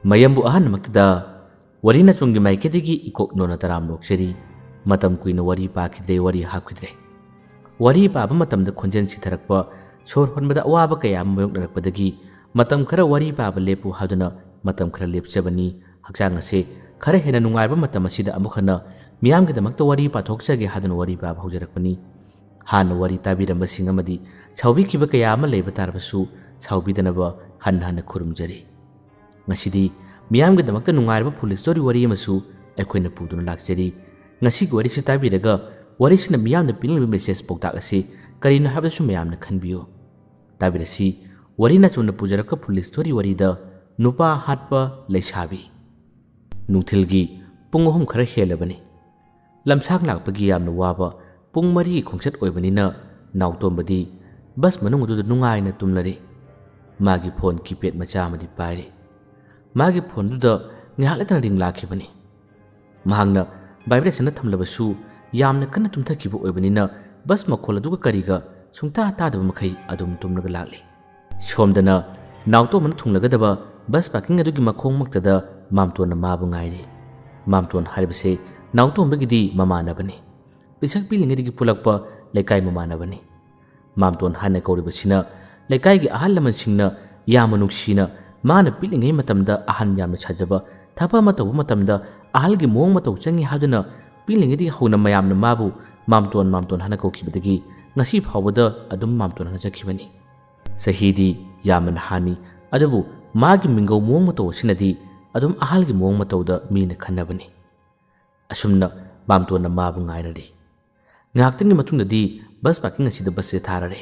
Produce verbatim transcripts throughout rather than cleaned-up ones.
ꯃꯌꯥꯝꯕꯨ ꯑꯍꯥꯟꯕꯃꯛꯇꯗ ꯋꯥꯔꯤ ꯅꯥꯆꯣꯝꯒꯤ ꯃꯥꯏꯀꯩꯗꯒꯤ ꯏꯀꯣꯛ ꯅꯣꯟꯅ ꯇꯔꯥꯝꯅ ꯑꯣꯛꯆꯔꯤ꯫ ꯃꯇꯝ ꯀꯨꯏꯅ ꯋꯥꯔꯤ ꯄꯥꯈꯤꯗ꯭ꯔꯦ, ꯋꯥꯔꯤ ꯍꯥꯞꯈꯤꯗ꯭ꯔꯦ꯫ ꯋꯥꯔꯤ ꯄꯥꯕ ꯃꯇꯝꯗ ꯈꯣꯟꯖꯦꯜ ꯁꯤꯊꯔꯛꯄ, ꯁꯣꯔ ꯍꯣꯟꯕꯗ ꯑꯋꯥꯕ ꯀꯌꯥ ꯑꯃ ꯃꯥꯌꯣꯛꯅꯔꯛꯄꯗꯒꯤ ꯃꯇꯝ ꯈꯔ ꯋꯥꯔꯤ ꯄꯥꯕ ꯂꯦꯞꯄꯨ ꯍꯥꯏꯗꯨꯅ ꯃꯇꯝ ꯈꯔ ꯂꯦꯞꯆꯕꯅꯤ꯫ ꯍꯛꯆꯥꯡ ꯑꯁꯦ ꯈꯔ ꯍꯦꯟꯅ ꯅꯨꯡꯉꯥꯏꯕ ꯃꯇꯝ ꯑꯁꯤꯗ ꯑꯃꯨꯛ ꯍꯟꯅ ꯃꯤꯌꯥꯝꯒꯤꯗꯃꯛꯇ ꯋꯥꯔꯤ ꯄꯥꯊꯣꯛꯆꯒꯦ ꯍꯥꯏꯗꯨꯅ ꯋꯥꯔꯤ ꯄꯥꯕ ꯍꯧꯖꯔꯛꯄꯅꯤ꯫ ꯍꯥꯟꯅ ꯋꯥꯔꯤ ꯇꯥꯕꯤꯔꯝꯕꯁꯤꯡ ꯑꯃꯗꯤ ꯁꯥꯎꯕꯤꯈꯤꯕ ꯀꯌꯥ ꯑꯃ ꯂꯩꯕ ꯇꯥꯔꯕꯁꯨ ꯁꯥꯎꯕꯤꯗꯅꯕ ꯍꯟꯅ ꯍꯟꯅ ꯈꯨꯔꯨꯝꯖꯔꯤ꯫ ꯉꯁꯤꯗꯤ ꯃꯤꯌꯥꯝꯒꯤꯗꯃꯛꯇ ꯅꯨꯡꯉꯥꯏꯔꯕ ꯐꯨꯜ ꯁ꯭ꯇꯣꯔꯤ ꯋꯥꯔꯤ ꯑꯃꯁꯨ ꯑꯩꯈꯣꯏꯅ ꯄꯨꯗꯨꯅ ꯂꯥꯛꯆꯔꯤ꯫ ꯉꯁꯤꯒꯤ ꯋꯥꯔꯤꯁꯤ ꯇꯥꯕꯤꯔꯒ ꯋꯥꯔꯤꯁꯤꯅ ꯃꯤꯌꯥꯝꯗ ꯄꯤꯅꯤꯡꯂꯤꯕ ꯃꯦꯁꯦꯖ ꯄꯥꯎꯇꯥꯛ ꯑꯁꯤ ꯀꯔꯤꯅꯣ ꯍꯥꯏꯕꯗꯨꯁꯨ ꯃꯌꯥꯝꯅ ꯈꯟꯕꯤꯌꯨ꯫ ꯇꯥꯕꯤꯔꯁꯤ, ꯋꯥꯔꯤ ꯅꯥꯆꯣꯝꯅ ꯄꯨꯖꯔꯛꯄ ꯐꯨꯜ ꯁ꯭ꯇꯣꯔꯤ ꯋꯥꯔꯤꯗ ꯅꯨꯄꯥ ꯍꯥꯠꯄ ꯂꯩꯁꯥꯕꯤ꯫ ꯅꯨꯡꯊꯤꯜꯒꯤ ꯄꯨꯡ ꯑꯍꯨꯝ ꯈꯔ ꯍꯦꯜꯂꯕꯅꯤ꯫ ꯂꯝꯁꯥꯡ ꯂꯥꯛꯄꯒꯤ ꯌꯥꯝꯅ ꯋꯥꯕ ꯄꯨꯡ ꯃꯔꯤꯒꯤ ꯈꯣꯡꯆꯠ ꯑꯣꯏꯕꯅꯤꯅ ꯅꯥꯎꯇꯣꯝꯕꯗꯤ ꯕꯁ ꯃꯅꯨꯡ ꯑꯗꯨꯗ ꯅꯨꯡꯉꯥꯏꯅ ꯇꯨꯝꯂꯔꯤ꯫ ꯃꯥꯒꯤ ꯐꯣꯟ ꯀꯤꯄꯦꯗ ꯃꯆꯥ ꯑꯃꯗꯤ ꯄꯥꯏꯔꯤ꯫ ꯃꯥꯒꯤ ꯐꯣꯟꯗꯨꯗ ꯉꯥꯏꯍꯥꯛ ꯂꯩꯇꯅ ꯔꯤꯡ ꯂꯥꯛꯈꯤꯕꯅꯤ꯫ ꯃꯍꯥꯛꯅ ꯚꯥꯏꯕ꯭ꯔꯦꯁꯟꯗ ꯊꯝꯂꯕꯁꯨ ꯌꯥꯝꯅ ꯀꯟꯅ ꯇꯨꯝꯊꯈꯤꯕ ꯑꯣꯏꯕꯅꯤꯅ ꯕꯁ ꯃꯈꯣꯜ ꯑꯗꯨꯒ ꯀꯔꯤꯒ ꯁꯨꯡꯇꯥ ꯇꯥꯗꯕ ꯃꯈꯩ ꯑꯗꯨꯝ ꯇꯨꯝꯂꯒ ꯂꯥꯛꯂꯤ꯫ ꯁꯣꯝꯗꯅ ꯅꯥꯎꯇꯣꯝꯕꯅ ꯊꯨꯡꯂꯒꯗꯕ ꯕꯁ ꯄꯥꯔꯀꯤꯡ ꯑꯗꯨꯒꯤ ꯃꯈꯣꯡꯃꯛꯇꯗ ꯃꯥꯝꯇꯣꯟꯅ ꯃꯥꯕꯨ ꯉꯥꯏꯔꯤ꯫ ꯃꯥꯝꯇꯣꯟ ꯍꯥꯏꯔꯤꯕꯁꯦ ꯅꯥꯎꯇꯣꯝꯕꯒꯤꯗꯤ ꯃꯃꯥꯟꯅꯕꯅꯤ꯫ ꯄꯤꯁꯛ ꯄꯤꯛꯂꯤꯉꯩꯗꯒꯤ ꯄꯨꯜꯂꯛꯄ ꯂꯩꯀꯥꯏ ꯃꯃꯥꯟꯅꯕꯅꯤ꯫ ꯃꯥꯝꯇꯣꯟ ꯍꯥꯏꯅ ꯀꯧꯔꯤꯕꯁꯤꯅ ꯂꯩꯀꯥꯏꯒꯤ ꯑꯍꯜ ꯂꯃꯟꯁꯤꯡꯅ ꯌꯥꯝꯅ ꯅꯨꯡꯁꯤꯅ ꯃꯥꯅ ꯄꯤꯛꯂꯤꯉꯩ ꯃꯇꯝꯗ ꯑꯍꯟ ꯌꯥꯝꯅ ꯁꯥꯖꯕ, ꯊꯕꯛ ꯑꯃ ꯇꯧꯕ ꯃꯇꯝꯗ ꯑꯍꯜꯒꯤ ꯃꯑꯣꯡ ꯃꯇꯧ ꯆꯪꯉꯤ ꯍꯥꯏꯗꯨꯅ ꯄꯤꯛꯂꯤꯉꯩꯗꯒꯤ ꯍꯧꯅ ꯃꯌꯥꯝꯅ ꯃꯥꯕꯨ ꯃꯥꯝꯇꯣꯟ ꯃꯥꯝꯇꯣꯟ ꯍꯥꯏꯅ ꯀꯧꯈꯤꯕꯗꯒꯤ ꯉꯁꯤ ꯐꯥꯎꯕꯗ ꯑꯗꯨꯝ ꯃꯥꯝꯇꯣꯟ ꯍꯥꯏꯅ ꯆꯠꯈꯤꯕꯅꯤ꯫ ꯆꯍꯤꯗꯤ ꯌꯥꯝꯅ ꯅꯍꯥꯅꯤ, ꯑꯗꯨꯕꯨ ꯃꯥꯒꯤ ꯃꯤꯡꯒꯧ ꯃꯑꯣꯡ ꯃꯇꯧ ꯑꯁꯤꯅꯗꯤ ꯑꯗꯨꯝ ꯑꯍꯜꯒꯤ ꯃꯑꯣꯡ ꯃꯇꯧꯗ ꯃꯤꯅ ꯈꯟꯅꯕꯅꯤ꯫ ꯑꯁꯨꯝꯅ ꯃꯥꯝꯇꯣꯟꯅ ꯃꯥꯕꯨ ꯉꯥꯏꯔꯔꯤ꯫ ꯉꯥꯏꯍꯥꯛꯇꯪꯒꯤ ꯃꯇꯨꯡꯗꯗꯤ ꯕꯁ ꯄꯥꯔꯀꯤꯡ ꯑꯁꯤꯗ ꯕꯁꯁꯦ ꯊꯥꯔꯔꯦ꯫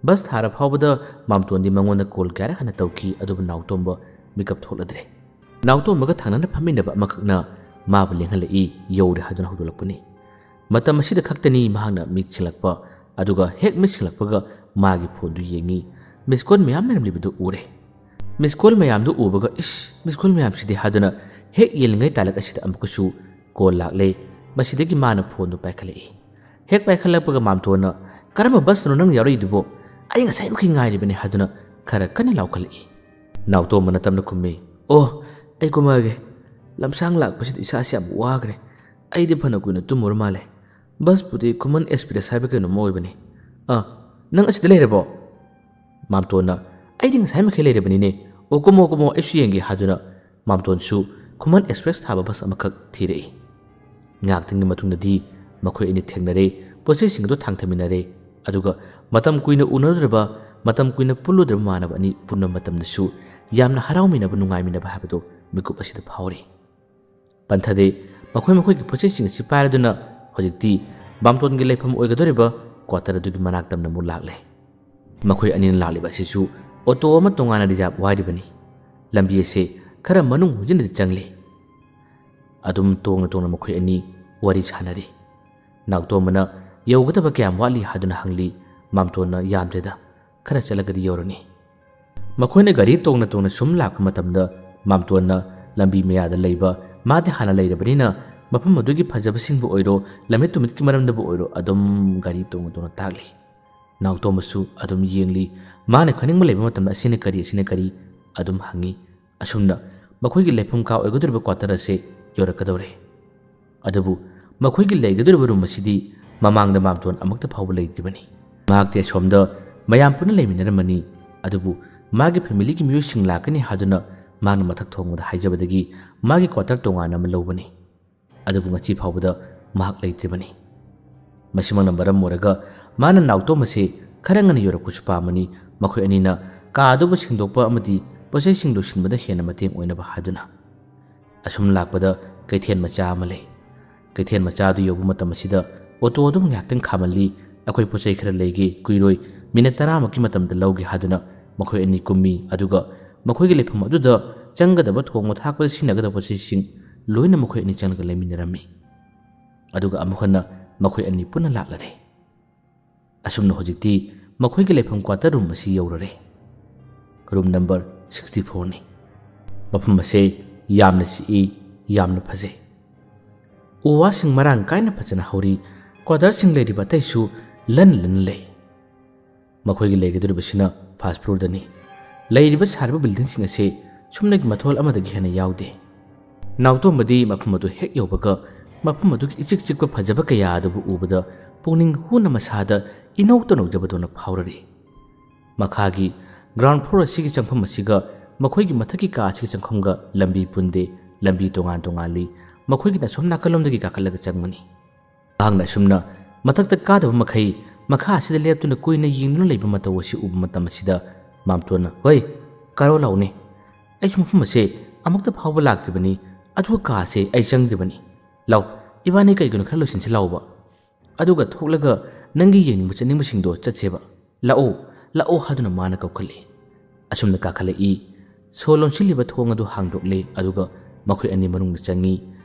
ꯕꯁ ꯊꯥꯔ ꯐꯥꯎꯕꯗ ꯃꯥꯝꯇꯣꯟꯗꯤ ꯃꯉꯣꯟꯗ ꯀꯣꯜ ꯀꯌꯥꯔꯛ ꯍꯟꯅ ꯇꯧꯈꯤ, ꯑꯗꯨꯕꯨ ꯅꯥꯎꯇꯣꯝꯕ ꯃꯤꯀꯞ ꯊꯣꯛꯂꯗ꯭ꯔꯦ꯫ ꯅꯥꯎꯇꯣꯝꯕꯒ ꯊꯪꯅꯅ ꯐꯝꯃꯤꯟꯅꯕ ꯑꯃꯈꯛꯅ ꯃꯥꯕꯨ ꯂꯦꯡꯍꯜꯂꯛꯏ, "ꯌꯧꯔꯦ" ꯍꯥꯏꯗꯨꯅ ꯍꯧꯗꯣꯛꯂꯛꯄꯅꯤ꯫ ꯃꯇꯝ ꯑꯁꯤꯗ ꯈꯛꯇꯅꯤ ꯃꯍꯥꯛꯅ ꯃꯤꯠ ꯁꯤꯡꯂꯛꯄ, ꯑꯗꯨꯒ ꯍꯦꯛ ꯃꯤꯠ ꯁꯤꯡꯂꯛꯄꯒ ꯃꯥꯒꯤ ꯐꯣꯟꯗꯨ ꯌꯦꯡꯉꯤ꯫ ꯃꯤꯁ ꯀꯣꯜ ꯃꯌꯥꯝ ꯂꯩꯔꯝꯂꯤꯕꯗꯨ ꯎꯔꯦ꯫ ꯃꯤꯁ ꯀꯣꯜ ꯃꯌꯥꯝꯗꯨ ꯎꯕꯒ, "ꯏꯁ, ꯃꯤꯁ ꯀꯣꯜ ꯃꯌꯥꯝꯁꯤꯗꯤ" ꯍꯥꯏꯗꯨꯅ ꯍꯦꯛ ꯌꯦꯡꯂꯤꯉꯩ ꯇꯥꯂꯛ ꯑꯁꯤꯗ ꯑꯃꯨꯛꯀꯁꯨ ꯀꯣꯜ ꯂꯥꯛꯂꯦ꯫ ꯃꯁꯤꯗꯒꯤ ꯃꯥꯅ ꯐꯣꯟꯗꯨ ꯄꯥꯏꯈꯠꯂꯛꯏ꯫ ꯍꯦꯛ ꯄꯥꯏꯈꯠꯂꯛꯄꯒ ꯃꯥꯝꯇꯣꯟꯅ, "ꯀꯔꯝꯕ ꯕꯁꯅꯣ ꯅꯪꯅ ꯌꯥꯎꯔꯛꯏꯗꯨꯕꯣ? ꯑꯩ ꯉꯁꯥꯏꯃꯛꯀꯤ ꯉꯥꯏꯔꯤꯕꯅꯤ" ꯍꯥꯏꯗꯨꯅ ꯈꯔ ꯀꯟꯅ ꯂꯥꯎꯈꯠꯂꯛꯏ꯫ ꯅꯥꯎꯇꯣꯝꯕꯅ ꯇꯞꯅ ꯈꯨꯝꯃꯤ, "ꯑꯣ, ꯑꯩ ꯀꯨꯝꯃꯛꯑꯒꯦ꯫ ꯂꯝꯁꯥꯡ ꯂꯥꯛꯄꯁꯤꯗ ꯏꯁꯥꯁꯤ ꯌꯥꯝ ꯋꯥꯈ꯭ꯔꯦ꯫ ꯑꯩꯗꯤ ꯐꯅ ꯀꯨꯏꯅ ꯇꯨꯝꯃꯨꯔ ꯃꯥꯜꯂꯦ꯫ ꯕꯁꯄꯨꯗꯤ ꯈꯨꯃꯟ ꯑꯦꯛꯁꯄ꯭ꯔꯦꯁ ꯍꯥꯏꯕ ꯀꯩꯅꯣꯝꯃ ꯑꯣꯏꯕꯅꯤ꯫ ꯑꯥ, ꯅꯪ ꯑꯁꯤꯗ ꯂꯩꯔꯕꯣ?" ꯃꯥꯝꯇꯣꯟꯅ, "ꯑꯩꯗꯤ ꯉꯁꯥꯏ ꯃꯈꯩ ꯂꯩꯔꯕꯅꯤꯅꯦ꯫ ꯑꯣ, ꯀꯨꯝꯃꯣ, ꯀꯨꯝꯃꯣ, ꯑꯩꯁꯨ ꯌꯦꯡꯒꯦ" ꯍꯥꯏꯗꯨꯅ ꯃꯥꯝꯇꯣꯟꯁꯨ ꯈꯨꯃꯟ ꯑꯦꯛꯁꯄ꯭ꯔꯦꯁ ꯊꯥꯕ ꯕꯁ ꯑꯃꯈꯛ ꯊꯤꯔꯛꯏ꯫ ꯉꯥꯏꯍꯥꯛꯇꯪꯒꯤ ꯃꯇꯨꯡꯗꯗꯤ ꯃꯈꯣꯏ ꯑꯅꯤ ꯊꯦꯡꯅꯔꯦ, ꯄꯣꯠꯆꯩꯁꯤꯡ ꯑꯗꯨ ꯊꯥꯡꯊꯃꯤꯟꯅꯔꯦ꯫ ꯑꯗꯨꯒ ꯃꯇꯝ ꯀꯨꯏꯅ ꯎꯅꯔꯨꯗ꯭ꯔꯕ, ꯃꯇꯝ ꯀꯨꯏꯅ ꯄꯨꯜꯂꯨꯗ꯭ꯔꯕ ꯃꯃꯥꯟꯅꯕ ꯑꯅꯤ ꯄꯨꯟꯕ ꯃꯇꯝꯗꯁꯨ ꯌꯥꯝꯅ ꯍꯔꯥꯎꯃꯤꯟꯅꯕ, ꯅꯨꯡꯉꯥꯏꯃꯤꯟꯅꯕ ꯍꯥꯏꯕꯗꯨ ꯃꯤꯀꯨꯞ ꯑꯁꯤꯗ ꯐꯥꯎꯔꯤ꯫ ꯄꯟꯊꯗꯦ, ꯃꯈꯣꯏ ꯃꯈꯣꯏꯒꯤ ꯄꯣꯠꯆꯩꯁꯤꯡ ꯑꯁꯤ ꯄꯥꯏꯔꯗꯨꯅ ꯍꯧꯖꯤꯛꯇꯤ ꯃꯥꯝꯇꯣꯟꯒꯤ ꯂꯩꯐꯝ ꯑꯣꯏꯒꯗꯧꯔꯤꯕ ꯀ꯭ꯋꯥꯇꯔ ꯑꯗꯨꯒꯤ ꯃꯅꯥꯛꯇ ꯑꯃꯨꯛ ꯂꯥꯛꯂꯦ꯫ ꯃꯈꯣꯏ ꯑꯅꯤꯅ ꯂꯥꯛꯂꯤꯕ ꯑꯁꯤꯁꯨ ꯑꯣꯇꯣ ꯑꯃ ꯇꯣꯉꯥꯟꯅ ꯔꯤꯖꯥꯕ ꯋꯥꯏꯔꯤꯕꯅꯤ꯫ ꯂꯝꯕꯤ ꯑꯁꯤ ꯈꯔ ꯃꯅꯨꯡ ꯍꯨꯖꯤꯟꯅꯗꯤ ꯆꯪꯂꯤ꯫ ꯑꯗꯨꯝ ꯇꯣꯡꯅ ꯇꯣꯡꯅ ꯃꯈꯣꯏ ꯑꯅꯤ ꯋꯥꯔꯤ ꯁꯥꯟꯅꯔꯤ꯫ ꯅꯥꯎꯇꯣꯝꯕꯅ ꯌꯧꯒꯗꯕ ꯀꯌꯥꯝ ꯋꯥꯠꯂꯤ ꯍꯥꯏꯗꯨꯅ ꯍꯪꯂꯤ꯫ ꯃꯥꯝꯇꯣꯟꯅ, "ꯌꯥꯝꯗ꯭ꯔꯦꯗ, ꯈꯔ ꯆꯠꯂꯒꯗꯤ ꯌꯧꯔꯅꯤ"꯫ ꯃꯈꯣꯏꯅ ꯒꯥꯔꯤ ꯇꯣꯡꯅ ꯇꯣꯡꯅ ꯁꯨꯝ ꯂꯥꯛꯄ ꯃꯇꯝꯗ ꯃꯥꯝꯇꯣꯟꯅ ꯂꯝꯕꯤ ꯃꯌꯥꯗ ꯂꯩꯕ, ꯃꯥꯗꯤ ꯍꯥꯟꯅ ꯂꯩꯔꯕꯅꯤꯅ ꯃꯐꯝ ꯑꯗꯨꯒꯤ ꯐꯖꯕꯁꯤꯡꯕꯨ ꯑꯣꯏꯔꯣ, ꯂꯝꯃꯤꯠ ꯇꯨꯃꯤꯠꯀꯤ ꯃꯔꯝꯗꯕꯨ ꯑꯣꯏꯔꯣ, ꯑꯗꯨꯝ ꯒꯥꯔꯤ ꯇꯣꯡꯅ ꯇꯣꯡꯅ ꯇꯥꯛꯂꯤ꯫ ꯅꯥꯎꯇꯣꯝꯕꯁꯨ ꯑꯗꯨꯝ ꯌꯦꯡꯂꯤ꯫ ꯃꯥꯅ ꯈꯪꯅꯤꯡꯕ ꯂꯩꯕ ꯃꯇꯝꯗ "ꯑꯁꯤꯅ ꯀꯔꯤ, ꯑꯁꯤꯅ ꯀꯔꯤ?" ꯑꯗꯨꯝ ꯍꯪꯉꯤ꯫ ꯑꯁꯨꯝꯅ ꯃꯈꯣꯏꯒꯤ ꯂꯩꯐꯝ ꯀꯥ ꯑꯣꯏꯒꯗꯧꯔꯤꯕ ꯀ꯭ꯋꯥꯇꯔ ꯑꯁꯤ ꯌꯧꯔꯛꯀꯗꯧꯔꯦ꯫ ꯑꯗꯨꯕꯨ ꯃꯈꯣꯏꯒꯤ ꯂꯩꯒꯗꯧꯔꯤꯕ ꯔꯨꯝ ꯑꯁꯤꯗꯤ ꯃꯃꯥꯡꯗ ꯃꯥꯝꯇꯣꯟ ꯑꯃꯛꯇ ꯐꯥꯎꯕ ꯂꯩꯇ꯭ꯔꯤꯕꯅꯤ꯫ ꯃꯍꯥꯛꯇꯤ ꯑꯁꯣꯝꯗ ꯃꯌꯥꯝ ꯄꯨꯟꯅ ꯂꯩꯃꯤꯟꯅꯔꯝꯃꯅꯤ꯫ ꯑꯗꯨꯕꯨ ꯃꯥꯒꯤ ꯐꯦꯃꯤꯂꯤꯒꯤ ꯃꯤꯑꯣꯏꯁꯤꯡ ꯂꯥꯛꯀꯅꯤ ꯍꯥꯏꯗꯨꯅ ꯃꯍꯥꯛꯅ ꯃꯊꯛ ꯊꯣꯡꯕꯗ ꯍꯥꯏꯖꯕꯗꯒꯤ ꯃꯥꯒꯤ ꯀ꯭ꯋꯥꯇꯔ ꯇꯣꯉꯥꯟꯅ ꯑꯃ ꯂꯧꯕꯅꯤ꯫ ꯑꯗꯨꯕꯨ ꯉꯁꯤ ꯐꯥꯎꯕꯗ ꯃꯍꯥꯛ ꯂꯩꯇ꯭ꯔꯤꯕꯅꯤ꯫ ꯃꯁꯤꯃꯛꯅ ꯃꯔꯝ ꯑꯣꯏꯔꯒ ꯃꯥꯅ ꯅꯥꯎꯇꯣꯝ ꯑꯁꯤ ꯈꯔ ꯉꯟꯅ ꯌꯧꯔꯛꯄꯁꯨ ꯄꯥꯝꯕꯅꯤ, ꯃꯈꯣꯏ ꯑꯅꯤꯅ ꯀꯥ ꯑꯗꯨꯕꯨ ꯁꯦꯡꯗꯣꯛꯄ ꯑꯃꯗꯤ ꯄꯣꯠꯆꯩꯁꯤꯡ ꯂꯣꯏꯁꯤꯟꯕꯗ ꯍꯦꯟꯅ ꯃꯇꯦꯡ ꯑꯣꯏꯅꯕ ꯍꯥꯏꯗꯨꯅ꯫ ꯑꯁꯨꯝ ꯂꯥꯛꯄꯗ ꯀꯩꯊꯦꯜ ꯃꯆꯥ ꯑꯃ ꯂꯩ꯫ ꯀꯩꯊꯦꯜ ꯃꯆꯥ ꯑꯗꯨ ꯌꯧꯕ ꯃꯇꯝ ꯑꯁꯤꯗ ꯑꯣꯇꯣ ꯑꯗꯨꯝ ꯉꯥꯏꯍꯥꯛꯇꯪ ꯈꯥꯝꯍꯜꯂꯤ꯫ "ꯑꯩꯈꯣꯏ ꯄꯣꯠ ꯆꯩ ꯈꯔ ꯂꯩꯒꯦ, ꯀꯨꯏꯔꯣꯏ, ꯃꯤꯅꯠ ꯇꯔꯥꯃꯨꯛꯀꯤ ꯃꯇꯝꯗ ꯂꯧꯒꯦ" ꯍꯥꯏꯗꯨꯅ ꯃꯈꯣꯏ ꯑꯅꯤ ꯀꯨꯝꯃꯤ꯫ ꯑꯗꯨꯒ ꯃꯈꯣꯏꯒꯤ ꯂꯩꯐꯝ ꯑꯗꯨꯗ ꯆꯪꯒꯗꯕ, ꯊꯣꯡꯕ ꯊꯥꯛꯄꯗ ꯁꯤꯖꯤꯟꯅꯒꯗꯕ ꯄꯣꯠ ꯆꯩꯁꯤꯡ ꯂꯣꯏꯅ ꯃꯈꯣꯏ ꯑꯅꯤ ꯆꯪꯂꯒ ꯂꯩꯃꯤꯟꯅꯔꯝꯃꯤ꯫ ꯑꯗꯨꯒ ꯑꯃꯨꯛ ꯍꯟꯅ ꯃꯈꯣꯏ ꯑꯅꯤ ꯄꯨꯟꯅ ꯂꯥꯛꯂꯔꯦ꯫ ꯑꯁꯨꯝꯅ ꯍꯧꯖꯤꯛꯇꯤ ꯃꯈꯣꯏꯒꯤ ꯂꯩꯐꯝ ꯀ꯭ꯋꯥꯇꯔ ꯔꯨꯝ ꯑꯁꯤ ꯌꯧꯔꯔꯦ꯫ ꯔꯨꯝ ꯅꯝꯕꯔ ꯁꯤꯛꯁꯇꯤ ꯐꯣꯔꯅꯤ꯫ ꯃꯐꯝ ꯑꯁꯦ ꯌꯥꯝꯅ ꯆꯤꯛꯏ, ꯌꯥꯝꯅ ꯐꯖꯩ꯫ ꯎ ꯋꯥꯁꯤꯡ ꯃꯔꯥꯡ ꯀꯥꯏꯅ ꯐꯖꯅ ꯍꯧꯔꯤ꯫ ꯀ꯭ꯋꯥꯇꯔꯁꯤꯡ ꯂꯩꯔꯤꯕ ꯑꯇꯩꯁꯨ ꯂꯟ ꯂꯟ ꯂꯩ꯫ ꯃꯈꯣꯏꯒꯤ ꯂꯩꯒꯗꯧꯔꯤꯕꯁꯤꯅ ꯐꯥꯔꯁ ꯐ꯭ꯂꯣꯔꯗꯅꯤ꯫ ꯂꯩꯔꯤꯕ ꯁꯥꯔꯤꯕ ꯕꯤꯜꯗꯤꯡꯁꯤꯡ ꯑꯁꯤ ꯁꯨꯞꯅꯒꯤ ꯃꯊꯣꯜ ꯑꯃꯗꯒꯤ ꯍꯦꯟꯅ ꯌꯥꯎꯗꯦ꯫ ꯅꯥꯎꯇꯣꯝꯕꯗꯤ ꯃꯐꯝ ꯑꯗꯨ ꯍꯦꯛ ꯌꯧꯕꯒ ꯃꯐꯝ ꯑꯗꯨꯒꯤ ꯏꯆꯤꯛ ꯆꯤꯛꯄ ꯐꯖꯕ ꯀꯌꯥ ꯑꯗꯨꯕꯨ ꯎꯕꯗ ꯄꯨꯛꯅꯤꯡ ꯍꯨꯅ ꯃꯁꯥꯗ ꯏꯅꯧ ꯇꯅꯧꯖꯕꯗꯧꯅ ꯐꯥꯎꯔꯔꯤ꯫ ꯃꯈꯥꯒꯤ ground floor ꯑꯁꯤꯒꯤ ꯆꯪꯐꯝ ꯑꯁꯤꯒ ꯃꯈꯣꯏꯒꯤ ꯃꯊꯛꯀꯤ ꯀꯥ ꯑꯁꯤꯒꯤ ꯆꯪꯐꯝꯒ ꯂꯝꯕꯤ ꯄꯨꯟꯗꯦ, ꯂꯝꯕꯤ ꯇꯣꯉꯥꯟ ꯇꯣꯉꯥꯟꯂꯤ꯫ ꯃꯈꯣꯏꯒꯤꯅ ꯑꯁꯣꯝ ꯅꯥꯀꯜꯂꯣꯝꯗꯒꯤ ꯀꯥꯈꯠꯂꯒ ꯆꯪꯕꯅꯤ꯫ ꯃꯍꯥꯛꯅ ꯑꯁꯨꯝꯅ ꯃꯊꯛꯇ ꯀꯥꯗꯕ ꯃꯈꯩ ꯃꯈꯥ ꯑꯁꯤꯗ ꯂꯦꯞꯇꯨꯅ ꯀꯨꯏꯅ ꯌꯦꯡꯗꯨꯅ ꯂꯩꯕ ꯃꯇꯧ ꯑꯁꯤ ꯎꯕ ꯃꯇꯝ ꯑꯁꯤꯗ ꯃꯥꯝꯇꯣꯟꯅ, "ꯍꯣꯏ, ꯀꯥꯔꯣ ꯂꯥꯎꯅꯦ꯫ ꯑꯩꯁꯨ ꯃꯐꯝ ꯑꯁꯦ ꯑꯃꯨꯛꯇ ꯐꯥꯎꯕ ꯂꯥꯛꯇ꯭ꯔꯤꯕꯅꯤ, ꯑꯗꯨꯒ ꯀꯥ ꯑꯁꯦ ꯑꯩ ꯆꯪꯗ꯭ꯔꯤꯕꯅꯤ꯫ ꯂꯥꯎ, ꯏꯕꯥꯅꯤ ꯀꯩꯒꯤꯅꯣ ꯈꯔ ꯂꯣꯏꯁꯤꯟꯁꯤ ꯂꯥꯎꯕ꯫ ꯑꯗꯨꯒ ꯊꯣꯛꯂꯒ ꯅꯪꯒꯤ ꯌꯦꯡꯅꯤꯡꯕ ꯆꯠꯅꯤꯡꯕꯁꯤꯡꯗꯣ ꯆꯠꯁꯦꯕ꯫ ꯂꯥꯛꯑꯣ, ꯂꯥꯛꯑꯣ" ꯍꯥꯏꯗꯨꯅ ꯃꯥꯅ ꯀꯧꯈꯠꯂꯤ꯫ ꯑꯁꯨꯝꯅ ꯀꯥꯈꯠꯂꯛꯏ꯫ ꯁꯣ ꯂꯣꯟꯁꯤꯜꯂꯤꯕ ꯊꯣꯡ ꯑꯗꯨ ꯍꯥꯡꯗꯣꯛꯂꯦ, ꯑꯗꯨꯒ ꯃꯈꯣꯏ ꯑꯅꯤ ꯃꯅꯨꯡꯗ ꯆꯪꯉꯤ꯫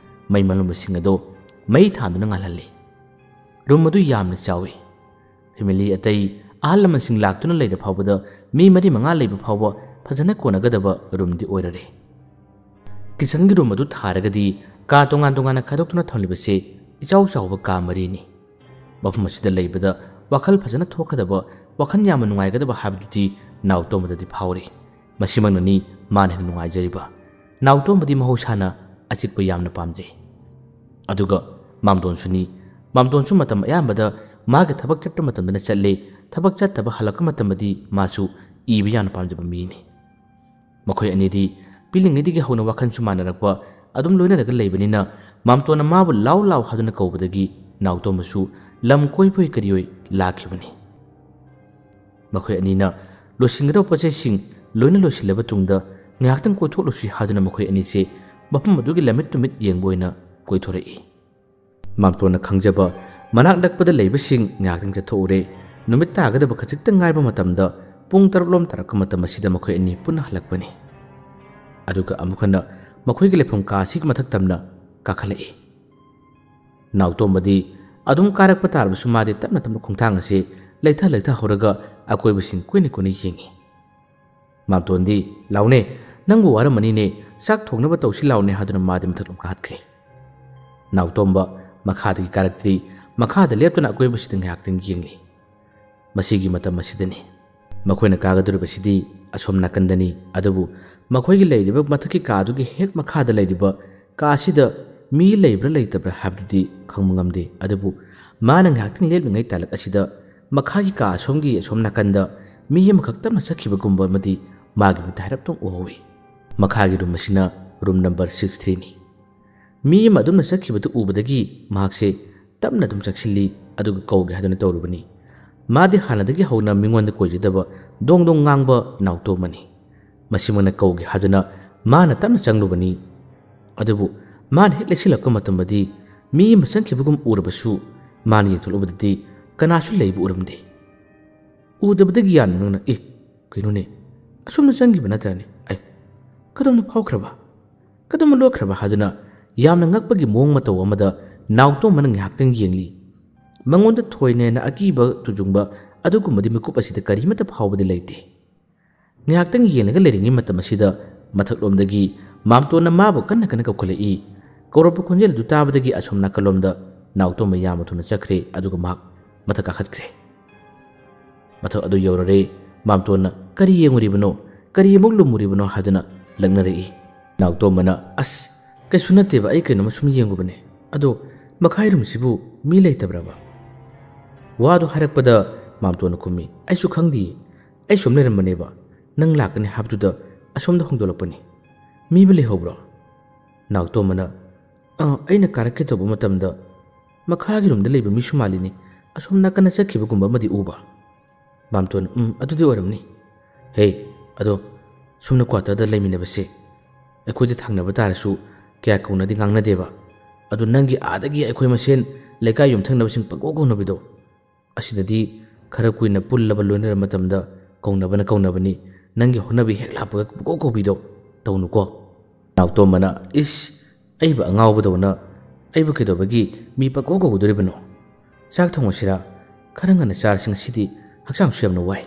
ꯃꯩ ꯃꯂꯨꯝꯕꯁꯤꯡ ꯑꯗꯣ ꯃꯩ ꯊꯥꯟꯗꯨꯅ ꯉꯥꯜꯍꯜꯂꯤ꯫ ꯔꯨꯝ ꯑꯗꯨ ꯌꯥꯝꯅ ꯆꯥꯎꯏ꯫ ꯐꯦꯃꯤꯂꯤ ꯑꯇꯩ, ꯑꯍꯜ ꯂꯃꯟꯁꯤꯡ ꯂꯥꯛꯇꯨꯅ ꯂꯩꯔ ꯐꯥꯎꯕꯗ ꯃꯤ ꯃꯔꯤ ꯃꯉꯥ ꯂꯩꯕ ꯐꯥꯎꯕ ꯐꯖꯅ ꯀꯣꯟꯅꯒꯗꯕ ꯔꯨꯝꯗꯤ ꯑꯣꯏꯔꯔꯦ꯫ ꯀꯤꯆꯟꯒꯤ ꯔꯨꯝ ꯑꯗꯨ ꯊꯥꯔꯒꯗꯤ ꯀꯥ ꯇꯣꯉꯥꯟ ꯇꯣꯉꯥꯟꯅ ꯈꯥꯏꯗꯣꯛꯇꯨꯅ ꯊꯝꯂꯤꯕꯁꯤ ꯏꯆꯥꯎ ꯆꯥꯎꯕ ꯀꯥ ꯃꯔꯤꯅꯤ꯫ ꯃꯐꯝ ꯑꯁꯤꯗ ꯂꯩꯕꯗ ꯋꯥꯈꯜ ꯐꯖꯅ ꯊꯣꯛꯀꯗꯕ, ꯋꯥꯈꯜ ꯌꯥꯝꯅ ꯅꯨꯡꯉꯥꯏꯒꯗꯕ ꯍꯥꯏꯕꯗꯨꯗꯤ ꯅꯥꯎꯇꯣꯝꯕꯗꯗꯤ ꯐꯥꯎꯔꯤ꯫ ꯃꯁꯤꯃꯛꯅꯅꯤ ꯃꯥꯅ ꯍꯦꯟꯅ ꯅꯨꯡꯉꯥꯏꯖꯔꯤꯕ꯫ ꯅꯥꯎꯇꯣꯝꯕꯗꯤ ꯃꯍꯧꯁꯥꯅ ꯑꯆꯤꯛꯄ ꯌꯥꯝꯅ ꯄꯥꯝꯖꯩ꯫ ꯑꯗꯨꯒ ꯃꯥꯝꯗꯣꯟꯁꯨꯅꯤ꯫ ꯃꯥꯝꯗꯣꯟꯁꯨ ꯃꯇꯝ ꯑꯌꯥꯝꯕꯗ ꯃꯥꯒꯤ ꯊꯕꯛ ꯆꯠꯄ ꯃꯇꯝꯗꯅ ꯆꯠꯂꯤ, ꯊꯕꯛ ꯆꯠꯇꯕ ꯍꯜꯂꯛꯄ ꯃꯇꯝꯗꯗꯤ ꯃꯥꯁꯨ ꯏꯕ ꯌꯥꯝꯅ ꯄꯥꯝꯖꯕ ꯃꯤꯅꯤ꯫ ꯃꯈꯣꯏ ꯑꯅꯤꯗꯤ ꯄꯤꯛꯂꯤꯉꯩꯗꯒꯤ ꯍꯧꯅ ꯋꯥꯈꯜꯁꯨ ꯃꯥꯟꯅꯔꯛꯄ, ꯑꯗꯨꯝ ꯂꯣꯏꯅꯔꯒ ꯂꯩꯕꯅꯤꯅ ꯃꯥꯝꯇꯣꯟꯅ ꯃꯥꯕꯨ ꯂꯥꯎ ꯂꯥꯎ ꯍꯥꯏꯗꯨꯅ ꯀꯧꯕꯗꯒꯤ ꯅꯥꯎꯇꯣꯝꯕꯁꯨ ꯂꯝ ꯀꯣꯏꯕꯣꯏ ꯀꯔꯤꯑꯣꯏ ꯂꯥꯛꯈꯤꯕꯅꯤ꯫ ꯃꯈꯣꯏ ꯑꯅꯤꯅ ꯂꯣꯏꯁꯤꯟꯒꯗꯕ ꯄꯣꯠ ꯆꯩꯁꯤꯡ ꯂꯣꯏꯅ ꯂꯣꯏꯁꯤꯜꯂꯕ ꯇꯨꯡꯗ ꯉꯥꯏꯍꯥꯛꯇꯪ ꯀꯣꯏꯊꯣꯛꯂꯨꯁꯤ ꯍꯥꯏꯗꯨꯅ ꯃꯈꯣꯏ ꯑꯅꯤꯁꯦ ꯃꯐꯝ ꯑꯗꯨꯒꯤ ꯂꯝꯃꯤꯠ ꯇꯨꯃꯤꯠ ꯌꯦꯡꯕ ꯑꯣꯏꯅ ꯀꯣꯏꯊꯣꯔꯛꯏ꯫ ꯃꯥꯝꯇꯣꯟꯅ ꯈꯪꯖꯕ ꯃꯅꯥꯛ ꯅꯛꯄꯗ ꯂꯩꯕꯁꯤꯡ ꯉꯥꯏꯍꯥꯛꯇꯪ ꯆꯠꯊꯣꯛꯎꯔꯦ꯫ ꯅꯨꯃꯤꯠ ꯇꯥꯒꯗꯕ ꯈꯖꯤꯛꯇ ꯉꯥꯏꯕ ꯃꯇꯝꯗ ꯄꯨꯡ ꯇꯔꯨꯛ ꯂꯣꯝ ꯇꯥꯔꯛꯄ ꯃꯇꯝ ꯑꯁꯤꯗ ꯃꯈꯣꯏ ꯑꯅꯤ ꯄꯨꯟꯅ ꯍꯜꯂꯛꯄꯅꯤ꯫ ꯑꯗꯨꯒ ꯑꯃꯨꯛ ꯍꯟꯅ ꯃꯈꯣꯏꯒꯤ ꯂꯩꯐꯝ ꯀꯥ ꯑꯁꯤꯒꯤ ꯃꯊꯛ ꯇꯝꯅ ꯀꯥꯈꯠꯂꯛꯏ꯫ ꯅꯥꯎꯇꯣꯝꯕꯗꯤ ꯑꯗꯨꯝ ꯀꯥꯔꯛꯄ ꯇꯥꯔꯕꯁꯨ ꯃꯥꯗꯤ ꯇꯞꯅ ꯇꯞꯅ ꯈꯣꯡꯊꯥꯡ ꯑꯁꯤ ꯂꯩꯊ ꯂꯩꯊ ꯍꯧꯔꯒ ꯑꯀꯣꯏꯕꯁꯤꯡ ꯀꯨꯏꯅ ꯀꯨꯏꯅ ꯌꯦꯡꯏ꯫ ꯃꯥꯝꯇꯣꯟꯗꯤ, "ꯂꯥꯎꯅꯦ, ꯅꯪꯕꯨ ꯋꯥꯔꯝꯃꯅꯤꯅꯦ, ꯆꯥꯛ ꯊꯣꯡꯅꯕ ꯇꯧꯁꯤ ꯂꯥꯎꯅꯦ" ꯍꯥꯏꯗꯨꯅ ꯃꯥꯗꯤ ꯃꯊꯛꯂꯣꯝ ꯀꯥꯈꯠꯈ꯭ꯔꯦ꯫ ꯅꯥꯎꯇꯣꯝꯕ ꯃꯈꯥꯗꯒꯤ ꯀꯥꯔꯛꯇ꯭ꯔꯤ, ꯃꯈꯥꯗ ꯂꯦꯞꯇꯨꯅ ꯑꯀꯣꯏꯕꯁꯤꯗ ꯉꯥꯏꯍꯥꯛꯇꯪ ꯌꯦꯡꯂꯤ꯫ ꯃꯁꯤꯒꯤ ꯃꯇꯝ ꯑꯁꯤꯗꯅꯤ꯫ ꯃꯈꯣꯏꯅ ꯀꯥꯒꯗꯧꯔꯤꯕꯁꯤꯗꯤ ꯑꯁꯣꯝ ꯅꯥꯀꯟꯗꯅꯤ, ꯑꯗꯨꯕꯨ ꯃꯈꯣꯏꯒꯤ ꯂꯩꯔꯤꯕ ꯃꯊꯛꯀꯤ ꯀꯥꯗꯨꯒꯤ ꯍꯦꯛ ꯃꯈꯥꯗ ꯂꯩꯔꯤꯕ ꯀꯥ ꯑꯁꯤꯗ ꯃꯤ ꯂꯩꯕ꯭ꯔꯥ ꯂꯩꯇꯕ꯭ꯔꯥ ꯍꯥꯏꯕꯗꯨꯗꯤ ꯈꯪꯕ ꯉꯝꯗꯦ꯫ ꯑꯗꯨꯕꯨ ꯃꯥꯅ ꯉꯥꯏꯍꯥꯛꯇꯪ ꯂꯦꯞꯂꯤꯉꯩ ꯇꯥꯂꯛ ꯑꯁꯤꯗ ꯃꯈꯥꯒꯤ ꯀꯥ ꯑꯁꯣꯝꯒꯤ ꯑꯁꯣꯝ ꯅꯥꯀꯟꯗ ꯃꯤ ꯑꯃꯈꯛ ꯇꯞꯅ ꯆꯠꯈꯤꯕꯒꯨꯝꯕ ꯑꯃꯗꯤ ꯃꯥꯒꯤ ꯃꯤꯠꯇ ꯍꯥꯏꯔꯞꯇꯪ ꯎꯍꯧꯏ꯫ ꯃꯈꯥꯒꯤ ꯔꯨꯝ ꯑꯁꯤꯅ ꯔꯨꯝ ꯅꯝꯕꯔ ꯁꯤꯛꯁ ꯊ꯭ꯔꯤꯅꯤ꯫ ꯃꯤ ꯑꯃ ꯑꯗꯨꯝꯅ ꯆꯠꯈꯤꯕꯗꯨ ꯎꯕꯗꯒꯤ ꯃꯍꯥꯛꯁꯦ ꯇꯞꯅ ꯑꯗꯨꯝ ꯆꯪꯁꯤꯜꯂꯤ, ꯑꯗꯨꯒ ꯀꯧꯒꯦ ꯍꯥꯏꯗꯨꯅ ꯇꯧꯔꯨꯕꯅꯤ꯫ ꯃꯥꯗꯤ ꯍꯥꯟꯅꯗꯒꯤ ꯍꯧꯅ ꯃꯤꯉꯣꯟꯗ ꯀꯣꯏꯖꯗꯕ ꯗꯣꯡ ꯗꯣꯡ ꯉꯥꯡꯕ ꯅꯥꯎꯇꯣꯝꯕꯅꯤ꯫ ꯃꯁꯤꯃꯛꯅ ꯀꯧꯒꯦ ꯍꯥꯏꯗꯨꯅ ꯃꯥꯅ ꯇꯞꯅ ꯆꯪꯂꯨꯕꯅꯤ꯫ ꯑꯗꯨꯕꯨ ꯃꯥꯅ ꯍꯦꯛ ꯂꯩꯁꯤꯜꯂꯛꯄ ꯃꯇꯝꯗꯗꯤ ꯃꯤ ꯑꯃ ꯆꯪꯈꯤꯕꯒꯨꯝ ꯎꯔꯕꯁꯨ ꯃꯥꯅ ꯌꯦꯡꯊꯣꯛꯂꯨꯕꯗꯗꯤ ꯀꯅꯥꯁꯨ ꯂꯩꯕ ꯎꯔꯝꯗꯦ꯫ ꯎꯗꯕꯗꯒꯤ ꯌꯥꯝꯅ ꯉꯛꯅ, "ꯑꯦ, ꯀꯩꯅꯣꯅꯦ? ꯑꯁꯣꯝꯗ ꯆꯪꯈꯤꯕ ꯅꯠꯇ꯭ꯔꯅꯦ? ꯑꯩ, ꯀꯗꯣꯝꯗ ꯐꯥꯎꯈ꯭ꯔꯕ? ꯀꯗꯣꯝꯗ ꯂꯣꯠꯈ꯭ꯔꯕ?" ꯍꯥꯏꯗꯨꯅ ꯌꯥꯝꯅ ꯉꯛꯄꯒꯤ ꯃꯑꯣꯡ ꯃꯇꯧ ꯑꯃꯗ ꯅꯥꯎꯇꯣꯝꯕꯅ ꯉꯥꯏꯍꯥꯛꯇꯪ ꯌꯦꯡꯂꯤ꯫ ꯃꯉꯣꯟꯗ ꯊꯣꯏꯅ ꯍꯦꯟꯅ ꯑꯀꯤꯕ ꯇꯨꯖꯨꯡꯕ ꯑꯗꯨꯒꯨꯝꯕꯗꯤ ꯃꯤꯀꯨꯞ ꯑꯁꯤꯗ ꯀꯔꯤꯃꯠꯇ ꯐꯥꯎꯕꯗꯤ ꯂꯩꯇꯦ꯫ ꯉꯥꯏꯍꯥꯛꯇꯪ ꯌꯦꯡꯂꯒ ꯂꯩꯔꯤꯉꯩ ꯃꯇꯝ ꯑꯁꯤꯗ ꯃꯊꯛꯂꯣꯝꯗꯒꯤ ꯃꯥꯝꯇꯣꯟꯅ ꯃꯥꯕꯨ ꯀꯟꯅ ꯀꯟꯅ ꯀꯧꯈꯠꯂꯛꯏ꯫ ꯀꯧꯔꯛꯄ ꯈꯣꯟꯖꯦꯜ ꯑꯗꯨ ꯇꯥꯕꯗꯒꯤ ꯑꯁꯣꯝ ꯅꯥꯀꯜꯂꯣꯝꯗ ꯅꯥꯎꯇꯣꯝꯕ ꯌꯥꯝꯅ ꯊꯨꯅ ꯆꯠꯈ꯭ꯔꯦ, ꯑꯗꯨꯒ ꯃꯍꯥꯛ ꯃꯊꯛ ꯀꯥꯈꯠꯈ꯭ꯔꯦ꯫ ꯃꯊꯛ ꯑꯗꯨ ꯌꯧꯔꯔꯦ꯫ ꯃꯥꯝꯇꯣꯟꯅ, "ꯀꯔꯤ ꯌꯦꯡꯉꯨꯔꯤꯕꯅꯣ? ꯀꯔꯤ ꯑꯃꯨꯛ ꯂꯨꯝꯃꯨꯔꯤꯕꯅꯣ?" ꯍꯥꯏꯗꯨꯅ ꯂꯛꯅꯔꯛꯏ꯫ ꯅꯥꯎꯇꯣꯝꯕꯅ, "ꯑꯁ, ꯀꯩꯁꯨ ꯅꯠꯇꯦꯕ, ꯑꯩ ꯀꯩꯅꯣꯝꯃ ꯁꯨꯝ ꯌꯦꯡꯉꯨꯕꯅꯦ꯫ ꯑꯗꯣ ꯃꯈꯥꯏꯔꯨꯝꯁꯤꯕꯨ ꯃꯤ ꯂꯩꯇꯕ꯭ꯔꯕ?" ꯋꯥꯗꯨ ꯍꯥꯏꯔꯛꯄꯗ ꯃꯥꯝꯇꯣꯟꯅ ꯈꯨꯝꯃꯤ, "ꯑꯩꯁꯨ ꯈꯪꯗꯤꯌꯦ꯫ ꯑꯩ ꯁꯨꯝ ꯂꯩꯔꯝꯕꯅꯦꯕ꯫ ꯅꯪ ꯂꯥꯛꯀꯅꯤ ꯍꯥꯏꯕꯗꯨꯗ ꯑꯁꯣꯝꯗ ꯍꯣꯡꯗꯣꯛꯂꯛꯄꯅꯤ꯫ ꯃꯤꯕꯨ ꯂꯩꯍꯧꯕ꯭ꯔꯣ?" ꯅꯥꯎꯇꯣꯝꯕꯅ, "ꯑ, ꯑꯩꯅ ꯀꯥꯔꯛꯀꯦ ꯇꯧꯕ ꯃꯇꯝꯗ ꯃꯈꯥꯒꯤ ꯔꯨꯝꯗ ꯂꯩꯕ ꯃꯤꯁꯨ ꯃꯥꯜꯂꯤꯅꯦ꯫ ꯑꯁꯣꯝ ꯅꯥꯀꯟꯗ ꯆꯠꯈꯤꯕꯒꯨꯝꯕ ꯑꯃꯗꯤ ꯎꯕ꯫" ꯃꯥꯝꯇꯣꯟ, "ꯎꯝ, ꯑꯗꯨꯗꯤ ꯑꯣꯏꯔꯝꯅꯤ꯫ ꯍꯦ, ꯑꯗꯣ ꯁꯣꯝꯅ ꯀ꯭ꯋꯥꯇꯔꯗ ꯂꯩꯃꯤꯟꯅꯕꯁꯦ ꯑꯩꯈꯣꯏꯗ ꯊꯪꯅꯕ ꯇꯥꯔꯁꯨ ꯀꯌꯥ ꯀꯧꯅꯗꯤ ꯉꯥꯡꯅꯗꯦꯕ꯫ ꯑꯗꯨ ꯅꯪꯒꯤ ꯑꯥꯗꯒꯤ ꯑꯩꯈꯣꯏ ꯃꯁꯦꯟ ꯂꯩꯀꯥꯏ ꯌꯨꯝꯊꯪꯅꯕꯁꯤꯡ ꯄꯪꯀꯧ ꯀꯧꯅꯕꯤꯗꯣ, ꯑꯁꯤꯗꯗꯤ ꯈꯔ ꯀꯨꯏꯅ ꯄꯨꯜꯂꯕ ꯂꯣꯏꯅꯔꯕ ꯃꯇꯝꯗ ꯀꯧꯅꯕꯅ ꯀꯧꯅꯕꯅꯤ꯫ ꯅꯪꯒꯤ ꯍꯧꯅꯕꯤ ꯍꯦꯛ ꯂꯥꯛꯄꯒ ꯄꯪꯀꯧ ꯀꯧꯕꯤꯗꯣ ꯇꯧꯅꯨꯀꯣ꯫" ꯅꯥꯎꯇꯣꯝꯕꯅ, "ꯏꯁ, ꯑꯩꯕꯨ ꯑꯉꯥꯎꯕꯗꯧꯅ ꯑꯩꯕꯨ ꯀꯩꯗꯧꯕꯒꯤ ꯃꯤ ꯄꯪꯀꯧ ꯀꯧꯒꯗꯣꯔꯤꯕꯅꯣ? ꯆꯥꯛ ꯊꯣꯡꯉꯁꯤꯔꯥ? ꯈꯔ ꯉꯟꯅ ꯆꯥꯔꯁꯤ, ꯉꯁꯤꯗꯤ ꯍꯛꯆꯥꯡꯁꯨ ꯌꯥꯝꯅ ꯋꯥꯏ꯫"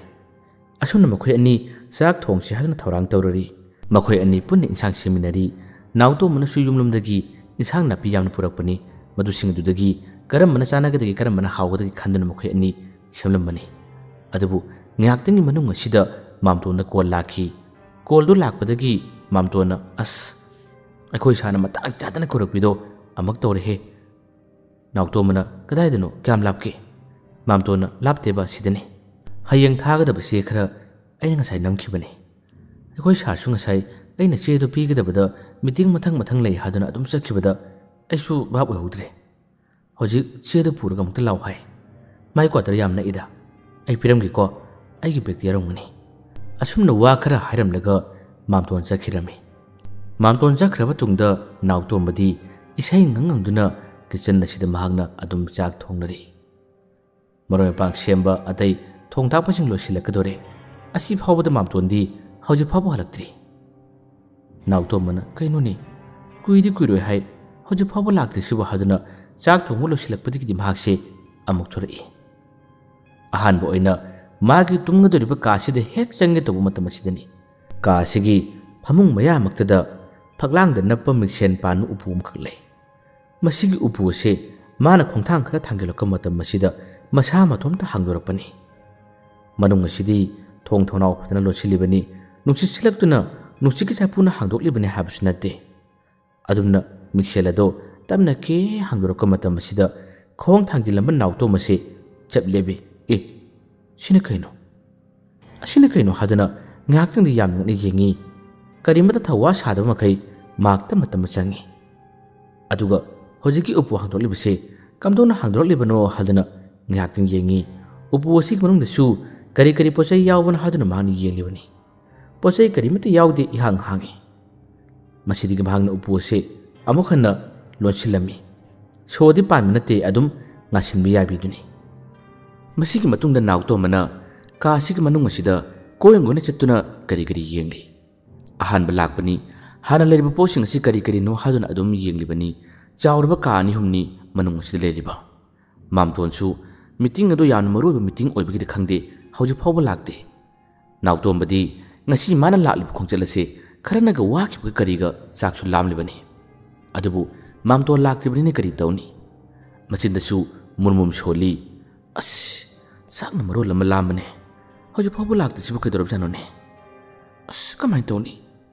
ꯑꯁꯨꯝꯅ ꯃꯈꯣꯏ ꯑꯅꯤ ꯆꯥꯛ ꯊꯣꯡꯁꯤ ꯍꯥꯏꯗꯨꯅ ꯊꯧꯔꯥꯡ ꯇꯧꯔꯔꯤ꯫ ꯃꯈꯣꯏ ꯑꯅꯤ ꯄꯨꯟꯅ ꯏꯟꯁꯥꯡ ꯁꯦꯝꯃꯤꯟꯅꯔꯤ꯫ ꯅꯥꯎꯇꯣꯝꯕꯅꯁꯨ ꯌꯨꯝꯂꯣꯝꯗꯒꯤ ꯏꯟꯁꯥꯡ ꯅꯥꯄꯤ ꯌꯥꯝꯅ ꯄꯨꯔꯛꯄꯅꯤ꯫ ꯃꯗꯨꯁꯤꯡ ꯑꯗꯨꯗꯒꯤ ꯀꯔꯝꯕꯅ ꯆꯥꯟꯅꯒꯗꯒꯦ, ꯀꯔꯝꯕꯅ ꯍꯥꯎꯒꯗꯒꯦ ꯈꯟꯗꯨꯅ ꯃꯈꯣꯏ ꯑꯅꯤ ꯁꯦꯝꯂꯝꯕꯅꯤ꯫ ꯑꯗꯨꯕꯨ ꯉꯥꯏꯍꯥꯛꯇꯪꯒꯤ ꯃꯅꯨꯡ ꯑꯁꯤꯗ ꯃꯥꯝꯇꯣꯟꯗ ꯀꯣꯜ ꯂꯥꯛꯈꯤ꯫ ꯀꯣꯜꯗꯨ ꯂꯥꯛꯄꯗꯒꯤ ꯃꯥꯝꯇꯣꯟꯅ, "ꯑꯁ, ꯑꯩꯈꯣꯏ ꯁꯥꯔꯅ ꯃꯇꯥꯡ ꯆꯥꯗꯅ ꯀꯧꯔꯛꯄꯤꯗꯣ ꯑꯃꯨꯛ ꯇꯧꯔꯦꯍꯦ꯫" ꯅꯥꯎꯇꯣꯝꯕꯅ, "ꯀꯗꯥꯏꯗꯅꯣ? ꯀꯌꯥꯝ ꯂꯥꯞꯀꯦ?" ꯃꯥꯝꯇꯣꯟꯅ, "ꯂꯥꯞꯇꯦꯕ, ꯁꯤꯗꯅꯤ꯫ ꯍꯌꯦꯡ ꯊꯥꯒꯗꯕ ꯆꯦ ꯈꯔ ꯑꯩꯅ ꯉꯁꯥꯏ ꯅꯝꯈꯤꯕꯅꯤ꯫ ꯑꯩꯈꯣꯏ ꯁꯥꯔꯁꯨ ꯉꯁꯥꯏ ꯑꯩꯅ ꯆꯦꯗꯨ ꯄꯤꯒꯗꯕꯗ ꯃꯤꯇꯤꯡ ꯃꯊꯪ ꯃꯊꯪ ꯂꯩ ꯍꯥꯏꯗꯨꯅ ꯑꯗꯨꯝ ꯆꯠꯈꯤꯕꯗ ꯑꯩꯁꯨ ꯚꯥꯞ ꯑꯣꯏꯍꯧꯗ꯭ꯔꯦ꯫ ꯍꯧꯖꯤꯛ ꯆꯦꯗꯨ ꯄꯨꯔꯒ ꯑꯃꯨꯛꯇ ꯂꯥꯛꯑꯣ ꯍꯥꯏ꯫ ꯃꯥꯏ ꯀ꯭ꯋꯥꯇꯔ ꯌꯥꯝ ꯅꯛꯏꯗ꯫ ꯑꯩ ꯄꯤꯔꯝꯒꯦꯀꯣ, ꯑꯩꯒꯤ ꯕꯦꯛꯇ ꯌꯥꯎꯔꯝꯒꯅꯤ꯫" ꯑꯁꯨꯝꯅ ꯋꯥ ꯈꯔ ꯍꯥꯏꯔꯝꯂꯒ ꯃꯥꯝꯇꯣꯟ ꯆꯠꯈꯤꯔꯝꯃꯤ꯫ ꯃꯥꯝꯇꯣꯟ ꯆꯠꯈ꯭ꯔꯕ ꯇꯨꯡꯗ ꯅꯥꯎꯇꯣꯝꯕꯗꯤ ꯏꯁꯩ ꯉꯪꯉꯪꯗꯨꯅ ꯀꯤꯆꯟ ꯑꯁꯤꯗ ꯃꯍꯥꯛꯅ ꯑꯗꯨꯝ ꯆꯥꯛ ꯊꯣꯡꯂꯔꯤ꯫ ꯃꯔꯣꯏ ꯃꯄꯥꯡ ꯁꯦꯝꯕ ꯑꯇꯩ ꯊꯣꯡ ꯊꯥꯛꯄꯁꯤꯡ ꯂꯣꯏꯁꯤꯜꯂꯛꯀꯗꯣꯔꯦ꯫ ꯑꯁꯤ ꯐꯥꯎꯕꯗ ꯃꯥꯝꯇꯣꯟꯗꯤ ꯍꯧꯖꯤꯛ ꯐꯥꯎꯕ ꯍꯜꯂꯛꯇ꯭ꯔꯤ꯫ ꯅꯥꯎꯇꯣꯝꯕꯅ, "ꯀꯩꯅꯣꯅꯦ, ꯀꯨꯏꯗꯤ ꯀꯨꯏꯔꯣꯏ ꯍꯥꯏ, ꯍꯧꯖꯤꯛ ꯐꯥꯎꯕ ꯂꯥꯛꯇ꯭ꯔꯤꯁꯤꯕꯨ?" ꯍꯥꯏꯗꯨꯅ ꯆꯥꯛ ꯊꯣꯡꯕ ꯂꯣꯏꯁꯤꯜꯂꯛꯄꯗꯒꯤꯗꯤ ꯃꯍꯥꯛꯁꯦ ꯑꯃꯨꯛ ꯊꯣꯔꯛꯏ꯫ ꯑꯍꯥꯟꯕ ꯑꯣꯏꯅ ꯃꯥꯒꯤ ꯇꯨꯝꯒꯗꯧꯔꯤꯕ ꯀꯥꯁꯤꯗ ꯍꯦꯛ ꯆꯪꯒꯦ ꯇꯧꯕ ꯃꯇꯝ ꯑꯁꯤꯗꯅꯤ꯫ ꯀꯥ ꯑꯁꯤꯒꯤ ꯐꯃꯨꯡ ꯃꯌꯥꯃꯛꯇꯗ ꯐꯛꯂꯥꯡꯗ ꯅꯞꯄ ꯃꯤꯡꯁꯦꯟ ꯄꯥꯟꯕ ꯎꯄꯨ ꯑꯃꯈꯛ ꯂꯩ꯫ ꯃꯁꯤꯒꯤ ꯎꯄꯨ ꯑꯁꯤ ꯃꯥꯅ ꯈꯣꯡꯊꯥꯡ ꯈꯔ ꯊꯥꯡꯒꯠꯂꯛꯄ ꯃꯇꯝ ꯑꯁꯤꯗ ꯃꯁꯥ ꯃꯇꯣꯝꯇ ꯍꯥꯡꯗꯣꯔꯛꯄꯅꯤ꯫ ꯃꯅꯨꯡ ꯑꯁꯤꯗꯤ ꯊꯣꯡ ꯊꯣꯡꯅꯥꯎ ꯐꯖꯅ ꯂꯣꯟꯁꯤꯜꯂꯤꯕꯅꯤ, ꯅꯨꯡꯁꯤꯠ ꯁꯤꯠꯂꯛꯇꯨꯅ ꯅꯨꯡꯁꯤꯠꯀꯤ ꯆꯥꯏꯄꯨꯅ ꯍꯥꯡꯗꯣꯛꯂꯤꯕꯅꯤ ꯍꯥꯏꯕꯁꯨ ꯅꯠꯇꯦ꯫ ꯑꯗꯨꯝꯅ ꯃꯤꯡꯁꯦꯜ ꯑꯗꯣ ꯇꯞꯅ ꯀꯦ ꯍꯥꯡꯗꯣꯔꯛꯄ ꯃꯇꯝ ꯑꯁꯤꯗ ꯈꯣꯡ ꯊꯥꯡꯖꯤꯜꯂꯝꯕ ꯅꯥꯎꯇꯣꯝ ꯑꯁꯤ ꯆꯞ ꯂꯦꯞꯄꯤ꯫ "ꯑꯦ, ꯁꯤꯅ ꯀꯩꯅꯣ? ꯑꯁꯤꯅ ꯀꯩꯅꯣ?" ꯍꯥꯏꯗꯨꯅ ꯉꯥꯏꯍꯥꯛꯇꯪꯗꯤ ꯌꯥꯝ ꯉꯛꯅ ꯌꯦꯡꯉꯤ꯫ ꯀꯔꯤꯃꯠꯇ ꯊꯧꯋꯥ ꯁꯥꯗꯕ ꯃꯈꯩ ꯃꯍꯥꯛ ꯇꯞꯅ ꯇꯞꯅ ꯆꯪꯉꯤ꯫ ꯑꯗꯨꯒ ꯍꯧꯖꯤꯛꯀꯤ ꯎꯄꯨ ꯍꯥꯡꯗꯣꯛꯂꯤꯕꯁꯤ ꯀꯝꯗꯧꯅ ꯍꯥꯡꯗꯣꯔꯛꯂꯤꯕꯅꯣ ꯍꯥꯏꯗꯨꯅ ꯉꯥꯏꯍꯥꯛꯇꯪ ꯌꯦꯡꯉꯤ꯫ ꯎꯄꯨ ꯑꯁꯤꯒꯤ ꯃꯅꯨꯡꯗꯁꯨ ꯀꯔꯤ ꯀꯔꯤ ꯄꯣꯠ ꯆꯩ ꯌꯥꯎꯕꯅꯣ ꯍꯥꯏꯗꯨꯅ ꯃꯍꯥꯛꯅ ꯌꯦꯡꯂꯤꯕꯅꯤ꯫ ꯄꯣꯠ ꯆꯩ ꯀꯔꯤꯃꯠꯇ ꯌꯥꯎꯗꯦ, ꯏꯍꯥꯡ ꯍꯥꯡꯉꯤ꯫ ꯃꯁꯤꯗꯒꯤ ꯃꯍꯥꯛꯅ ꯎꯄꯨ ꯑꯁꯤ ꯑꯃꯨꯛ ꯍꯟꯅ ꯂꯣꯟꯁꯤꯜꯂꯝꯃꯤ꯫ ꯁꯣꯗꯤ ꯄꯥꯟꯕ ꯅꯠꯇꯦ, ꯑꯗꯨꯝ ꯉꯥꯁꯤꯟꯕ ꯌꯥꯕꯤꯗꯨꯅꯤ꯫ ꯃꯁꯤꯒꯤ ꯃꯇꯨꯡꯗ ꯅꯥꯎꯇꯣꯝꯕꯅ ꯀꯥ ꯑꯁꯤꯒꯤ ꯃꯅꯨꯡ ꯑꯁꯤꯗ ꯀꯣꯏ ꯀꯣꯏꯅ ꯆꯠꯇꯨꯅ ꯀꯔꯤ ꯀꯔꯤ ꯌꯦꯡꯂꯤ꯫ ꯑꯍꯥꯟꯕ ꯂꯥꯛꯄꯅꯤ, ꯍꯥꯟꯅ ꯂꯩꯔꯤꯕ ꯄꯣꯠꯁꯤꯡ ꯑꯁꯤ ꯀꯔꯤ ꯀꯔꯤꯅꯣ ꯍꯥꯏꯗꯨꯅ ꯑꯗꯨꯝ ꯌꯦꯡꯂꯤꯕꯅꯤ꯫ ꯆꯥꯎꯔꯕ ꯀꯥ ꯑꯅꯤ ꯑꯍꯨꯝꯅꯤ ꯃꯅꯨꯡ ꯑꯁꯤꯗ ꯂꯩꯔꯤꯕ꯫ ꯃꯥꯝꯇꯣꯟꯁꯨ ꯃꯤꯇꯤꯡ ꯑꯗꯨ ꯌꯥꯝꯅ ꯃꯔꯨ ꯑꯣꯏꯕ ꯃꯤꯇꯤꯡ ꯑꯣꯏꯕꯒꯤꯔ ꯈꯪꯗꯦ, ꯍꯧꯖꯤꯛ ꯐꯥꯎꯕ ꯂꯥꯛꯇꯦ꯫ ꯅꯥꯎꯇꯣꯝꯕꯗꯤ ꯉꯁꯤ ꯃꯥꯅ ꯂꯥꯛꯂꯤꯕ ꯈꯣꯡꯆꯠ ꯑꯁꯤ ꯈꯔꯅꯒ ꯋꯥꯈꯤꯕꯒ ꯀꯔꯤꯒ ꯆꯥꯛꯁꯨ ꯂꯥꯝꯂꯤꯕꯅꯤ꯫ ꯑꯗꯨꯕꯨ ꯃꯥꯝꯇꯣꯟ ꯂꯥꯛꯇ꯭ꯔꯤꯕꯅꯤꯅ ꯀꯔꯤ ꯇꯧꯅꯤ? ꯃꯆꯤꯟꯗꯁꯨ ꯃꯨꯔꯃꯨꯝ ꯁꯣꯜꯂꯤ꯫ "ꯑꯁ, ꯆꯥꯛꯅ ꯃꯔꯣꯜ ꯑꯃ ꯂꯥꯝꯕꯅꯦ꯫ ꯍꯧꯖꯤꯛ ꯐꯥꯎꯕ ꯂꯥꯛꯇ꯭ꯔꯤꯁꯤꯕꯨ ꯀꯩꯗꯧꯔꯕꯖꯥꯠꯅꯣꯅꯦ?" "ꯑꯁ, ꯀꯃꯥꯏꯅ ꯇꯧꯅꯤ?"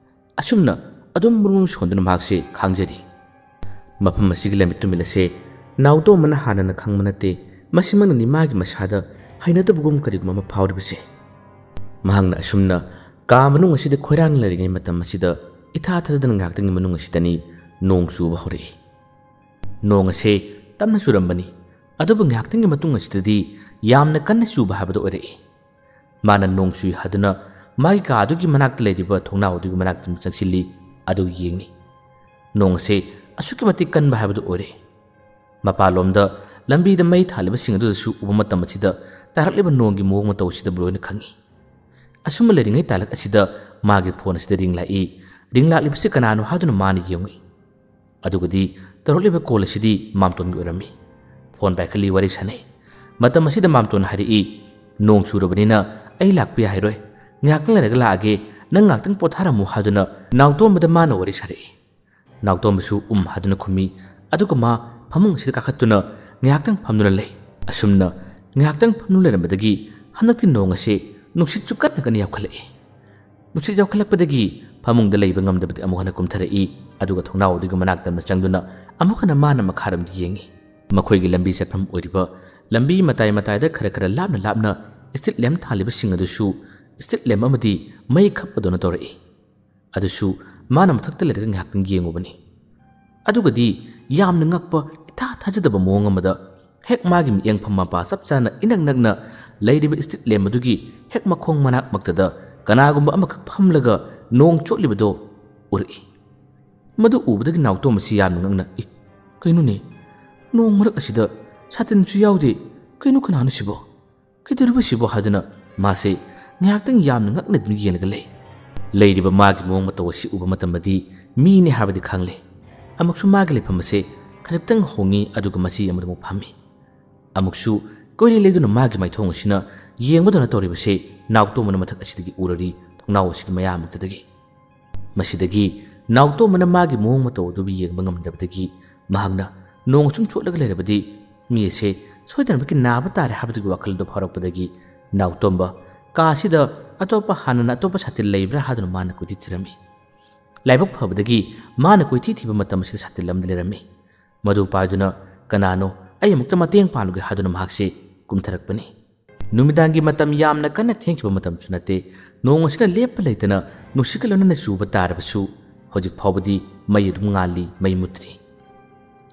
ꯑꯁꯨꯝꯅ ꯑꯗꯨꯝ ꯃꯔꯨꯝ ꯁꯣꯟꯗꯨꯅ ꯃꯍꯥꯛꯁꯦ ꯈꯥꯡꯖꯔꯤ꯫ ꯃꯐꯝ ꯑꯁꯤꯒꯤ ꯂꯝꯕꯤ ꯇꯨꯃꯤꯟ ꯑꯁꯦ ꯅꯥꯎꯇꯣꯝꯕꯅ ꯍꯥꯟꯅꯅ ꯈꯪꯕ ꯅꯠꯇꯦ, ꯃꯁꯤꯃꯛꯅꯅꯤ ꯃꯥꯒꯤ ꯃꯁꯥꯗ ꯍꯩꯅꯗꯕꯒꯨꯝ ꯀꯔꯤꯒꯨꯝꯕ ꯑꯃ ꯐꯥꯎꯔꯤꯕꯁꯦ꯫ ꯃꯍꯥꯛꯅ ꯑꯁꯨꯝꯅ ꯀꯥ ꯃꯅꯨꯡ ꯑꯁꯤꯗ ꯈꯣꯏꯔꯥꯡꯅ ꯂꯩꯔꯤꯉꯩ ꯃꯇꯝ ꯑꯁꯤꯗ, ꯏꯊꯥ ꯊꯥꯖꯗꯅ ꯉꯥꯏꯍꯥꯛꯇꯪꯒꯤ ꯃꯅꯨꯡ ꯑꯁꯤꯗꯅꯤ ꯅꯣꯡ ꯆꯨꯕ ꯍꯧꯔꯛꯏ꯫ ꯅꯣꯡ ꯑꯁꯦ ꯇꯞꯅ ꯆꯨꯔꯝꯕꯅꯤ, ꯑꯗꯨꯕꯨ ꯉꯥꯏꯍꯥꯛꯇꯪꯒꯤ ꯃꯇꯨꯡ ꯑꯁꯤꯗꯗꯤ ꯌꯥꯝꯅ ꯀꯟꯅ ꯆꯨꯕ ꯍꯥꯏꯕꯗꯨ ꯑꯣꯏꯔꯛꯏ꯫ ꯃꯥꯅ ꯅꯣꯡ ꯆꯨꯏ ꯍꯥꯏꯗꯨꯅ ꯃꯥꯒꯤ ꯀꯥ ꯑꯗꯨꯒꯤ ꯃꯅꯥꯛꯇ ꯂꯩꯔꯤꯕ ꯊꯣꯡꯅꯥꯎ ꯑꯗꯨꯒꯤ ꯃꯅꯥꯛꯇ ꯑꯗꯨꯝ ꯆꯪꯁꯤꯜꯂꯤ, ꯑꯗꯨꯒ ꯌꯦꯡꯂꯤ꯫ ꯅꯣꯡ ꯑꯁꯦ ꯑꯁꯨꯛꯀꯤ ꯃꯇꯤꯛ ꯀꯟꯕ ꯍꯥꯏꯕꯗꯨ ꯑꯣꯏꯔꯦ꯫ ꯃꯄꯥꯟꯂꯣꯝꯗ ꯂꯝꯕꯤꯗ ꯃꯩ ꯊꯥꯜꯂꯤꯕꯁꯤꯡ ꯑꯗꯨꯗꯁꯨ ꯎꯕ ꯃꯇꯝ ꯑꯁꯤꯗ ꯇꯥꯔꯛꯂꯤꯕ ꯅꯣꯡꯒꯤ ꯃꯑꯣꯡ ꯃꯇꯧ ꯑꯁꯤꯗꯕꯨ ꯂꯣꯏꯅ ꯈꯪꯏ꯫ ꯑꯁꯨꯝꯅ ꯂꯩꯔꯤꯉꯩ ꯇꯥꯂꯛ ꯑꯁꯤꯗ ꯃꯥꯒꯤ ꯐꯣꯟ ꯑꯁꯤꯗ ꯔꯤꯡ ꯂꯥꯛꯏ꯫ ꯔꯤꯡ ꯂꯥꯛꯂꯤꯕꯁꯤ ꯀꯅꯥꯅꯣ ꯍꯥꯏꯗꯨꯅ ꯃꯥꯅ ꯌꯦꯡꯉꯨꯏ꯫ ꯑꯗꯨꯒꯗꯤ ꯇꯧꯔꯛꯂꯤꯕ ꯀꯣꯜ ꯑꯁꯤꯗꯤ ꯃꯥꯝꯇꯣꯟꯒꯤ ꯑꯣꯏꯔꯝꯃꯤ꯫ ꯐꯣꯟ ꯄꯥꯏꯈꯠꯂꯤ, ꯋꯥꯔꯤ ꯁꯥꯟꯅꯩ꯫ ꯃꯇꯝ ꯑꯁꯤꯗ ꯃꯥꯝꯇꯣꯟꯅ ꯍꯥꯏꯔꯛꯏ, "ꯅꯣꯡ ꯆꯨꯔꯕꯅꯤꯅ ꯑꯩ ꯂꯥꯛꯄ ꯌꯥꯔꯣꯏ, ꯉꯥꯏꯍꯥꯛꯇꯪ ꯂꯩꯔꯒ ꯂꯥꯛꯑꯒꯦ, ꯅꯪ ꯉꯥꯏꯍꯥꯛꯇꯪ ꯄꯣꯊꯥꯔꯝꯃꯨ" ꯍꯥꯏꯗꯨꯅ ꯅꯥꯎꯇꯣꯝꯕꯗ ꯃꯥꯅ ꯋꯥꯔꯤ ꯁꯥꯔꯛꯏ꯫ ꯅꯥꯎꯇꯣꯝꯕꯁꯨ ꯎꯝ ꯍꯥꯏꯗꯨꯅ ꯈꯨꯝꯃꯤ꯫ ꯑꯗꯨꯒ ꯃꯥ ꯐꯃꯨꯡ ꯑꯁꯤꯗ ꯀꯥꯈꯠꯇꯨꯅ ꯉꯥꯏꯍꯥꯛꯇꯪ ꯐꯝꯗꯨꯅ ꯂꯩ꯫ ꯑꯁꯨꯝꯅ ꯉꯥꯏꯍꯥꯛꯇꯪ ꯐꯝꯗꯨꯅ ꯂꯩꯔꯝꯕꯗꯒꯤ ꯍꯟꯗꯛꯇꯤ ꯅꯣꯡ ꯑꯁꯦ ꯅꯨꯡꯁꯤꯠꯁꯨ ꯀꯟꯅ ꯀꯟꯅ ꯌꯥꯎꯈꯠꯂꯛꯏ꯫ ꯅꯨꯡꯁꯤꯠ ꯌꯥꯎꯈꯠꯂꯛꯄꯗꯒꯤ ꯐꯃꯨꯡꯗ ꯂꯩꯕ ꯉꯝꯗꯕꯗꯒꯤ ꯑꯃꯨꯛ ꯍꯟꯅ ꯀꯨꯝꯊꯔꯛꯏ, ꯑꯗꯨꯒ ꯊꯣꯡꯅꯥꯎ ꯑꯗꯨꯒꯤ ꯃꯅꯥꯛꯇ ꯑꯃ ꯆꯪꯗꯨꯅ ꯑꯃꯨꯛ ꯍꯟꯅ ꯃꯥꯅ ꯃꯈꯥꯔꯣꯝꯗ ꯌꯦꯡꯉꯤ꯫ ꯃꯈꯣꯏꯒꯤ ꯂꯝꯕꯤ ꯆꯠꯐꯝ ꯑꯣꯏꯔꯤꯕ ꯂꯝꯕꯤ ꯃꯇꯥꯏ ꯃꯇꯥꯏꯗ ꯈꯔ ꯈꯔ ꯂꯥꯞꯅ ꯂꯥꯞꯅ ꯁ꯭ꯇ꯭ꯔꯤꯠ ꯂꯦꯝꯞ ꯊꯥꯜꯂꯤꯕꯁꯤꯡ ꯑꯗꯨꯁꯨ ꯁ꯭ꯇ꯭ꯔꯤꯠ ꯂꯦꯝꯞ ꯑꯃꯗꯤ ꯃꯩ ꯈꯞꯄꯗꯧꯅ ꯇꯧꯔꯛꯏ꯫ ꯑꯗꯨꯁꯨ ꯃꯥꯅ ꯃꯊꯛꯇ ꯂꯩꯔꯒ ꯉꯥꯏꯍꯥꯛꯇꯪ ꯌꯦꯡꯉꯨꯕꯅꯤ꯫ ꯑꯗꯨꯒꯗꯤ ꯌꯥꯝꯅ ꯉꯛꯄ, ꯏꯊꯥ ꯊꯥꯖꯗꯕ ꯃꯑꯣꯡ ꯑꯃꯗ ꯍꯦꯛ ꯃꯥꯒꯤ ꯃꯤꯠꯌꯦꯡꯐꯝ ꯃꯄꯥ ꯆꯞ ꯆꯥꯅ ꯏꯅꯛ ꯅꯛꯅ ꯂꯩꯔꯤꯕ ꯁ꯭ꯇ꯭ꯔꯤꯠ ꯂꯦꯝꯞ ꯑꯗꯨꯒꯤ ꯍꯦꯛ ꯃꯈꯣꯡ ꯃꯅꯥꯛꯃꯛꯇꯗ ꯀꯅꯥꯒꯨꯝꯕ ꯑꯃꯈꯛ ꯐꯝꯂꯒ ꯅꯣꯡ ꯆꯣꯠꯂꯤꯕꯗꯣ ꯎꯔꯛꯏ꯫ ꯃꯗꯨ ꯎꯕꯗꯒꯤ ꯅꯥꯎꯇꯣꯝꯕꯁꯤ ꯌꯥꯝꯅ ꯉꯛꯅ, "ꯑꯦ, ꯀꯩꯅꯣꯅꯦ? ꯅꯣꯡ ꯃꯔꯛ ꯑꯁꯤꯗ ꯁꯥꯇꯤꯟꯁꯨ ꯌꯥꯎꯗꯦ꯫ ꯀꯩꯅꯣ, ꯀꯅꯥꯅꯣ ꯁꯤꯕꯣ? ꯀꯩꯗꯧꯔꯤꯕ ꯁꯤꯕꯣ?" ꯍꯥꯏꯗꯨꯅ ꯃꯥꯁꯦ ꯉꯥꯏꯍꯥꯛꯇꯪ ꯌꯥꯝꯅ ꯉꯛꯅꯗꯨꯅ ꯌꯦꯡꯂꯒ ꯂꯩ꯫ ꯂꯩꯔꯤꯕ ꯃꯥꯒꯤ ꯃꯑꯣꯡ ꯃꯇꯧ ꯑꯁꯤ ꯎꯕ ꯃꯇꯝꯗꯗꯤ ꯃꯤꯅꯦ ꯍꯥꯏꯕꯗꯤ ꯈꯪꯂꯦ꯫ ꯑꯃꯨꯛꯁꯨ ꯃꯥꯒꯤ ꯂꯩꯐꯝ ꯑꯁꯦ ꯈꯖꯤꯛꯇꯪ ꯍꯣꯡꯉꯤ, ꯑꯗꯨꯒ ꯃꯆꯤ ꯑꯃꯗ ꯑꯃꯨꯛ ꯐꯝꯃꯤ꯫ ꯑꯃꯨꯛꯁꯨ ꯀꯣꯏꯂꯦꯡ ꯂꯦꯡꯗꯨꯅ ꯃꯥꯒꯤ ꯃꯥꯏꯊꯣꯡ ꯑꯁꯤꯅ ꯌꯦꯡꯕꯗꯧꯅ ꯇꯧꯔꯤꯕꯁꯦ ꯅꯥꯎꯇꯣꯝꯕꯅ ꯃꯊꯛ ꯑꯁꯤꯗꯒꯤ ꯎꯔꯔꯤ, ꯊꯣꯡꯅꯥꯎ ꯑꯁꯤꯒꯤ ꯃꯌꯥꯃꯛꯇꯗꯒꯤ꯫ ꯃꯁꯤꯗꯒꯤ ꯅꯥꯎꯇꯣꯝꯕꯅ ꯃꯥꯒꯤ ꯃꯑꯣꯡ ꯃꯇꯧ ꯑꯗꯨꯕꯨ ꯌꯦꯡꯕ ꯉꯝꯗꯕꯗꯒꯤ ꯃꯍꯥꯛꯅ ꯅꯣꯡ ꯑꯁꯨꯝ ꯆꯣꯠꯂꯒ ꯂꯩꯔꯕꯗꯤ ꯃꯤ ꯑꯁꯦ ꯁꯣꯏꯗꯅꯃꯛꯀꯤ ꯅꯥꯕ ꯇꯥꯔꯦ ꯍꯥꯏꯕꯗꯨꯒꯤ ꯋꯥꯈꯜ ꯑꯗꯨ ꯐꯥꯎꯔꯛꯄꯗꯒꯤ ꯅꯥꯎꯇꯣꯝꯕ ꯀꯥ ꯑꯁꯤꯗ ꯑꯇꯣꯞꯄ ꯍꯥꯟꯅꯅ ꯑꯇꯣꯞꯄ ꯁꯥꯇꯤꯟ ꯂꯩꯕ꯭ꯔꯥ ꯍꯥꯏꯗꯨꯅ ꯃꯥꯅ ꯀꯣꯏꯊꯤ ꯊꯤꯔꯝꯃꯤ꯫ ꯂꯥꯏꯕꯛ ꯐꯕꯗꯒꯤ ꯃꯥꯅ ꯀꯣꯏꯊꯤ ꯊꯤꯕ ꯃꯇꯝ ꯑꯁꯤꯗ ꯁꯥꯇꯤꯟ ꯑꯃꯗꯤ ꯂꯩꯔꯝꯃꯤ꯫ ꯃꯗꯨ ꯄꯥꯏꯗꯨꯅ, "ꯀꯅꯥꯅꯣ? ꯑꯩ ꯑꯃꯨꯛꯇ ꯃꯇꯦꯡ ꯄꯥꯡꯂꯨꯒꯦ" ꯍꯥꯏꯗꯨꯅ ꯃꯍꯥꯛꯁꯤ ꯀꯨꯝꯊꯔꯛꯄꯅꯤ꯫ ꯅꯨꯃꯤꯗꯥꯡꯒꯤ ꯃꯇꯝ ꯌꯥꯝꯅ ꯀꯟꯅ ꯊꯦꯡꯈꯤꯕ ꯃꯇꯝꯁꯨ ꯅꯠꯇꯦ꯫ ꯅꯣꯡ ꯑꯁꯤꯅ ꯂꯦꯞꯄ ꯂꯩꯇꯅ ꯅꯨꯡꯁꯤꯠꯀ ꯂꯣꯏꯅꯅ ꯆꯨꯕ ꯇꯥꯔꯕꯁꯨ, ꯍꯧꯖꯤꯛ ꯐꯥꯎꯕꯗꯤ ꯃꯩ ꯑꯗꯨꯝ ꯉꯥꯜꯂꯤ, ꯃꯩ ꯃꯨꯠꯇ꯭ꯔꯤ꯫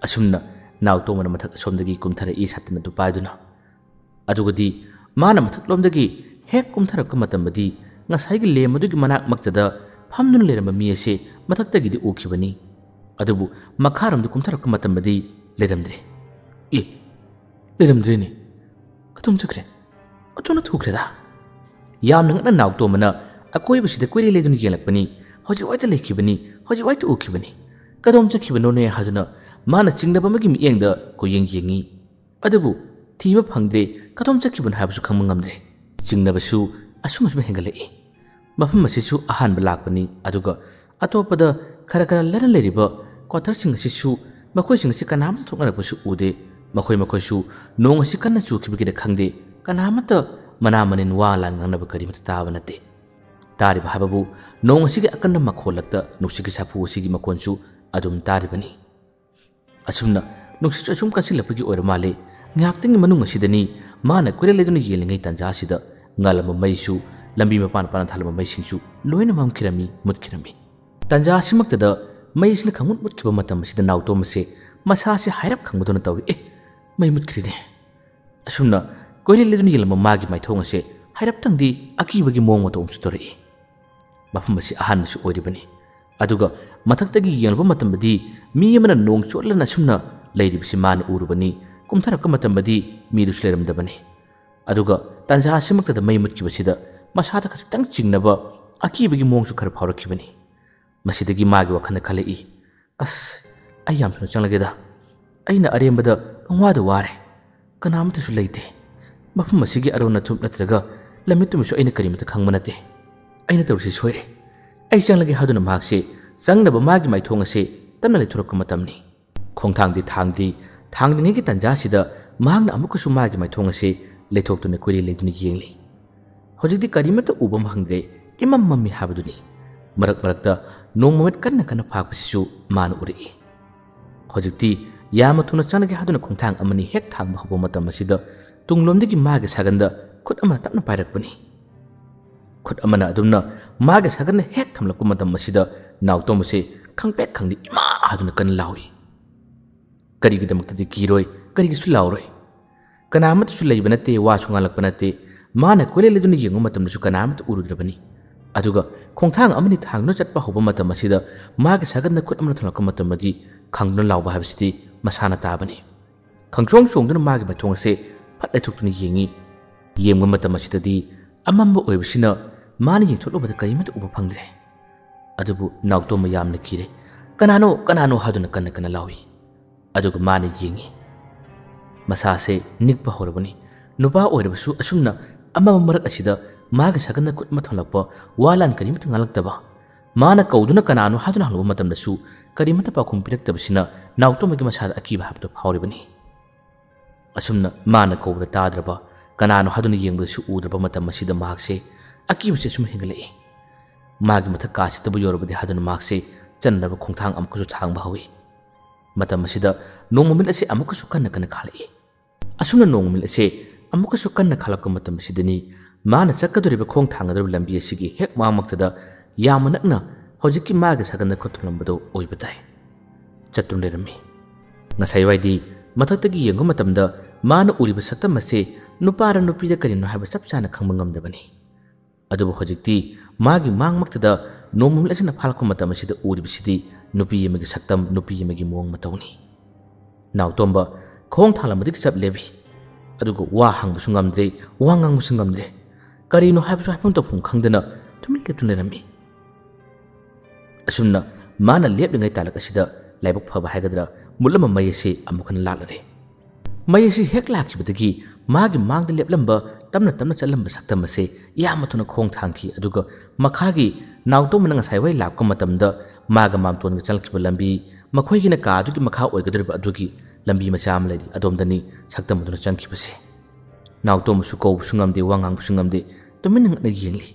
ꯑꯁꯨꯝꯅ ꯅꯥꯎꯇꯣꯝꯕꯅ ꯃꯊꯛ ꯑꯁꯣꯝꯗꯒꯤ ꯀꯨꯝꯊꯔꯛꯏ ꯁꯥꯇꯤꯟ ꯑꯗꯨ ꯄꯥꯏꯗꯨꯅ꯫ ꯑꯗꯨꯒꯗꯤ ꯃꯥꯅ ꯃꯊꯛꯂꯣꯝꯗꯒꯤ ꯍꯦꯛ ꯀꯨꯝꯊꯔꯛꯄ ꯃꯇꯝꯗꯗꯤ, ꯉꯁꯥꯏꯒꯤ ꯂꯦꯝ ꯑꯗꯨꯒꯤ ꯃꯅꯥꯛꯃꯛꯇꯗ ꯐꯝꯗꯨꯅ ꯂꯩꯔꯝꯕ ꯃꯤ ꯑꯁꯤ ꯃꯊꯛꯇꯒꯤꯗꯤ ꯎꯈꯤꯕꯅꯤ꯫ ꯑꯗꯨꯕꯨ ꯃꯈꯥꯔꯣꯝꯗ ꯀꯨꯝꯊꯔꯛꯄ ꯃꯇꯝꯗꯗꯤ ꯂꯩꯔꯝꯗ꯭ꯔꯦ꯫ "ꯑꯦ, ꯂꯩꯔꯝꯗ꯭ꯔꯦꯅꯦ꯫ ꯀꯗꯣꯝ ꯆꯠꯈ꯭ꯔꯦ? ꯑꯣꯟꯊꯣꯛꯅ ꯊꯨꯈ꯭ꯔꯦꯗ!" ꯌꯥꯝꯅ ꯉꯛꯅ ꯅꯥꯎꯇꯣꯝꯕꯅ ꯑꯀꯣꯏꯕꯁꯤꯗ ꯀꯣꯏꯂꯩ ꯂꯩꯗꯨꯅ ꯌꯦꯡꯂꯛꯄꯅꯤ꯫ ꯍꯧꯖꯤꯛ ꯋꯥꯏꯗ ꯂꯩꯈꯤꯕꯅꯤ, ꯍꯧꯖꯤꯛ ꯋꯥꯏꯗ ꯎꯈꯤꯕꯅꯤ꯫ "ꯀꯗꯣꯝ ꯆꯠꯈꯤꯕꯅꯣꯅꯦ?" ꯍꯥꯏꯗꯨꯅ ꯃꯥꯅ ꯆꯤꯡꯅꯕ ꯑꯃꯒꯤ ꯃꯤꯠꯌꯦꯡꯗ ꯀꯣꯏꯌꯦꯡ ꯌꯦꯡꯉꯤ꯫ ꯑꯗꯨꯕꯨ ꯊꯤꯕ ꯐꯪꯗ꯭ꯔꯦ, ꯀꯗꯣꯝ ꯆꯠꯈꯤꯕꯅꯣ ꯍꯥꯏꯕꯁꯨ ꯈꯪꯕ ꯉꯝꯗ꯭ꯔꯦ꯫ ꯆꯤꯡꯅꯕꯁꯨ ꯑꯁꯨꯝ ꯑꯁꯨꯝ ꯍꯦꯟꯒꯠꯂꯛꯏ꯫ ꯃꯐꯝ ꯑꯁꯤꯁꯨ ꯑꯍꯥꯟꯕ ꯂꯥꯛꯄꯅꯤ, ꯑꯗꯨꯒ ꯑꯇꯣꯞꯄꯗ ꯈꯔ ꯈꯔ ꯂꯟꯅ ꯂꯩꯔꯤꯕ ꯀ꯭ꯋꯥꯇꯔꯁꯤꯡ ꯑꯁꯤꯁꯨ ꯃꯈꯣꯏꯁꯤꯡ ꯑꯁꯤ ꯀꯅꯥꯃꯠꯇ ꯊꯣꯛꯅꯔꯛꯄꯁꯨ ꯎꯗꯦ꯫ ꯃꯈꯣꯏ ꯃꯈꯣꯏꯁꯨ ꯅꯣꯡ ꯑꯁꯤ ꯀꯟꯅ ꯆꯨꯈꯤꯕꯒꯤꯔ ꯈꯪꯗꯦ, ꯀꯅꯥꯃꯠꯇ ꯃꯅꯥ ꯃꯅꯤꯟ ꯋꯥ ꯂꯥꯟ ꯉꯥꯡꯅꯕ ꯀꯔꯤꯃꯠꯇ ꯇꯥꯕ ꯅꯠꯇꯦ꯫ ꯇꯥꯔꯤꯕ ꯍꯥꯏꯕꯕꯨ ꯅꯣꯡ ꯑꯁꯤꯒꯤ ꯑꯀꯟꯕ ꯃꯈꯣꯜꯂꯛꯇ ꯅꯨꯡꯁꯤꯠꯀꯤ ꯁꯥꯐꯨ ꯑꯁꯤꯒꯤ ꯃꯈꯣꯟꯁꯨ ꯑꯗꯨꯝ ꯇꯥꯔꯤꯕꯅꯤ꯫ ꯑꯁꯨꯝꯅ ꯅꯨꯡꯁꯤꯠꯁꯨ ꯑꯁꯨꯝ ꯀꯟꯁꯤꯜꯂꯛꯄꯒꯤ ꯑꯣꯏꯔ ꯃꯥꯜꯂꯦ, ꯉꯥꯏꯍꯥꯛꯇꯪꯒꯤ ꯃꯅꯨꯡ ꯑꯁꯤꯗꯅꯤ ꯃꯥꯅ ꯀꯣꯏꯂꯩ ꯂꯩꯗꯨꯅ ꯌꯦꯡꯂꯤꯉꯩ ꯇꯥꯟꯖꯥ ꯑꯁꯤꯗ ꯉꯥꯜꯂꯝꯕ ꯃꯩꯁꯨ ꯂꯝꯕꯤ ꯃꯄꯥꯟ ꯃꯄꯥꯟꯗ ꯊꯥꯜꯂꯝꯕ ꯃꯩꯁꯤꯡꯁꯨ ꯂꯣꯏꯅ ꯃꯝꯈꯤꯔꯝꯃꯤ, ꯃꯨꯠꯈꯤꯔꯝꯃꯤ꯫ ꯇꯥꯟꯖꯥ ꯑꯁꯤꯃꯛꯇꯗ ꯃꯩꯁꯤꯅ ꯈꯪꯃꯨꯠ ꯃꯨꯠꯈꯤꯕ ꯃꯇꯝ ꯑꯁꯤꯗ ꯅꯥꯎꯇꯣꯝ ꯑꯁꯦ ꯃꯁꯥꯁꯦ ꯍꯥꯏꯔꯞ ꯈꯪꯕꯗꯧꯅ ꯇꯧꯏ꯫ "ꯑꯦ, ꯃꯩ ꯃꯨꯠꯈ꯭ꯔꯤꯅꯦ!" ꯑꯁꯨꯝꯅ ꯀꯣꯏꯂꯩ ꯂꯩꯗꯨꯅ ꯌꯦꯡꯂꯝꯕ ꯃꯥꯒꯤ ꯃꯥꯏꯊꯣꯡ ꯑꯁꯦ ꯍꯥꯏꯔꯞꯇꯪꯗꯤ ꯑꯀꯤꯕꯒꯤ ꯃꯑꯣꯡ ꯃꯇꯧ ꯑꯃꯁꯨ ꯇꯧꯔꯛꯏ꯫ ꯃꯐꯝ ꯑꯁꯤ ꯑꯍꯥꯟꯕꯁꯨ ꯑꯣꯏꯔꯤꯕꯅꯤ꯫ ꯑꯗꯨꯒ ꯃꯊꯛꯇꯒꯤ ꯌꯦꯡꯂꯨꯕ ꯃꯇꯝꯗꯗꯤ ꯃꯤ ꯑꯃꯅ ꯅꯣꯡ ꯆꯣꯠꯂꯅ ꯑꯁꯨꯝꯅ ꯂꯩꯔꯤꯕꯁꯤ ꯃꯥꯅ ꯎꯔꯨꯕꯅꯤ꯫ ꯀꯨꯝꯊꯔꯛꯄ ꯃꯇꯝꯗꯗꯤ ꯃꯤꯗꯨꯁꯨ ꯂꯩꯔꯝꯗꯕꯅꯤ꯫ ꯑꯗꯨꯒ ꯇꯥꯟꯖꯥ ꯑꯁꯤꯃꯛꯇꯗ ꯃꯩ ꯃꯨꯠꯈꯤꯕꯁꯤꯗ ꯃꯁꯥꯗ ꯈꯖꯤꯛꯇꯪ ꯆꯤꯡꯅꯕ, ꯑꯀꯤꯕꯒꯤ ꯃꯑꯣꯡꯁꯨ ꯈꯔ ꯐꯥꯎꯔꯛꯈꯤꯕꯅꯤ꯫ ꯃꯁꯤꯗꯒꯤ ꯃꯥꯒꯤ ꯋꯥꯈꯜꯗ ꯈꯜꯂꯛꯏ, "ꯑꯁ, ꯑꯩ ꯌꯥꯝ ꯊꯨꯅ ꯆꯪꯂꯒꯦꯗ꯫ ꯑꯩꯅ ꯑꯔꯦꯝꯕꯗ ꯄꯪꯋꯥꯗ ꯋꯥꯔꯦ꯫ ꯀꯅꯥꯃꯠꯇꯁꯨ ꯂꯩꯇꯦ꯫ ꯃꯐꯝ ꯑꯁꯤꯒꯤ ꯑꯔꯣꯟ ꯑꯊꯨꯞ ꯅꯠꯇ꯭ꯔꯒ ꯂꯝꯃꯤꯠ ꯇꯨꯃꯤꯠꯁꯨ ꯑꯩꯅ ꯀꯔꯤꯃꯠꯇ ꯈꯪꯕ ꯅꯠꯇꯦ꯫ ꯑꯩꯅ ꯇꯧꯔꯤꯁꯤ ꯁꯣꯏꯔꯦ꯫ ꯑꯩ ꯆꯪꯂꯒꯦ" ꯍꯥꯏꯗꯨꯅ ꯃꯍꯥꯛꯁꯦ ꯆꯪꯅꯕ ꯃꯥꯒꯤ ꯃꯥꯏꯊꯣꯡ ꯑꯁꯦ ꯇꯞꯅ ꯂꯩꯊꯣꯔꯛꯄ ꯃꯇꯝꯅꯤ꯫ ꯈꯣꯡꯊꯥꯡꯗꯤ ꯊꯥꯡꯗ꯭ꯔꯤ꯫ ꯊꯥꯡꯗ꯭ꯔꯤꯉꯩꯒꯤ ꯇꯥꯟꯖꯥꯁꯤꯗ ꯃꯍꯥꯛꯅ ꯑꯃꯨꯛꯀꯁꯨ ꯃꯥꯒꯤ ꯃꯥꯏꯊꯣꯡ ꯑꯁꯦ ꯂꯩꯊꯣꯛꯇꯨꯅ ꯀꯣꯏꯂꯩ ꯂꯩꯗꯨꯅ ꯌꯦꯡꯂꯤ꯫ ꯍꯧꯖꯤꯛꯇꯤ ꯀꯔꯤꯃꯠꯇ ꯎꯕ ꯐꯪꯗ꯭ꯔꯦ꯫ ꯏꯃꯝ ꯃꯝꯃꯤ ꯍꯥꯏꯕꯗꯨꯅꯤ꯫ ꯃꯔꯛ ꯃꯔꯛꯇ ꯅꯣꯡꯃꯃꯤꯠ ꯀꯟꯅ ꯀꯟꯅ ꯐꯥꯛꯄꯁꯤꯁꯨ ꯃꯥꯅ ꯎꯔꯛꯏ꯫ ꯍꯧꯖꯤꯛꯇꯤ ꯌꯥꯝꯅ ꯊꯨꯅ ꯆꯪꯂꯒꯦ ꯍꯥꯏꯗꯨꯅ ꯈꯣꯡꯊꯥꯡ ꯑꯃꯅꯤ ꯍꯦꯛ ꯊꯥꯡꯕ ꯍꯧꯕ ꯃꯇꯝ ꯑꯁꯤꯗ ꯇꯨꯡꯂꯣꯝꯗꯒꯤ ꯃꯥꯒꯤ ꯁꯥꯒꯟꯗ ꯈꯨꯠ ꯑꯃꯅ ꯇꯞꯅ ꯄꯥꯏꯔꯛꯄꯅꯤ꯫ ꯈꯨꯠ ꯑꯃꯅ ꯑꯗꯨꯝꯅ ꯃꯥꯒꯤ ꯁꯥꯒꯟꯗ ꯍꯦꯛ ꯊꯝꯂꯛꯄ ꯃꯇꯝ ꯑꯁꯤꯗ ꯅꯥꯎꯇꯣꯝꯕꯁꯦ ꯈꯪꯄ꯭ꯔꯦꯛ ꯈꯪꯗꯦ ꯏꯃꯥ ꯍꯥꯏꯗꯨꯅ ꯀꯟꯅ ꯂꯥꯎꯏ꯫ ꯀꯔꯤꯒꯤꯗꯃꯛꯇꯗꯤ ꯀꯤꯔꯣꯏ, ꯀꯔꯤꯒꯤꯁꯨ ꯂꯥꯎꯔꯣꯏ? ꯀꯅꯥ ꯑꯃꯠꯇꯁꯨ ꯂꯩꯕ ꯅꯠꯇꯦ, ꯋꯥꯁꯨ ꯉꯥꯡꯂꯛꯄ ꯅꯠꯇꯦ꯫ ꯃꯥꯅ ꯀꯣꯏꯂꯦꯟ ꯂꯩꯗꯨꯅ ꯌꯦꯡꯕ ꯃꯇꯝꯗꯁꯨ ꯀꯅꯥ ꯑꯃꯠꯇ ꯎꯔꯨꯗ꯭ꯔꯕꯅꯤ꯫ ꯑꯗꯨꯒ ꯈꯣꯡꯊꯥꯡ ꯑꯃꯅꯤ ꯊꯥꯡꯗꯨꯅ ꯆꯠꯄ ꯍꯧꯕ ꯃꯇꯝ ꯑꯁꯤꯗ ꯃꯥꯒꯤ ꯁꯥꯒꯟꯗ ꯈꯨꯠ ꯑꯃꯅ ꯊꯝꯂꯛꯄ ꯃꯇꯝꯗꯗꯤ ꯈꯪꯗꯨꯅ ꯂꯥꯎꯕ ꯍꯥꯏꯕꯁꯤꯗꯤ ꯃꯁꯥꯅ ꯇꯥꯕꯅꯤ꯫ ꯈꯪꯆꯣꯡ ꯆꯣꯡꯗꯨꯅ ꯃꯥꯒꯤ ꯃꯥꯏꯊꯣꯡ ꯑꯁꯦ ꯐꯠ ꯂꯩꯊꯣꯛꯇꯨꯅ ꯌꯦꯡꯉꯤ꯫ ꯌꯦꯡꯕ ꯃꯇꯝ ꯑꯁꯤꯗꯗꯤ ꯑꯃꯝꯕ ꯑꯣꯏꯕꯁꯤꯅ ꯃꯥꯅ ꯌꯦꯡꯊꯣꯛꯂꯨꯕꯗ ꯀꯔꯤꯃꯠꯇ ꯎꯕ ꯐꯪꯗ꯭ꯔꯦ꯫ ꯑꯗꯨꯕꯨ ꯅꯥꯎꯇꯣꯝꯕ ꯌꯥꯝꯅ ꯀꯤꯔꯦ꯫ "ꯀꯅꯥꯅꯣ, ꯀꯅꯥꯅꯣ?" ꯍꯥꯏꯗꯨꯅ ꯀꯟꯅ ꯀꯟꯅ ꯂꯥꯎꯏ꯫ ꯑꯗꯨꯒ ꯃꯥꯅ ꯌꯦꯡꯉꯤ꯫ ꯃꯁꯥꯁꯦ ꯅꯤꯛꯄ ꯍꯧꯔꯕꯅꯤ꯫ ꯅꯨꯄꯥ ꯑꯣꯏꯔꯕꯁꯨ ꯑꯁꯨꯝꯅ ꯑꯃꯝꯕ ꯃꯔꯛ ꯑꯁꯤꯗ ꯃꯥꯒꯤ ꯁꯥꯒꯟꯗ ꯈꯨꯠ ꯑꯃ ꯊꯝꯂꯛꯄ, ꯋꯥ ꯂꯥꯟ ꯀꯔꯤꯃꯠꯇ ꯉꯥꯡꯂꯛꯇꯕ, ꯃꯥꯅ ꯀꯧꯗꯨꯅ "ꯀꯅꯥꯅꯣ?" ꯍꯥꯏꯗꯨꯅ ꯍꯪꯂꯨꯕ ꯃꯇꯝꯗꯁꯨ ꯀꯔꯤꯃꯠꯇ ꯄꯥꯎꯈꯨꯝ ꯄꯤꯔꯛꯇꯕꯁꯤꯅ ꯅꯥꯎꯇꯣꯝꯕꯒꯤ ꯃꯁꯥꯗ ꯑꯀꯤꯕ ꯍꯥꯏꯕꯗꯨ ꯐꯥꯎꯔꯤꯕꯅꯤ꯫ ꯑꯁꯨꯝꯅ ꯃꯥꯅ ꯀꯧꯕꯗ ꯇꯥꯗ꯭ꯔꯕ, ꯀꯅꯥꯅꯣ ꯍꯥꯏꯗꯨꯅ ꯌꯦꯡꯕꯗꯁꯨ ꯎꯗ꯭ꯔꯕ ꯃꯇꯝ ꯑꯁꯤꯗ ꯃꯍꯥꯛꯁꯦ ꯑꯀꯤꯕꯁꯦ ꯁꯨꯝ ꯍꯦꯟꯒꯠꯂꯛꯏ꯫ ꯃꯥꯒꯤ ꯃꯊꯛ ꯀꯥꯁꯤꯗꯕꯨ ꯌꯧꯔꯕꯗꯤ ꯍꯥꯏꯗꯨꯅ ꯃꯍꯥꯛꯁꯦ ꯆꯠꯅꯅꯕ ꯈꯣꯡꯊꯥꯡ ꯑꯃꯨꯛꯀꯁꯨ ꯊꯥꯡꯕ ꯍꯧꯏ꯫ ꯃꯇꯝ ꯑꯁꯤꯗ ꯅꯣꯡꯃꯃꯤꯠ ꯑꯁꯦ ꯑꯃꯨꯛꯀꯁꯨ ꯀꯟꯅ ꯀꯟꯅ ꯈꯥꯂꯛꯏ꯫ ꯑꯁꯨꯝꯅ ꯅꯣꯡꯃꯃꯤꯠ ꯑꯁꯦ ꯑꯃꯨꯛꯀꯁꯨ ꯀꯟꯅ ꯈꯥꯂꯛꯄ ꯃꯇꯝ ꯑꯁꯤꯗꯅꯤ ꯃꯥꯅ ꯆꯠꯀꯗꯧꯔꯤꯕ ꯈꯣꯡ ꯊꯥꯡꯒꯗꯧꯔꯤꯕ ꯂꯝꯕꯤ ꯑꯁꯤꯒꯤ ꯍꯦꯛ ꯃꯃꯥꯡꯃꯛꯇꯗ ꯌꯥꯝꯅ ꯅꯛꯅ ꯍꯧꯖꯤꯛꯀꯤ ꯃꯥꯒꯤ ꯁꯥꯒꯟꯗ ꯈꯨꯠ ꯊꯝꯂꯝꯕꯗꯨ ꯑꯣꯏꯕ ꯇꯥꯏ꯫ ꯆꯠꯇꯨꯅ ꯂꯩꯔꯝꯃꯤ꯫ ꯉꯁꯥꯏꯋꯥꯏꯗꯤ ꯃꯊꯛꯇꯒꯤ ꯌꯦꯡꯕ ꯃꯇꯝꯗ ꯃꯥꯅ ꯎꯔꯤꯕ ꯁꯛꯇꯝ ꯑꯁꯦ ꯅꯨꯄꯥꯔ ꯅꯨꯄꯤꯔ ꯀꯔꯤꯅꯣ ꯍꯥꯏꯕ ꯆꯞ ꯆꯥꯅ ꯈꯪꯕ ꯉꯝꯗꯕꯅꯤ꯫ ꯑꯗꯨꯕꯨ ꯍꯧꯖꯤꯛꯇꯤ ꯃꯥꯒꯤ ꯃꯥꯡꯃꯛꯇꯗ ꯅꯣꯡꯃꯃꯤꯠ ꯑꯁꯤꯅ ꯐꯥꯂꯛꯄ ꯃꯇꯝ ꯑꯁꯤꯗ ꯎꯔꯤꯕꯁꯤꯗꯤ ꯅꯨꯄꯤ ꯑꯃꯒꯤ ꯁꯛꯇꯝ, ꯅꯨꯄꯤ ꯑꯃꯒꯤ ꯃꯑꯣꯡ ꯃꯇꯧꯅꯤ꯫ ꯅꯥꯎꯇꯣꯝꯕ ꯈꯣꯡ ꯊꯥꯡꯂꯝꯕꯗꯒꯤ ꯆꯞ ꯂꯦꯞꯄꯤ꯫ ꯑꯗꯨꯒ ꯋꯥ ꯍꯪꯕꯁꯨ ꯉꯝꯗ꯭ꯔꯦ, ꯋꯥ ꯉꯥꯡꯕꯁꯨ ꯉꯝꯗ꯭ꯔꯦ꯫ ꯀꯔꯤꯅꯣ ꯍꯥꯏꯕꯁꯨ ꯍꯥꯏꯐꯝ ꯇꯧꯐꯝ ꯈꯪꯗꯅ ꯇꯨꯃꯤꯟ ꯂꯦꯞꯇꯨꯅ ꯂꯩꯔꯝꯃꯤ꯫ ꯑꯁꯨꯝꯅ ꯃꯥꯅ ꯂꯦꯞꯂꯤꯉꯩ ꯇꯥꯂꯛ ꯑꯁꯤꯗ ꯂꯥꯏꯕꯛ ꯐꯕ ꯍꯥꯏꯒꯗ꯭ꯔꯥ, ꯃꯨꯠꯂꯝꯕ ꯃꯩ ꯑꯁꯤ ꯑꯃꯨꯛ ꯍꯟꯅ ꯂꯥꯛꯂꯔꯦ꯫ ꯃꯩ ꯑꯁꯤ ꯍꯦꯛ ꯂꯥꯛꯈꯤꯕꯗꯒꯤ ꯃꯥꯒꯤ ꯃꯥꯡꯗ ꯂꯦꯞꯂꯝꯕ, ꯇꯞꯅ ꯇꯞꯅ ꯆꯠꯂꯝꯕ ꯁꯛꯇꯝ ꯑꯁꯤ ꯌꯥꯝꯅ ꯊꯨꯅ ꯈꯣꯡ ꯊꯥꯡꯈꯤ꯫ ꯑꯗꯨꯒ ꯃꯈꯥꯒꯤ ꯅꯥꯎꯇꯣꯝꯕꯅ ꯉꯁꯥꯏ ꯋꯥꯏ ꯂꯥꯛꯄ ꯃꯇꯝꯗ ꯃꯥꯒ ꯃꯥꯝꯇꯣꯟꯒ ꯆꯪꯂꯛꯈꯤꯕ ꯂꯝꯕꯤ, ꯃꯈꯣꯏꯒꯤꯅ ꯀꯥ ꯑꯗꯨꯒꯤ ꯃꯈꯥ ꯑꯣꯏꯒꯗꯧꯔꯤꯕ ꯑꯗꯨꯒꯤ ꯂꯝꯕꯤ ꯃꯆꯥ ꯑꯃ ꯂꯩꯔꯤ, ꯑꯗꯣꯝꯗꯅꯤ ꯁꯛꯇꯝ ꯑꯗꯨꯅ ꯆꯪꯈꯤꯕꯁꯦ꯫ ꯅꯥꯎꯇꯣꯝꯕꯁꯨ ꯀꯧꯕꯁꯨ ꯉꯝꯗꯦ, ꯋꯥ ꯉꯥꯡꯕꯁꯨ ꯉꯝꯗꯦ꯫ ꯇꯨꯃꯤꯟꯅ ꯉꯛꯅ ꯌꯦꯡꯂꯤ꯫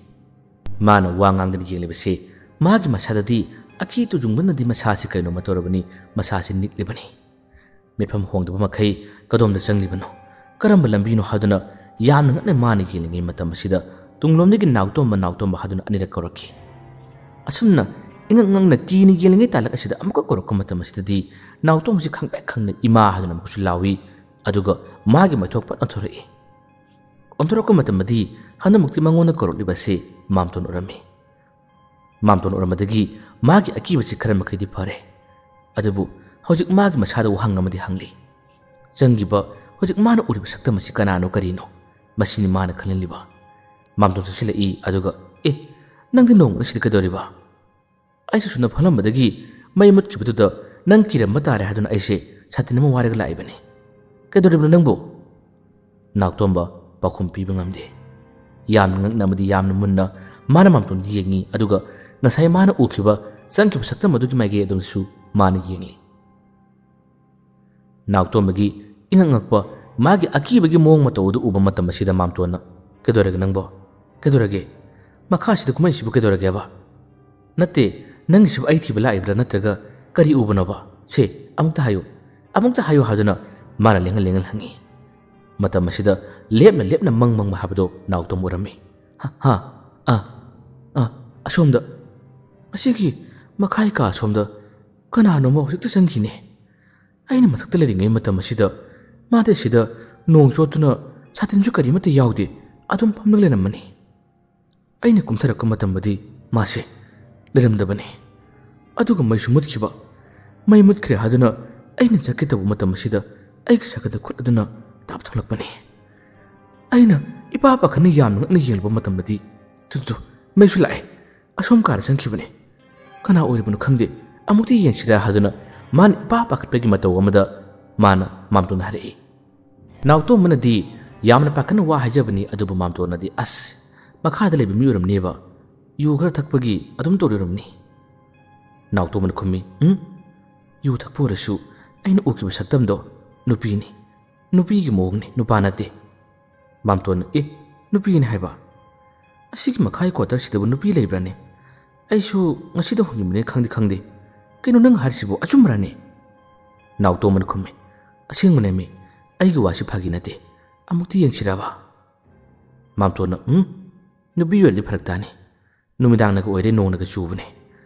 ꯃꯥꯅ ꯋꯥ ꯉꯥꯡꯗꯅ ꯌꯦꯡꯂꯤꯕꯁꯤ ꯃꯥꯒꯤ ꯃꯁꯥꯗꯗꯤ ꯑꯀꯤ ꯇꯨꯖꯨꯡꯕꯅꯗꯤ ꯃꯁꯥꯁꯤ ꯀꯩꯅꯣꯝꯃ ꯇꯧꯔꯕꯅꯤ, ꯃꯁꯥꯁꯤ ꯅꯤꯛꯂꯤꯕꯅꯤ꯫ ꯃꯤꯠꯐꯝ ꯍꯣꯡꯗꯕ ꯃꯈꯩ ꯀꯗꯣꯝꯗ ꯆꯪꯂꯤꯕꯅꯣ, ꯀꯔꯝꯕ ꯂꯝꯕꯤꯅꯣ ꯍꯥꯏꯗꯨꯅ ꯌꯥꯝꯅ ꯉꯛꯅ ꯃꯥꯅ ꯌꯦꯡꯂꯤꯉꯩ ꯃꯇꯝ ꯑꯁꯤꯗ ꯇꯨꯡꯂꯣꯝꯗꯒꯤ "ꯅꯥꯎꯇꯣꯝꯕ, ꯅꯥꯎꯇꯣꯝꯕ" ꯍꯥꯏꯗꯨꯅ ꯑꯅꯤꯔꯛ ꯀꯧꯔꯛꯈꯤ꯫ ꯑꯁꯨꯝꯅ ꯏꯉꯛ ꯉꯛꯅ ꯀꯤꯅ ꯌꯦꯡꯂꯤꯉꯩ ꯇꯥꯂꯛ ꯑꯁꯤꯗ ꯑꯃꯨꯛꯀ ꯀꯧꯔꯛꯄ ꯃꯇꯝ ꯑꯁꯤꯗꯗꯤ ꯅꯥꯎꯇꯣꯝꯕꯁꯤ ꯈꯪꯄ꯭ꯔꯦꯛ ꯈꯪꯅ "ꯏꯃꯥ" ꯍꯥꯏꯗꯨꯅ ꯑꯃꯨꯛꯁꯨ ꯂꯥꯎꯏ꯫ ꯑꯗꯨꯒ ꯃꯥꯒꯤ ꯃꯥꯏꯊꯣꯡ ꯄꯠ ꯑꯣꯟꯊꯣꯔꯛꯏ꯫ ꯑꯣꯟꯊꯣꯔꯛꯄ ꯃꯇꯝꯗꯗꯤ ꯍꯟꯗꯛꯃꯛꯇꯤ ꯃꯉꯣꯟꯗ ꯀꯧꯔꯛꯂꯤꯕ ꯑꯁꯤ ꯃꯥꯝꯇꯣꯟ ꯑꯣꯏꯔꯝꯃꯤ꯫ ꯃꯥꯝꯇꯣꯟ ꯑꯣꯏꯔꯝꯕꯗꯒꯤ ꯃꯥꯒꯤ ꯑꯀꯤꯕꯁꯤ ꯈꯔ ꯃꯈꯩꯗꯤ ꯐꯔꯦ꯫ ꯑꯗꯨꯕꯨ ꯍꯧꯖꯤꯛ ꯃꯥꯒꯤ ꯃꯁꯥꯗ ꯋꯥꯍꯪ ꯑꯃꯗꯤ ꯍꯪꯂꯤ꯫ ꯆꯪꯈꯤꯕ ꯍꯧꯖꯤꯛ ꯃꯥꯅ ꯎꯔꯤꯕ ꯁꯛꯇꯝ ꯑꯁꯤ ꯀꯅꯥꯅꯣ, ꯀꯔꯤꯅꯣ? ꯃꯁꯤꯅꯤ ꯃꯥꯅ ꯈꯜꯍꯜꯂꯤꯕ꯫ ꯃꯥꯝꯇꯣꯟ ꯆꯪꯁꯤꯜꯂꯛꯏ, ꯑꯗꯨꯒ, "ꯑꯦ, ꯅꯪꯗꯤ ꯅꯣꯡꯃ ꯑꯁꯤꯗ ꯀꯩꯗꯧꯔꯤꯕ?" "ꯑꯩꯁꯨ ꯁꯨꯝꯅ ꯐꯝꯂꯝꯕꯗꯒꯤ ꯃꯩ ꯃꯨꯠꯈꯤꯕꯗꯨꯗ ꯅꯪ ꯀꯤꯔꯝꯕ ꯇꯥꯔꯦ ꯍꯥꯏꯗꯨꯅ ꯑꯩꯁꯦ ꯁꯥꯇꯤꯟ ꯑꯃ ꯋꯥꯏꯔꯒ ꯂꯥꯛꯏꯕꯅꯤ꯫ ꯀꯩꯗꯧꯔꯤꯕꯅꯣ ꯅꯪꯕꯨ?" ꯅꯥꯎꯇꯣꯝꯕ ꯄꯥꯎꯈꯨꯝ ꯄꯤꯕ ꯉꯝꯗꯦ꯫ ꯌꯥꯝꯅ ꯉꯛꯅ ꯑꯃꯗꯤ ꯌꯥꯝꯅ ꯃꯨꯟꯅ ꯃꯥꯅ ꯃꯥꯝꯇꯣꯟꯗ ꯌꯦꯡꯉꯤ, ꯑꯗꯨꯒ ꯉꯁꯥꯏ ꯃꯥꯅ ꯎꯈꯤꯕ ꯆꯪꯈꯤꯕ ꯁꯛꯇꯝ ꯑꯗꯨꯒꯤ ꯃꯥꯏꯀꯩ ꯑꯗꯨꯝꯁꯨ ꯃꯥꯅ ꯌꯦꯡꯂꯤ꯫ ꯅꯥꯎꯇꯣꯝꯕꯒꯤ ꯏꯉꯛ ꯉꯛꯄ, ꯃꯥꯒꯤ ꯑꯀꯤꯕꯒꯤ ꯃꯑꯣꯡ ꯃꯇꯧ ꯑꯗꯨ ꯎꯕ ꯃꯇꯝ ꯑꯁꯤꯗ ꯃꯥꯝꯇꯣꯟꯅ, "ꯀꯩꯗꯧꯔꯒꯦ ꯅꯪꯕꯣ? ꯀꯩꯗꯧꯔꯒꯦ? ꯃꯈꯥꯁꯤꯗ ꯀꯨꯝꯃꯛꯏꯁꯤꯕꯨ ꯀꯩꯗꯧꯔꯒꯦꯕ?" "ꯅꯠꯇꯦ, ꯅꯪꯒꯤꯁꯤꯕꯨ ꯑꯩ ꯊꯤꯕ ꯂꯥꯛꯏꯕ꯭ꯔꯥ, ꯅꯠꯇ꯭ꯔꯒ ꯀꯔꯤ ꯎꯕꯅꯣꯕ? ꯁꯦ, ꯑꯃꯨꯛꯇ ꯍꯥꯏꯌꯨ, ꯑꯃꯨꯛꯇ ꯍꯥꯏꯌꯨ" ꯍꯥꯏꯗꯨꯅ ꯃꯥꯅ ꯂꯦꯡꯍꯜ ꯂꯦꯡꯍꯜ ꯍꯪꯉꯤ꯫ ꯃꯇꯝ ꯑꯁꯤꯗ ꯂꯦꯞꯅ ꯂꯦꯞꯅ ꯃꯪ ꯃꯪꯕ ꯍꯥꯏꯕꯗꯣ ꯅꯥꯎꯇꯣꯝ ꯎꯔꯝꯃꯤ꯫ "ꯍꯥ, ꯍꯥ, ꯑ, ꯑ, ꯑꯁꯣꯝꯗ, ꯑꯁꯤꯒꯤ ꯃꯈꯥꯏ ꯀꯥ ꯑꯁꯣꯝꯗ ꯀꯅꯥꯅꯣꯃ ꯍꯧꯖꯤꯛꯇ ꯆꯪꯈꯤꯅꯦ꯫ ꯑꯩꯅ ꯃꯊꯛꯇ ꯂꯩꯔꯤꯉꯩ ꯃꯇꯝ ꯑꯁꯤꯗ ꯃꯥꯗꯤ ꯑꯁꯤꯗ ꯅꯣꯡ ꯆꯣꯠꯇꯨꯅ ꯁꯥꯇꯤꯟꯁꯨ ꯀꯔꯤꯃꯠꯇ ꯌꯥꯎꯗꯦ, ꯑꯗꯨꯝ ꯐꯝꯂꯒ ꯂꯩꯔꯝꯕꯅꯤ꯫ ꯑꯩꯅ ꯀꯨꯝꯊꯔꯛꯄ ꯃꯇꯝꯗꯗꯤ ꯃꯥꯁꯦ ꯂꯩꯔꯝꯗꯕꯅꯤ꯫ ꯑꯗꯨꯒ ꯃꯩꯁꯨ ꯃꯨꯠꯈꯤꯕ꯫ ꯃꯩ ꯃꯨꯠꯈ꯭ꯔꯦ ꯍꯥꯏꯗꯨꯅ ꯑꯩꯅ ꯆꯠꯀꯦ ꯇꯧꯕ ꯃꯇꯝ ꯑꯁꯤꯗ ꯑꯩꯒꯤ ꯁꯥꯀꯟꯗ ꯈꯨꯠ ꯑꯗꯨꯅ ꯇꯥꯞ ꯊꯣꯛꯂꯛꯄꯅꯤ꯫ ꯑꯩꯅ ꯏꯄꯥ ꯄꯥꯈꯠꯅ ꯌꯥꯝꯅ ꯉꯛꯅ ꯌꯦꯡꯂꯨꯕ ꯃꯇꯝꯗꯗꯤ, ꯇꯨ, ꯇꯨ, ꯃꯩꯁꯨ ꯂꯥꯛꯑꯦ꯫ ꯑꯁꯣꯝ ꯀꯥꯗ ꯆꯪꯈꯤꯕꯅꯤ꯫ ꯀꯅꯥ ꯑꯣꯏꯔꯤꯕꯅꯣ ꯈꯪꯗꯦ꯫ ꯑꯃꯨꯛꯇ ꯌꯦꯡꯁꯤꯔꯥ ꯍꯥꯏꯗꯨꯅ ꯃꯥꯅ ꯏꯄꯥ ꯄꯥꯈꯠꯄꯒꯤ ꯃꯇꯧ ꯑꯃꯗ ꯃꯥꯅ ꯃꯥꯝꯇꯣꯟꯗ ꯍꯥꯏꯔꯛꯏ꯫ ꯅꯥꯎꯇꯣꯝꯕꯅꯗꯤ ꯌꯥꯝꯅ ꯄꯥꯈꯠꯅ ꯋꯥ ꯍꯥꯏꯖꯕꯅꯤ, ꯑꯗꯨꯕꯨ ꯃꯥꯝꯇꯣꯟꯅꯗꯤ, "ꯑꯁ, ꯃꯈꯥꯗ ꯂꯩꯕ ꯃꯤ ꯑꯣꯏꯔꯝꯅꯦꯕ꯫ ꯌꯨ ꯈꯔ ꯊꯛꯄꯒꯤ ꯑꯗꯨꯝ ꯇꯧꯔꯤꯔꯝꯅꯤ꯫" ꯅꯥꯎꯇꯣꯝꯕꯅ ꯈꯨꯝꯃꯤ, "ꯎꯝ, ꯌꯨ ꯊꯛꯄ ꯑꯣꯏꯔꯁꯨ ꯑꯩꯅ ꯎꯈꯤꯕ ꯁꯛꯇꯝꯗꯣ ꯅꯨꯄꯤꯅꯤ꯫ ꯅꯨꯄꯤꯒꯤ ꯃꯑꯣꯡꯅꯤ, ꯅꯨꯄꯥ ꯅꯠꯇꯦ꯫" ꯃꯥꯝꯇꯣꯟꯅ, "ꯑꯦ, ꯅꯨꯄꯤꯅꯤ ꯍꯥꯏꯕ?" "ꯑꯁꯤꯒꯤ ꯃꯈꯥꯒꯤ ꯀ꯭ꯋꯥꯇꯔꯁꯤꯗꯕꯨ ꯅꯨꯄꯤ ꯂꯩꯕ꯭ꯔꯥꯅꯦ? ꯑꯩꯁꯨ ꯉꯁꯤꯗ ꯍꯣꯡꯅꯤꯡꯕꯅꯦ, ꯈꯪꯗꯤ ꯈꯪꯗꯦ꯫ ꯀꯩꯅꯣ ꯅꯪ ꯍꯥꯏꯔꯤꯁꯤꯕꯨ ꯑꯆꯨꯝꯕꯔꯥꯅꯦ?" ꯅꯥꯎꯇꯣꯝꯕꯅ ꯈꯨꯝꯃꯤ, "ꯑꯁꯦꯡꯕꯅꯦꯃꯤ, ꯑꯩꯒꯤ ꯋꯥꯁꯤ ꯐꯥꯒꯤ ꯅꯠꯇꯦ꯫ ꯑꯃꯨꯛꯇꯤ ꯌꯦꯡꯁꯤꯔꯕ?" ꯃꯥꯝꯇꯣꯟꯅ, "ꯎꯝ, ꯅꯨꯄꯤ ꯑꯣꯏꯔꯗꯤ ꯐꯔꯛ ꯇꯥꯅꯤ꯫ ꯅꯨꯃꯤꯗꯥꯡꯅꯒ ꯑꯣꯏꯔꯦ, ꯅꯣꯡꯅꯒ ꯆꯨꯕꯅꯦ꯫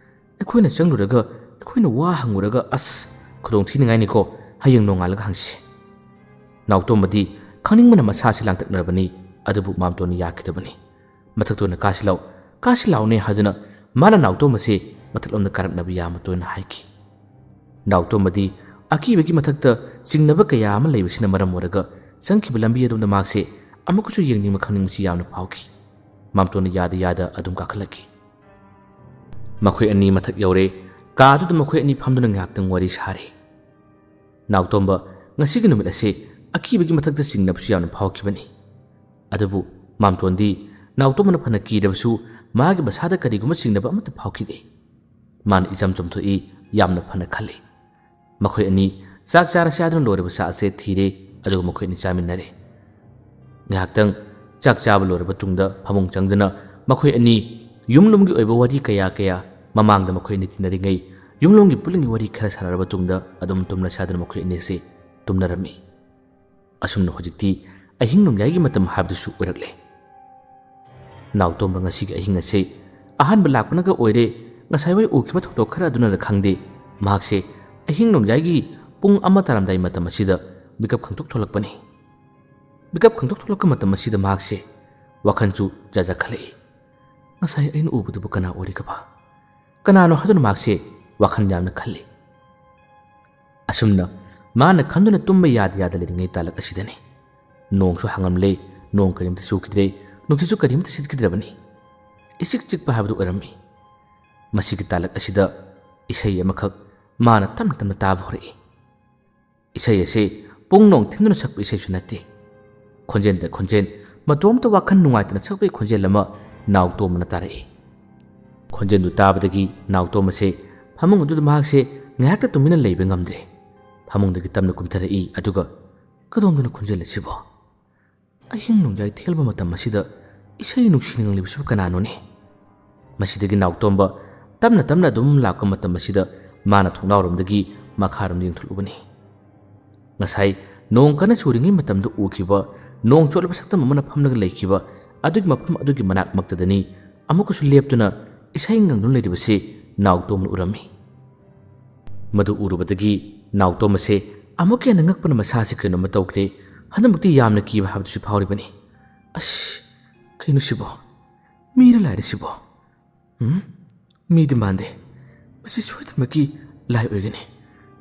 ꯑꯩꯈꯣꯏꯅ ꯆꯪꯂꯨꯔꯒ, ꯑꯩꯈꯣꯏꯅ ꯋꯥ ꯍꯪꯉꯨꯔꯒ, ꯑꯁ, ꯈꯨꯗꯣꯡ ꯊꯤꯅꯤꯡꯉꯥꯏꯅꯤꯀꯣ, ꯍꯌꯦꯡ ꯅꯣꯡꯉꯥꯜꯂꯒ ꯍꯪꯁꯤ꯫" ꯅꯥꯎꯇꯣꯝꯕꯗꯤ ꯈꯪꯅꯤꯡꯕꯅ ꯃꯁꯥꯁꯤ ꯂꯥꯡꯇꯛꯅꯔꯕꯅꯤ, ꯑꯗꯨꯕꯨ ꯃꯥꯝꯇꯣꯟꯅ ꯌꯥꯈꯤꯗꯕꯅꯤ꯫ ꯃꯊꯛꯇ ꯑꯣꯏꯅ ꯀꯥꯁꯤ ꯂꯥꯎ, ꯀꯥꯁꯤ ꯂꯥꯎꯅꯦ ꯍꯥꯏꯗꯨꯅ ꯃꯥꯅ ꯅꯥꯎꯇꯣꯝꯕꯁꯦ ꯃꯊꯛꯂꯣꯝꯗ ꯀꯥꯔꯛꯅꯕ ꯌꯥꯝꯅ ꯇꯣꯏꯅ ꯍꯥꯏꯈꯤ꯫ ꯅꯥꯎꯇꯣꯝꯕꯗꯤ ꯑꯀꯤꯕꯒꯤ ꯃꯊꯛꯇ ꯆꯤꯡꯅꯕ ꯀꯌꯥ ꯑꯃ ꯂꯩꯕꯁꯤꯅ ꯃꯔꯝ ꯑꯣꯏꯔꯒ ꯆꯪꯈꯤꯕ ꯂꯝꯕꯤ ꯑꯗꯣꯝꯗ ꯃꯍꯥꯛꯁꯦ ꯑꯃꯨꯛꯀꯁꯨ ꯌꯦꯡꯅꯤꯡꯕ, ꯈꯪꯅꯤꯡꯕꯁꯤ ꯌꯥꯝꯅ ꯐꯥꯎꯈꯤ꯫ ꯃꯥꯝꯇꯣꯟꯅ ꯌꯥꯗ ꯌꯥꯗ ꯑꯗꯨꯝ ꯀꯥꯈꯠꯂꯛꯈꯤ꯫ ꯃꯈꯣꯏ ꯑꯅꯤ ꯃꯊꯛ ꯌꯧꯔꯦ꯫ ꯀꯥꯗꯨꯗ ꯃꯈꯣꯏ ꯑꯅꯤ ꯐꯝꯗꯨꯅ ꯉꯥꯏꯍꯥꯛꯇꯪ ꯋꯥꯔꯤ ꯁꯥꯔꯦ꯫ ꯅꯥꯎꯇꯣꯝꯕ ꯉꯁꯤꯒꯤ ꯅꯨꯃꯤꯠ ꯑꯁꯤ ꯑꯀꯤꯕꯒꯤ ꯃꯊꯛꯇ ꯆꯤꯡꯅꯕꯁꯨ ꯌꯥꯝꯅ ꯐꯥꯎꯈꯤꯕꯅꯤ꯫ ꯑꯗꯨꯕꯨ ꯃꯥꯝꯇꯣꯟꯗꯤ ꯅꯥꯎꯇꯣꯝꯕꯅ ꯐꯅ ꯀꯤꯔꯕꯁꯨ ꯃꯥꯒꯤ ꯃꯁꯥꯗ ꯀꯔꯤꯒꯨꯝꯕ ꯆꯤꯡꯅꯕ ꯑꯃꯠꯇ ꯐꯥꯎꯈꯤꯗꯦ꯫ ꯃꯥꯅ ꯏꯆꯝ ꯆꯝꯊꯣꯛꯏ, ꯌꯥꯝꯅ ꯐꯅ ꯈꯜꯂꯤ꯫ ꯃꯈꯣꯏ ꯑꯅꯤ ꯆꯥꯛ ꯆꯥꯔꯁꯤ ꯍꯥꯏꯗꯨꯅ ꯂꯣꯏꯔꯕ ꯆꯥꯛ ꯑꯁꯦ ꯊꯤꯔꯦ, ꯑꯗꯨꯒ ꯃꯈꯣꯏ ꯑꯅꯤ ꯆꯥꯃꯤꯟꯅꯔꯦ꯫ ꯉꯥꯏꯍꯥꯛꯇꯪ ꯆꯥꯛ ꯆꯥꯕ ꯂꯣꯏꯔꯕ ꯇꯨꯡꯗ ꯐꯃꯨꯡ ꯆꯪꯗꯨꯅ ꯃꯈꯣꯏ ꯑꯅꯤ ꯌꯨꯝꯂꯣꯝꯒꯤ ꯑꯣꯏꯕ ꯋꯥꯔꯤ ꯀꯌꯥ ꯀꯌꯥ, ꯃꯃꯥꯡꯗ ꯃꯈꯣꯏ ꯑꯅꯤ ꯇꯤꯟꯅꯔꯤꯉꯩ ꯌꯨꯝꯂꯣꯝꯒꯤ ꯄꯨꯛꯅꯤꯡꯒꯤ ꯋꯥꯔꯤ ꯈꯔ ꯁꯥꯟꯅꯔꯕ ꯇꯨꯡꯗ ꯑꯗꯨꯝ ꯇꯨꯝꯂꯁꯤ ꯍꯥꯏꯗꯨꯅ ꯃꯈꯣꯏ ꯑꯅꯤꯁꯤ ꯇꯨꯝꯅꯔꯝꯃꯤ꯫ ꯑꯁꯨꯝꯅ ꯍꯧꯖꯤꯛꯇꯤ ꯑꯍꯤꯡ ꯅꯣꯡꯌꯥꯏꯒꯤ ꯃꯇꯝ ꯍꯥꯏꯕꯗꯨꯁꯨ ꯑꯣꯏꯔꯛꯂꯦ꯫ ꯅꯥꯎꯇꯣꯝꯕ ꯉꯁꯤꯒꯤ ꯑꯍꯤꯡ ꯑꯁꯦ ꯑꯍꯥꯟꯕ ꯂꯥꯛꯄꯅꯒ ꯑꯣꯏꯔꯦ, ꯉꯁꯥꯏꯋꯥꯏ ꯎꯈꯤꯕ ꯊꯧꯗꯣꯛ ꯈꯔ ꯑꯗꯨꯅꯔ ꯈꯪꯗꯦ, ꯃꯍꯥꯛꯁꯦ ꯑꯍꯤꯡ ꯅꯣꯡꯌꯥꯏꯒꯤ ꯄꯨꯡ ꯑꯃ ꯇꯥꯔꯝꯗꯥꯏ ꯃꯇꯝ ꯑꯁꯤꯗ ꯃꯤꯀꯞ ꯈꯪꯇꯣꯛ ꯊꯣꯛꯂꯛꯄꯅꯤ꯫ ꯃꯤꯀꯞ ꯈꯪꯇꯣꯛ ꯊꯣꯛꯂꯛꯄ ꯃꯇꯝ ꯑꯁꯤꯗ ꯃꯍꯥꯛꯁꯦ ꯋꯥꯈꯜꯁꯨ ꯖꯥꯠ ꯖꯥꯠ ꯈꯜꯂꯛꯏ꯫ ꯉꯁꯥꯏ ꯑꯩꯅ ꯎꯕꯗꯨꯕꯨ ꯀꯅꯥ ꯑꯣꯏꯔꯤꯒꯕ? ꯀꯅꯥꯅꯣ ꯍꯥꯏꯗꯨꯅ ꯃꯍꯥꯛꯁꯦ ꯋꯥꯈꯜ ꯌꯥꯝꯅ ꯈꯜꯂꯤ꯫ ꯑꯁꯨꯝꯅ ꯃꯥꯅ ꯈꯟꯗꯨꯅ ꯇꯨꯝꯕ ꯌꯥꯗ ꯌꯥꯗ ꯂꯩꯔꯤꯉꯩ ꯇꯥꯂꯛ ꯑꯁꯤꯗꯅꯤ꯫ ꯅꯣꯡꯁꯨ ꯍꯥꯡꯂꯝꯂꯦ, ꯅꯣꯡ ꯀꯔꯤꯝꯇ ꯆꯨꯈꯤꯗ꯭ꯔꯦ, ꯅꯨꯡꯁꯤꯠꯁꯨ ꯀꯔꯤꯝꯇ ꯁꯤꯠꯈꯤꯗ꯭ꯔꯕꯅꯤ꯫ ꯏꯆꯤꯛ ꯆꯤꯛꯄ ꯍꯥꯏꯕꯗꯨ ꯑꯣꯏꯔꯝꯃꯤ꯫ ꯃꯁꯤꯒꯤ ꯇꯥꯂꯛ ꯑꯁꯤꯗ ꯏꯁꯩ ꯑꯃꯈꯛ ꯃꯥꯅ ꯇꯞꯅ ꯇꯞꯅ ꯇꯥꯕ ꯍꯧꯔꯛꯏ꯫ ꯏꯁꯩ ꯑꯁꯤ ꯄꯨꯡ ꯅꯣꯡ ꯊꯤꯟꯗꯨꯅ ꯁꯛꯄ ꯏꯁꯩꯁꯨ ꯅꯠꯇꯦ꯫ ꯈꯣꯟꯖꯦꯜꯗ ꯈꯣꯟꯖꯦꯜ, ꯃꯇꯣꯝꯇ ꯋꯥꯈꯜ ꯅꯨꯡꯉꯥꯏꯇꯅ ꯁꯛꯄꯒꯤ ꯈꯣꯟꯖꯦꯜ ꯑꯃ ꯅꯥꯎꯇꯣꯝꯕꯅ ꯇꯥꯔꯛꯏ꯫ ꯈꯣꯟꯖꯦꯜꯗꯨ ꯇꯥꯕꯗꯒꯤ ꯅꯥꯎꯇꯣꯝꯕꯁꯦ ꯐꯃꯨꯡ ꯑꯗꯨꯗ ꯃꯍꯥꯛꯁꯦ ꯉꯥꯏꯍꯥꯛꯇ ꯇꯨꯃꯤꯟꯅ ꯂꯩꯕ ꯉꯝꯗ꯭ꯔꯦ꯫ ꯐꯃꯨꯡꯗꯒꯤ ꯇꯞꯅ ꯀꯨꯝꯊꯔꯛꯏ, ꯑꯗꯨꯒ ꯀꯗꯣꯝꯗꯅꯣ ꯈꯣꯟꯖꯦꯜ ꯑꯁꯤꯕꯣ? ꯑꯍꯤꯡ ꯅꯣꯡꯌꯥꯏ ꯊꯦꯜꯕ ꯃꯇꯝ ꯑꯁꯤꯗ ꯏꯁꯩ ꯅꯨꯡꯁꯤꯅ ꯉꯪꯂꯤꯕꯁꯤꯕꯨ ꯀꯅꯥꯅꯣꯅꯦ? ꯃꯁꯤꯗꯒꯤ ꯅꯥꯎꯇꯣꯝꯕ ꯇꯞꯅ ꯇꯞꯅ ꯑꯗꯨꯝ ꯂꯥꯛꯄ ꯃꯇꯝ ꯑꯁꯤꯗ ꯃꯥꯅ ꯊꯣꯡꯅꯥꯎꯔꯣꯝꯗꯒꯤ ꯃꯈꯥꯔꯣꯝꯗ ꯌꯦꯡꯊꯣꯛꯂꯨꯕꯅꯤ꯫ ꯉꯁꯥꯏ ꯅꯣꯡ ꯀꯟꯅ ꯆꯨꯔꯤꯉꯩ ꯃꯇꯝꯗ ꯎꯈꯤꯕ ꯅꯣꯡ ꯆꯣꯠꯂꯕ ꯁꯛꯇꯝ ꯑꯃꯅ ꯐꯝꯂꯒ ꯂꯩꯈꯤꯕ ꯑꯗꯨꯒꯤ ꯃꯐꯝ ꯑꯗꯨꯒꯤ ꯃꯅꯥꯛꯃꯛꯇꯗꯅꯤ ꯑꯃꯨꯛꯀꯁꯨ ꯂꯦꯞꯇꯨꯅ ꯏꯁꯩ ꯉꯪꯗꯨꯅ ꯂꯩꯔꯤꯕꯁꯤ ꯅꯥꯎꯇꯣꯝꯅ ꯎꯔꯝꯃꯤ꯫ ꯃꯗꯨ ꯎꯔꯨꯕꯗꯒꯤ ꯅꯥꯎꯇꯣꯝ ꯑꯁꯦ ꯑꯃꯨꯛꯀ ꯍꯦꯟꯅ ꯉꯛꯄꯅ ꯃꯁꯥꯁꯤ ꯀꯩꯅꯣꯝꯃ ꯇꯧꯈ꯭ꯔꯦ꯫ ꯍꯟꯗꯛꯃꯛꯇꯤ ꯌꯥꯝꯅ ꯀꯤꯕ ꯍꯥꯏꯕꯗꯨꯁꯨ ꯐꯥꯎꯔꯤꯕꯅꯤ꯫ "ꯑꯁ, ꯀꯩꯅꯣ ꯁꯤꯕꯣ? ꯃꯤꯔ ꯂꯥꯏꯔ ꯁꯤꯕꯣ? ꯎꯝ? ꯃꯤꯗꯤ ꯃꯥꯟꯗꯦ꯫ ꯃꯁꯤ ꯁꯣꯏꯗꯅꯃꯛꯀꯤ ꯂꯥꯏ ꯑꯣꯏꯒꯅꯤ꯫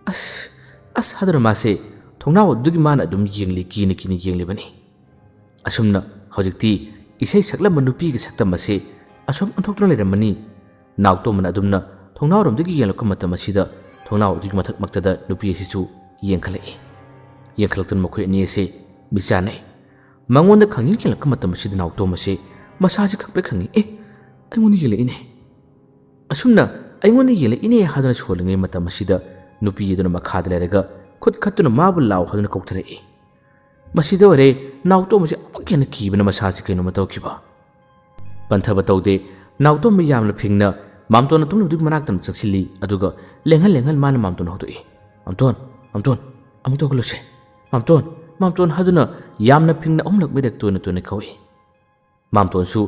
ꯑꯁ, ꯑꯁ" ꯍꯥꯏꯗꯨꯅ ꯃꯥꯁꯦ ꯊꯣꯡꯅꯥꯎ ꯑꯗꯨꯒꯤ ꯃꯥꯅ ꯑꯗꯨꯝ ꯌꯦꯡꯂꯤ, ꯀꯤꯅ ꯀꯤꯅ ꯌꯦꯡꯂꯤꯕꯅꯤ꯫ ꯑꯁꯨꯝꯅ ꯍꯧꯖꯤꯛꯇꯤ ꯏꯁꯩ ꯁꯛꯂꯝꯕ ꯅꯨꯄꯤꯒꯤ ꯁꯛꯇꯝ ꯑꯁꯦ ꯑꯁꯣꯝ ꯑꯣꯟꯊꯣꯛꯇꯨꯅ ꯂꯩꯔꯝꯃꯅꯤ꯫ ꯅꯥꯎꯇꯣꯝꯕꯅ ꯑꯗꯨꯝꯅ ꯊꯣꯡꯅꯥꯎꯔꯣꯝꯗꯒꯤ ꯌꯦꯡꯂꯛꯄ ꯃꯇꯝ ꯑꯁꯤꯗ ꯊꯣꯡꯅꯥꯎ ꯑꯗꯨꯒꯤ ꯃꯊꯛꯃꯛꯇꯗ ꯅꯨꯄꯤ ꯑꯁꯤꯁꯨ ꯌꯦꯡꯈꯠꯂꯛꯏ꯫ ꯌꯦꯡꯈꯠꯂꯛꯇꯨꯅ ꯃꯈꯣꯏ ꯑꯅꯤ ꯑꯁꯦ ꯃꯤꯠ ꯆꯥꯟꯅꯩ꯫ ꯃꯉꯣꯟꯗ ꯈꯪꯌꯦꯡ ꯌꯦꯡꯂꯛꯄ ꯃꯇꯝ ꯑꯁꯤꯗ ꯅꯥꯎꯇꯣꯝ ꯑꯁꯦ ꯃꯁꯥꯁꯤ ꯈꯪꯄ꯭ꯔꯦꯛ ꯈꯪꯉꯤ꯫ "ꯑꯦ, ꯑꯩꯉꯣꯟꯗ ꯌꯦꯡꯂꯛꯏꯅꯦ꯫ ꯑꯁꯨꯝꯅ ꯑꯩꯉꯣꯟꯗ ꯌꯦꯡꯂꯛꯏꯅꯦ" ꯍꯥꯏꯗꯨꯅ ꯁꯣꯜꯂꯤꯉꯩ ꯃꯇꯝ ꯑꯁꯤꯗ ꯅꯨꯄꯤ ꯑꯗꯨꯅ ꯃꯈꯥꯗ ꯂꯩꯔꯒ ꯈꯨꯠ ꯈꯠꯇꯨꯅ "ꯃꯥꯕꯨ ꯂꯥꯎ" ꯍꯥꯏꯗꯨꯅ ꯀꯧꯊꯔꯛꯏ꯫ ꯃꯁꯤꯗ ꯑꯣꯏꯔꯦ ꯅꯥꯎꯇꯣꯝꯕꯁꯤ ꯑꯃꯨꯛꯀ ꯍꯦꯟꯅ ꯀꯤꯕꯅ ꯃꯁꯥꯁꯤ ꯀꯩꯅꯣꯝꯃ ꯇꯧꯈꯤꯕ꯫ ꯄꯟꯊꯕ ꯇꯧꯗꯦ꯫ ꯅꯥꯎꯇꯣꯝꯕ ꯌꯥꯝꯅ ꯐꯤꯡꯅ ꯃꯥꯝꯇꯣꯟꯅ ꯇꯨꯝꯂꯤꯕꯗꯨꯒꯤ ꯃꯅꯥꯛꯇ ꯑꯃꯨꯛ ꯆꯪꯁꯤꯜꯂꯤ꯫ ꯑꯗꯨꯒ ꯂꯦꯡꯍꯟ ꯂꯦꯡꯍꯟ ꯃꯥꯅ ꯃꯥꯝꯇꯣꯟ ꯍꯧꯗꯣꯛꯏ꯫ "ꯃꯥꯝꯇꯣꯟ, ꯃꯥꯝꯇꯣꯟ, ꯑꯃꯨꯛꯇ ꯍꯧꯒꯠꯂꯨꯁꯦ꯫ ꯃꯥꯝꯇꯣꯟ, ꯃꯥꯝꯇꯣꯟ" ꯍꯥꯏꯗꯨꯅ ꯌꯥꯝꯅ ꯐꯤꯡꯅ ꯑꯍꯨꯝꯂꯛ ꯃꯤꯔꯛ ꯇꯣꯏꯅ ꯇꯣꯏꯅ ꯀꯧꯏ꯫ ꯃꯥꯝꯇꯣꯟꯁꯨ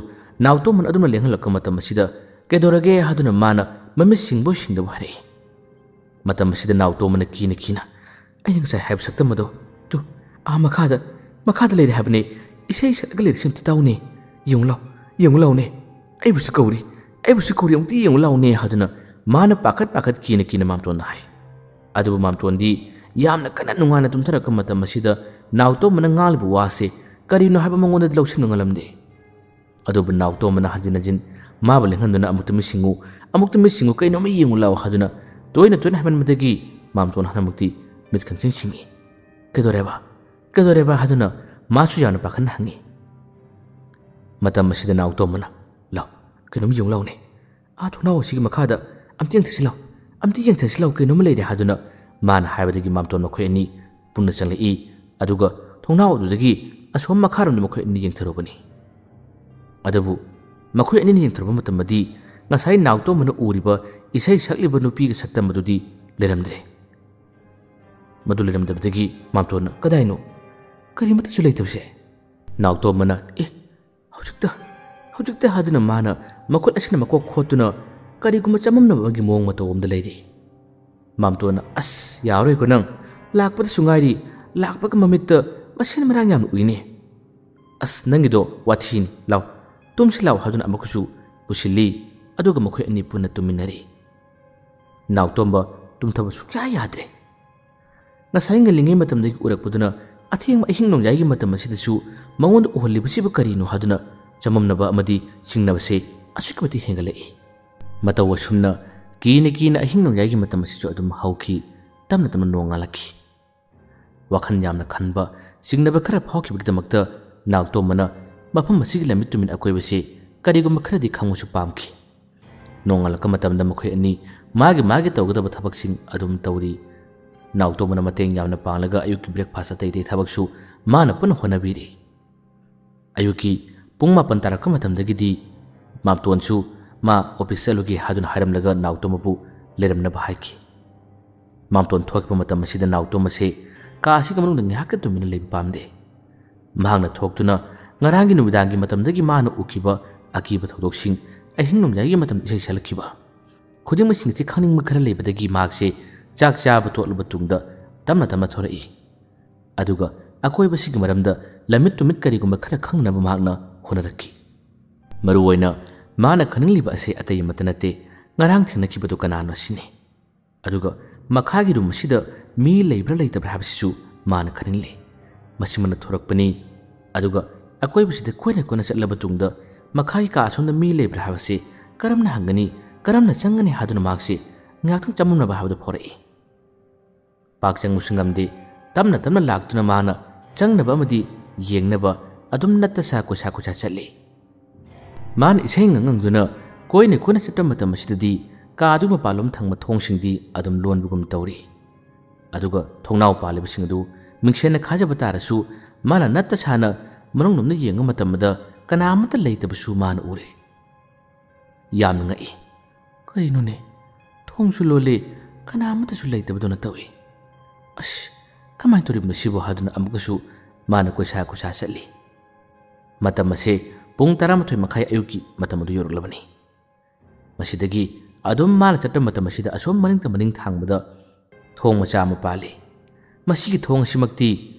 ꯅꯥꯎꯇꯣꯝꯕꯅ ꯑꯗꯨꯝꯅ ꯂꯦꯡꯍꯜꯂꯛꯄ ꯃꯇꯝ ꯑꯁꯤꯗ "ꯀꯩꯗꯧꯔꯒꯦ?" ꯍꯥꯏꯗꯨꯅ ꯃꯥꯅ ꯃꯃꯤꯠ ꯁꯤꯡꯕꯣꯏ ꯁꯤꯡꯗꯕꯣꯏ ꯍꯥꯏꯔꯛꯏ꯫ ꯃꯇꯝ ꯑꯁꯤꯗ ꯅꯥꯎꯇꯣꯝꯕꯅ ꯀꯤꯅ ꯀꯤꯅ "ꯑꯩꯅ ꯉꯁꯥꯏ ꯍꯥꯏꯕ ꯁꯛꯇꯝ ꯑꯗꯣ, ꯇꯨ, ꯑꯥ ꯃꯈꯥꯗ, ꯃꯈꯥꯗ ꯂꯩꯔꯦ ꯍꯥꯏꯕꯅꯦ꯫ ꯏꯁꯩ ꯁꯛꯂꯒ ꯂꯩꯔꯤꯁꯤ ꯑꯝꯇ ꯇꯥꯎꯅꯦ꯫ ꯌꯦꯡꯉꯨ ꯂꯥꯎ, ꯌꯦꯡꯉꯨ ꯂꯥꯎꯅꯦ꯫ ꯑꯩꯕꯨꯁꯨ ꯀꯧꯔꯤ, ꯑꯩꯕꯨꯁꯨ ꯀꯧꯔꯤ, ꯑꯃꯨꯛꯇ ꯌꯦꯡꯉꯨ ꯂꯥꯎꯅꯦ" ꯍꯥꯏꯗꯨꯅ ꯃꯥꯅ ꯄꯥꯈꯠ ꯄꯥꯈꯠ ꯀꯤꯅ ꯀꯤꯅ ꯃꯥꯝꯇꯣꯟꯗ ꯍꯥꯏ꯫ ꯑꯗꯨꯕꯨ ꯃꯥꯝꯇꯣꯟꯗꯤ ꯌꯥꯝꯅ ꯀꯟꯅ ꯅꯨꯡꯉꯥꯏꯅ ꯇꯨꯝꯊꯔꯛꯄ ꯃꯇꯝ ꯑꯁꯤꯗ ꯅꯥꯎꯇꯣꯝꯕꯅ ꯉꯥꯡꯂꯤꯕ ꯋꯥꯁꯦ ꯀꯔꯤꯅꯣ ꯍꯥꯏꯕ ꯃꯉꯣꯟꯗꯗꯤ ꯂꯧꯁꯤꯟꯕ ꯉꯝꯂꯝꯗꯦ꯫ ꯑꯗꯨꯕꯨ ꯅꯥꯎꯇꯣꯝꯕꯅ ꯍꯟꯖꯤꯟ ꯍꯟꯖꯤꯟ ꯃꯥꯕꯨ ꯂꯦꯡꯍꯟꯗꯨꯅ "ꯑꯃꯨꯛꯇ ꯃꯤꯠ ꯁꯤꯡꯉꯨ, ꯑꯃꯨꯛꯇ ꯃꯤꯠ ꯁꯤꯡꯉꯨ, ꯀꯩꯅꯣꯝꯃ ꯌꯦꯡꯉꯨ ꯂꯥꯎ" ꯍꯥꯏꯗꯨꯅ ꯇꯣꯏꯅ ꯇꯣꯏꯅ ꯍꯥꯏꯃꯟꯕꯗꯒꯤ ꯃꯥꯝꯇꯣꯟ ꯍꯟꯗꯛꯃꯛꯇꯤ ꯃꯤꯠ ꯈꯪꯁꯤꯡ ꯁꯤꯡꯉꯤ꯫ "ꯀꯩꯗꯧꯔꯦꯕ? ꯀꯩꯗꯧꯔꯦꯕ?" ꯍꯥꯏꯗꯨꯅ ꯃꯥꯁꯨ ꯌꯥꯝꯅ ꯄꯥꯈꯠꯅ ꯍꯪꯉꯤ꯫ ꯃꯇꯝ ꯑꯁꯤꯗ ꯅꯥꯎꯇꯣꯝꯕꯅ, "ꯂꯥꯎ, ꯀꯩꯅꯣꯝ ꯌꯦꯡꯉꯨ ꯂꯥꯎꯅꯦ꯫ ꯑꯥ ꯊꯣꯡꯅꯥꯎ ꯑꯁꯤꯒꯤ ꯃꯈꯥꯗ ꯑꯝꯇ ꯌꯦꯡꯊꯁꯤ ꯂꯥꯎ, ꯑꯝꯇ ꯌꯦꯡꯊꯁꯤ ꯂꯥꯎ, ꯀꯩꯅꯣꯝꯃ ꯂꯩꯔꯦ" ꯍꯥꯏꯗꯨꯅ ꯃꯥꯅ ꯍꯥꯏꯕꯗꯒꯤ ꯃꯥꯝꯇꯣꯟ ꯃꯈꯣꯏ ꯑꯅꯤ ꯄꯨꯟꯅ ꯆꯪꯂꯛꯏ꯫ ꯑꯗꯨꯒ ꯊꯣꯡꯅꯥꯎ ꯑꯗꯨꯗꯒꯤ ꯑꯁꯣꯝ ꯃꯈꯥꯔꯣꯝꯗ ꯃꯈꯣꯏ ꯑꯅꯤ ꯌꯦꯡꯊꯔꯨꯕꯅꯤ꯫ ꯑꯗꯨꯕꯨ ꯃꯈꯣꯏ ꯑꯅꯤꯅ ꯌꯦꯡꯊꯣꯔꯛꯄ ꯃꯇꯝꯗꯗꯤ ꯉꯁꯥꯏ ꯅꯥꯎꯇꯣꯝꯕꯅ ꯎꯔꯤꯕ ꯏꯁꯩ ꯁꯛꯂꯤꯕ ꯅꯨꯄꯤꯒ ꯁꯛꯇꯝ ꯑꯗꯨꯗꯤ ꯂꯩꯔꯝꯗ꯭ꯔꯦ꯫ ꯃꯗꯨ ꯂꯩꯔꯝꯗꯕꯗꯒꯤ ꯃꯥꯝꯇꯣꯟꯅ "ꯀꯗꯥꯏꯅꯣ? ꯀꯔꯤꯃꯠꯇꯁꯨ ꯂꯩꯇꯕꯁꯦ?" ꯅꯥꯎꯇꯣꯝꯕꯅ "ꯑꯦ, ꯍꯧꯖꯤꯛꯇ, ꯍꯧꯖꯤꯛꯇ" ꯍꯥꯏꯗꯨꯅ ꯃꯥꯅ ꯃꯈꯨꯠ ꯑꯁꯤꯅ ꯃꯀꯣꯛ ꯈꯣꯠꯇꯨꯅ ꯀꯔꯤꯒꯨꯝꯕ ꯆꯃꯝꯅꯕ ꯑꯃꯒꯤ ꯃꯑꯣꯡ ꯃꯇꯧ ꯑꯃꯗ ꯂꯩꯔꯤ꯫ ꯃꯥꯝꯇꯣꯟꯅ "ꯑꯁ, ꯌꯥꯔꯣꯏꯀꯣ ꯅꯪ, ꯂꯥꯛꯄꯗꯁꯨ ꯉꯥꯏꯔꯤ, ꯂꯥꯛꯄꯒ ꯃꯃꯤꯠꯇ ꯃꯁꯦꯟ ꯃꯔꯥꯡ ꯌꯥꯝꯅ ꯎꯏꯅꯦ꯫ ꯑꯁ, ꯅꯪꯒꯤꯗꯣ ꯋꯥꯊꯤꯅꯤ, ꯂꯥꯎ, ꯇꯨꯝꯁꯤ ꯂꯥꯎ" ꯍꯥꯏꯗꯨꯅ ꯑꯃꯨꯛꯀꯁꯨ ꯄꯨꯁꯤꯜꯂꯤ꯫ ꯑꯗꯨꯒ ꯃꯈꯣꯏ ꯑꯅꯤ ꯄꯨꯟꯅ ꯇꯨꯝꯃꯤꯟꯅꯔꯤ꯫ ꯅꯥꯎꯇꯣꯝꯕ ꯇꯨꯝꯊꯕ ꯁꯨꯡꯌꯥ ꯌꯥꯗ꯭ꯔꯦ꯫ ꯉꯁꯥꯏ ꯉꯜꯂꯤꯉꯩ ꯃꯇꯝꯗꯒꯤ ꯎꯔꯛꯄꯗꯨꯅ ꯑꯊꯦꯡꯕ ꯑꯍꯤꯡ ꯅꯣꯡꯌꯥꯏꯒꯤ ꯃꯇꯝ ꯑꯁꯤꯗꯁꯨ ꯃꯉꯣꯟꯗ ꯎꯍꯜꯂꯤꯕꯁꯤꯕꯨ ꯀꯔꯤꯅꯣ ꯍꯥꯏꯗꯨꯅ ꯆꯃꯝꯅꯕ ꯑꯃꯗꯤ ꯆꯤꯡꯅꯕꯁꯦ ꯑꯁꯨꯛꯀꯤ ꯃꯇꯤꯛ ꯍꯦꯟꯒꯠꯂꯛꯏ꯫ ꯃꯇꯧ ꯑꯁꯨꯝꯅ ꯀꯤꯅ ꯀꯤꯅ ꯑꯍꯤꯡ ꯅꯣꯡꯌꯥꯏꯒꯤ ꯃꯇꯝ ꯑꯁꯤꯁꯨ ꯑꯗꯨꯝ ꯍꯧꯈꯤ꯫ ꯇꯞꯅ ꯇꯞꯅ ꯅꯣꯡ ꯉꯥꯜꯂꯛꯈꯤ꯫ ꯋꯥꯈꯜ ꯌꯥꯝꯅ ꯈꯟꯕ, ꯆꯤꯡꯅꯕ ꯈꯔ ꯐꯥꯎꯈꯤꯕꯒꯤꯗꯃꯛꯇ ꯅꯥꯎꯇꯣꯝꯕꯅ ꯃꯐꯝ ꯑꯁꯤꯒꯤ ꯂꯝꯃꯤꯠ ꯇꯨꯃꯤꯟ ꯑꯀꯣꯏꯕꯁꯤ ꯀꯔꯤꯒꯨꯝꯕ ꯈꯔꯗꯤ ꯈꯪꯕꯁꯨ ꯄꯥꯝꯈꯤ꯫ ꯅꯣꯡꯉꯥꯜꯂꯛꯄ ꯃꯇꯝꯗ ꯃꯈꯣꯏ ꯑꯅꯤ ꯃꯥꯒꯤ ꯃꯥꯒꯤ ꯇꯧꯒꯗꯕ ꯊꯕꯛꯁꯤꯡ ꯑꯗꯨꯝ ꯇꯧꯔꯤ꯫ ꯅꯥꯎꯇꯣꯝꯕꯅ ꯃꯇꯦꯡ ꯌꯥꯝꯅ ꯄꯥꯡꯂꯒ ꯑꯌꯨꯛꯀꯤ breakfast ꯑꯇꯩ ꯑꯇꯩ ꯊꯕꯛꯁꯨ ꯃꯥꯅ ꯄꯨꯟꯅ ꯍꯣꯠꯅꯕꯤꯔꯤ꯫ ꯑꯌꯨꯛꯀꯤ ꯄꯨꯡ ꯃꯥꯄꯟ ꯇꯥꯔꯛꯄ ꯃꯇꯝꯗꯒꯤꯗꯤ ꯃꯥꯝꯇꯣꯟꯁꯨ ꯃꯥ office ꯆꯠꯂꯨꯒꯦ ꯍꯥꯏꯗꯨꯅ ꯍꯥꯏꯔꯝꯂꯒ ꯅꯥꯎꯇꯣꯝꯕꯕꯨ ꯂꯩꯔꯝꯅꯕ ꯍꯥꯏꯈꯤ꯫ ꯃꯥꯝꯇꯣꯟ ꯊꯣꯛꯈꯤꯕ ꯃꯇꯝ ꯑꯁꯤꯗ ꯅꯥꯎꯇꯣꯝꯕꯁꯦ ꯀꯥ ꯑꯁꯤꯒꯤ ꯃꯅꯨꯡꯗ ꯉꯥꯏꯍꯥꯛꯀ ꯇꯨꯃꯤꯟꯅ ꯂꯩꯕ ꯄꯥꯝꯗꯦ꯫ ꯃꯍꯥꯛꯅ ꯊꯣꯛꯇꯨꯅ ꯉꯔꯥꯡꯒꯤ ꯅꯨꯃꯤꯗꯥꯡꯒꯤ ꯃꯇꯝꯗꯒꯤ ꯃꯥꯅ ꯎꯈꯤꯕ ꯑꯀꯤꯕ ꯊꯧꯗꯣꯛꯁꯤꯡ, ꯑꯍꯤꯡ ꯅꯣꯡꯌꯥꯏꯒꯤ ꯃꯇꯝꯗ ꯏꯁꯩ ꯁꯛꯂꯛꯈꯤꯕ, ꯈꯨꯗꯤꯡꯃꯛꯁꯤꯡ ꯑꯁꯤ ꯈꯪꯅꯤꯡꯕ ꯈꯔ ꯂꯩꯕꯗꯒꯤ ꯃꯍꯥꯛꯁꯦ ꯆꯥꯛ ꯆꯥꯕ ꯇꯣꯠꯂꯕ ꯇꯨꯡꯗ ꯇꯞꯅ ꯇꯞꯅ ꯊꯣꯔꯛꯏ꯫ ꯑꯗꯨꯒ ꯑꯀꯣꯏꯕꯁꯤꯒꯤ ꯃꯔꯝꯗ ꯂꯝꯃꯤꯠ ꯇꯨꯃꯤꯠ ꯀꯔꯤꯒꯨꯝꯕ ꯈꯔ ꯈꯪꯅꯕ ꯃꯍꯥꯛꯅ ꯍꯣꯠꯅꯔꯛꯈꯤ꯫ ꯃꯔꯨꯑꯣꯏꯅ ꯃꯥꯅ ꯈꯪꯅꯤꯡꯂꯤꯕ ꯑꯁꯤ ꯑꯇꯩ ꯑꯃꯠꯇ ꯅꯠꯇꯦ, ꯉꯔꯥꯡ ꯊꯦꯡꯅꯈꯤꯕꯗꯨ ꯀꯅꯥꯅꯣ ꯁꯤꯅꯤ꯫ ꯑꯗꯨꯒ ꯃꯈꯥꯒꯤ room ꯑꯁꯤꯗ ꯃꯤ ꯂꯩꯕ꯭ꯔꯥ ꯂꯩꯇꯕ꯭ꯔꯥ ꯍꯥꯏꯕꯁꯤꯁꯨ ꯃꯥꯅ ꯈꯪꯅꯤꯡꯂꯤ꯫ ꯃꯁꯤꯃꯅ ꯊꯣꯔꯛꯄꯅꯤ꯫ ꯑꯗꯨꯒ ꯑꯀꯣꯏꯕꯁꯤꯗ ꯀꯣꯏꯅ ꯀꯣꯏꯅ ꯆꯠꯂꯕ ꯇꯨꯡꯗ ꯃꯈꯥꯒꯤ ꯀꯥ ꯑꯁꯣꯝꯗ ꯃꯤ ꯂꯩꯕ꯭ꯔꯥ ꯍꯥꯏꯕꯁꯤ ꯀꯔꯝꯅ ꯍꯪꯒꯅꯤ, ꯀꯔꯝꯅ ꯆꯪꯒꯅꯤ ꯍꯥꯏꯗꯨꯅ ꯃꯍꯥꯛꯁꯤ ꯉꯥꯏꯍꯥꯛꯇꯪ ꯆꯃꯝꯅꯕ ꯍꯥꯏꯕꯗꯨ ꯐꯥꯎꯔꯛꯏ꯫ ꯄꯥꯛ ꯆꯪꯕꯁꯨ ꯉꯝꯗꯦ꯫ ꯇꯞꯅ ꯇꯞꯅ ꯂꯥꯛꯇꯨꯅ ꯃꯥꯅ ꯆꯪꯅꯕ ꯑꯃꯗꯤ ꯌꯦꯡꯅꯕ ꯑꯗꯨꯝ ꯅꯠꯇ ꯁꯥ ꯀꯣꯏꯁꯥ ꯀꯣꯏꯁꯥ ꯆꯠꯂꯤ꯫ ꯃꯥꯅ ꯏꯁꯩ ꯉꯪꯉꯪꯗꯨꯅ ꯀꯣꯏꯅ ꯀꯣꯏꯅ ꯆꯠꯄ ꯃꯇꯝ ꯑꯁꯤꯗꯗꯤ ꯀꯥꯗꯨꯒꯤ ꯃꯄꯥꯟꯂꯣꯝ ꯊꯪꯕ ꯊꯣꯡꯁꯤꯡꯗꯤ ꯑꯗꯨꯝ ꯂꯣꯟꯕꯒꯨꯝ ꯇꯧꯔꯤ꯫ ꯑꯗꯨꯒ ꯊꯣꯡꯅꯥꯎ ꯄꯥꯜꯂꯤꯕꯁꯤꯡ ꯑꯗꯨ ꯃꯤꯡꯁꯦꯜꯅ ꯈꯥꯖꯕ ꯇꯥꯔꯁꯨ ꯃꯥꯅ ꯅꯠꯇ ꯁꯥꯅ ꯃꯅꯨꯡꯂꯣꯝꯗ ꯌꯦꯡꯕ ꯃꯇꯝꯗ ꯀꯅꯥ ꯑꯃꯠꯇ ꯂꯩꯇꯕꯁꯨ ꯃꯥꯅ ꯎꯔꯦ꯫ ꯌꯥꯝꯅ ꯉꯛꯏ꯫ "ꯀꯔꯤꯅꯣꯅꯦ? ꯊꯣꯡꯁꯨ ꯂꯣꯜꯂꯤ, ꯀꯅꯥ ꯑꯃꯠꯇꯁꯨ ꯂꯩꯇꯕꯗꯧꯅ ꯇꯧꯏ꯫ ꯑꯁ, ꯀꯃꯥꯏꯅ ꯇꯧꯔꯤꯕꯅꯣ ꯁꯤꯕꯨ?" ꯍꯥꯏꯗꯨꯅ ꯑꯃꯨꯛꯀꯁꯨ ꯃꯥꯅ ꯀꯣꯏꯁꯥ ꯀꯣꯏꯁꯥ ꯆꯠꯂꯤ꯫ ꯃꯇꯝ ꯑꯁꯦ ꯄꯨꯡ ꯇꯔꯥꯃꯥꯊꯣꯏ ꯃꯈꯥꯏ ꯑꯌꯨꯛꯀꯤ ꯃꯇꯝ ꯑꯗꯨ ꯌꯧꯔꯛꯂꯕꯅꯤ꯫ ꯃꯁꯤꯗꯒꯤ ꯑꯗꯨꯝ ꯃꯥꯅ ꯆꯠꯄ ꯃꯇꯝ ꯑꯁꯤꯗ ꯑꯁꯣꯝ ꯃꯅꯤꯡꯗ ꯃꯅꯤꯡ ꯊꯥꯡꯕꯗ ꯊꯣꯡ ꯃꯆꯥ ꯑꯃ ꯄꯥꯜꯂꯤ꯫ ꯃꯁꯤꯒꯤ ꯊꯣꯡ ꯑꯁꯤꯃꯛꯇꯤ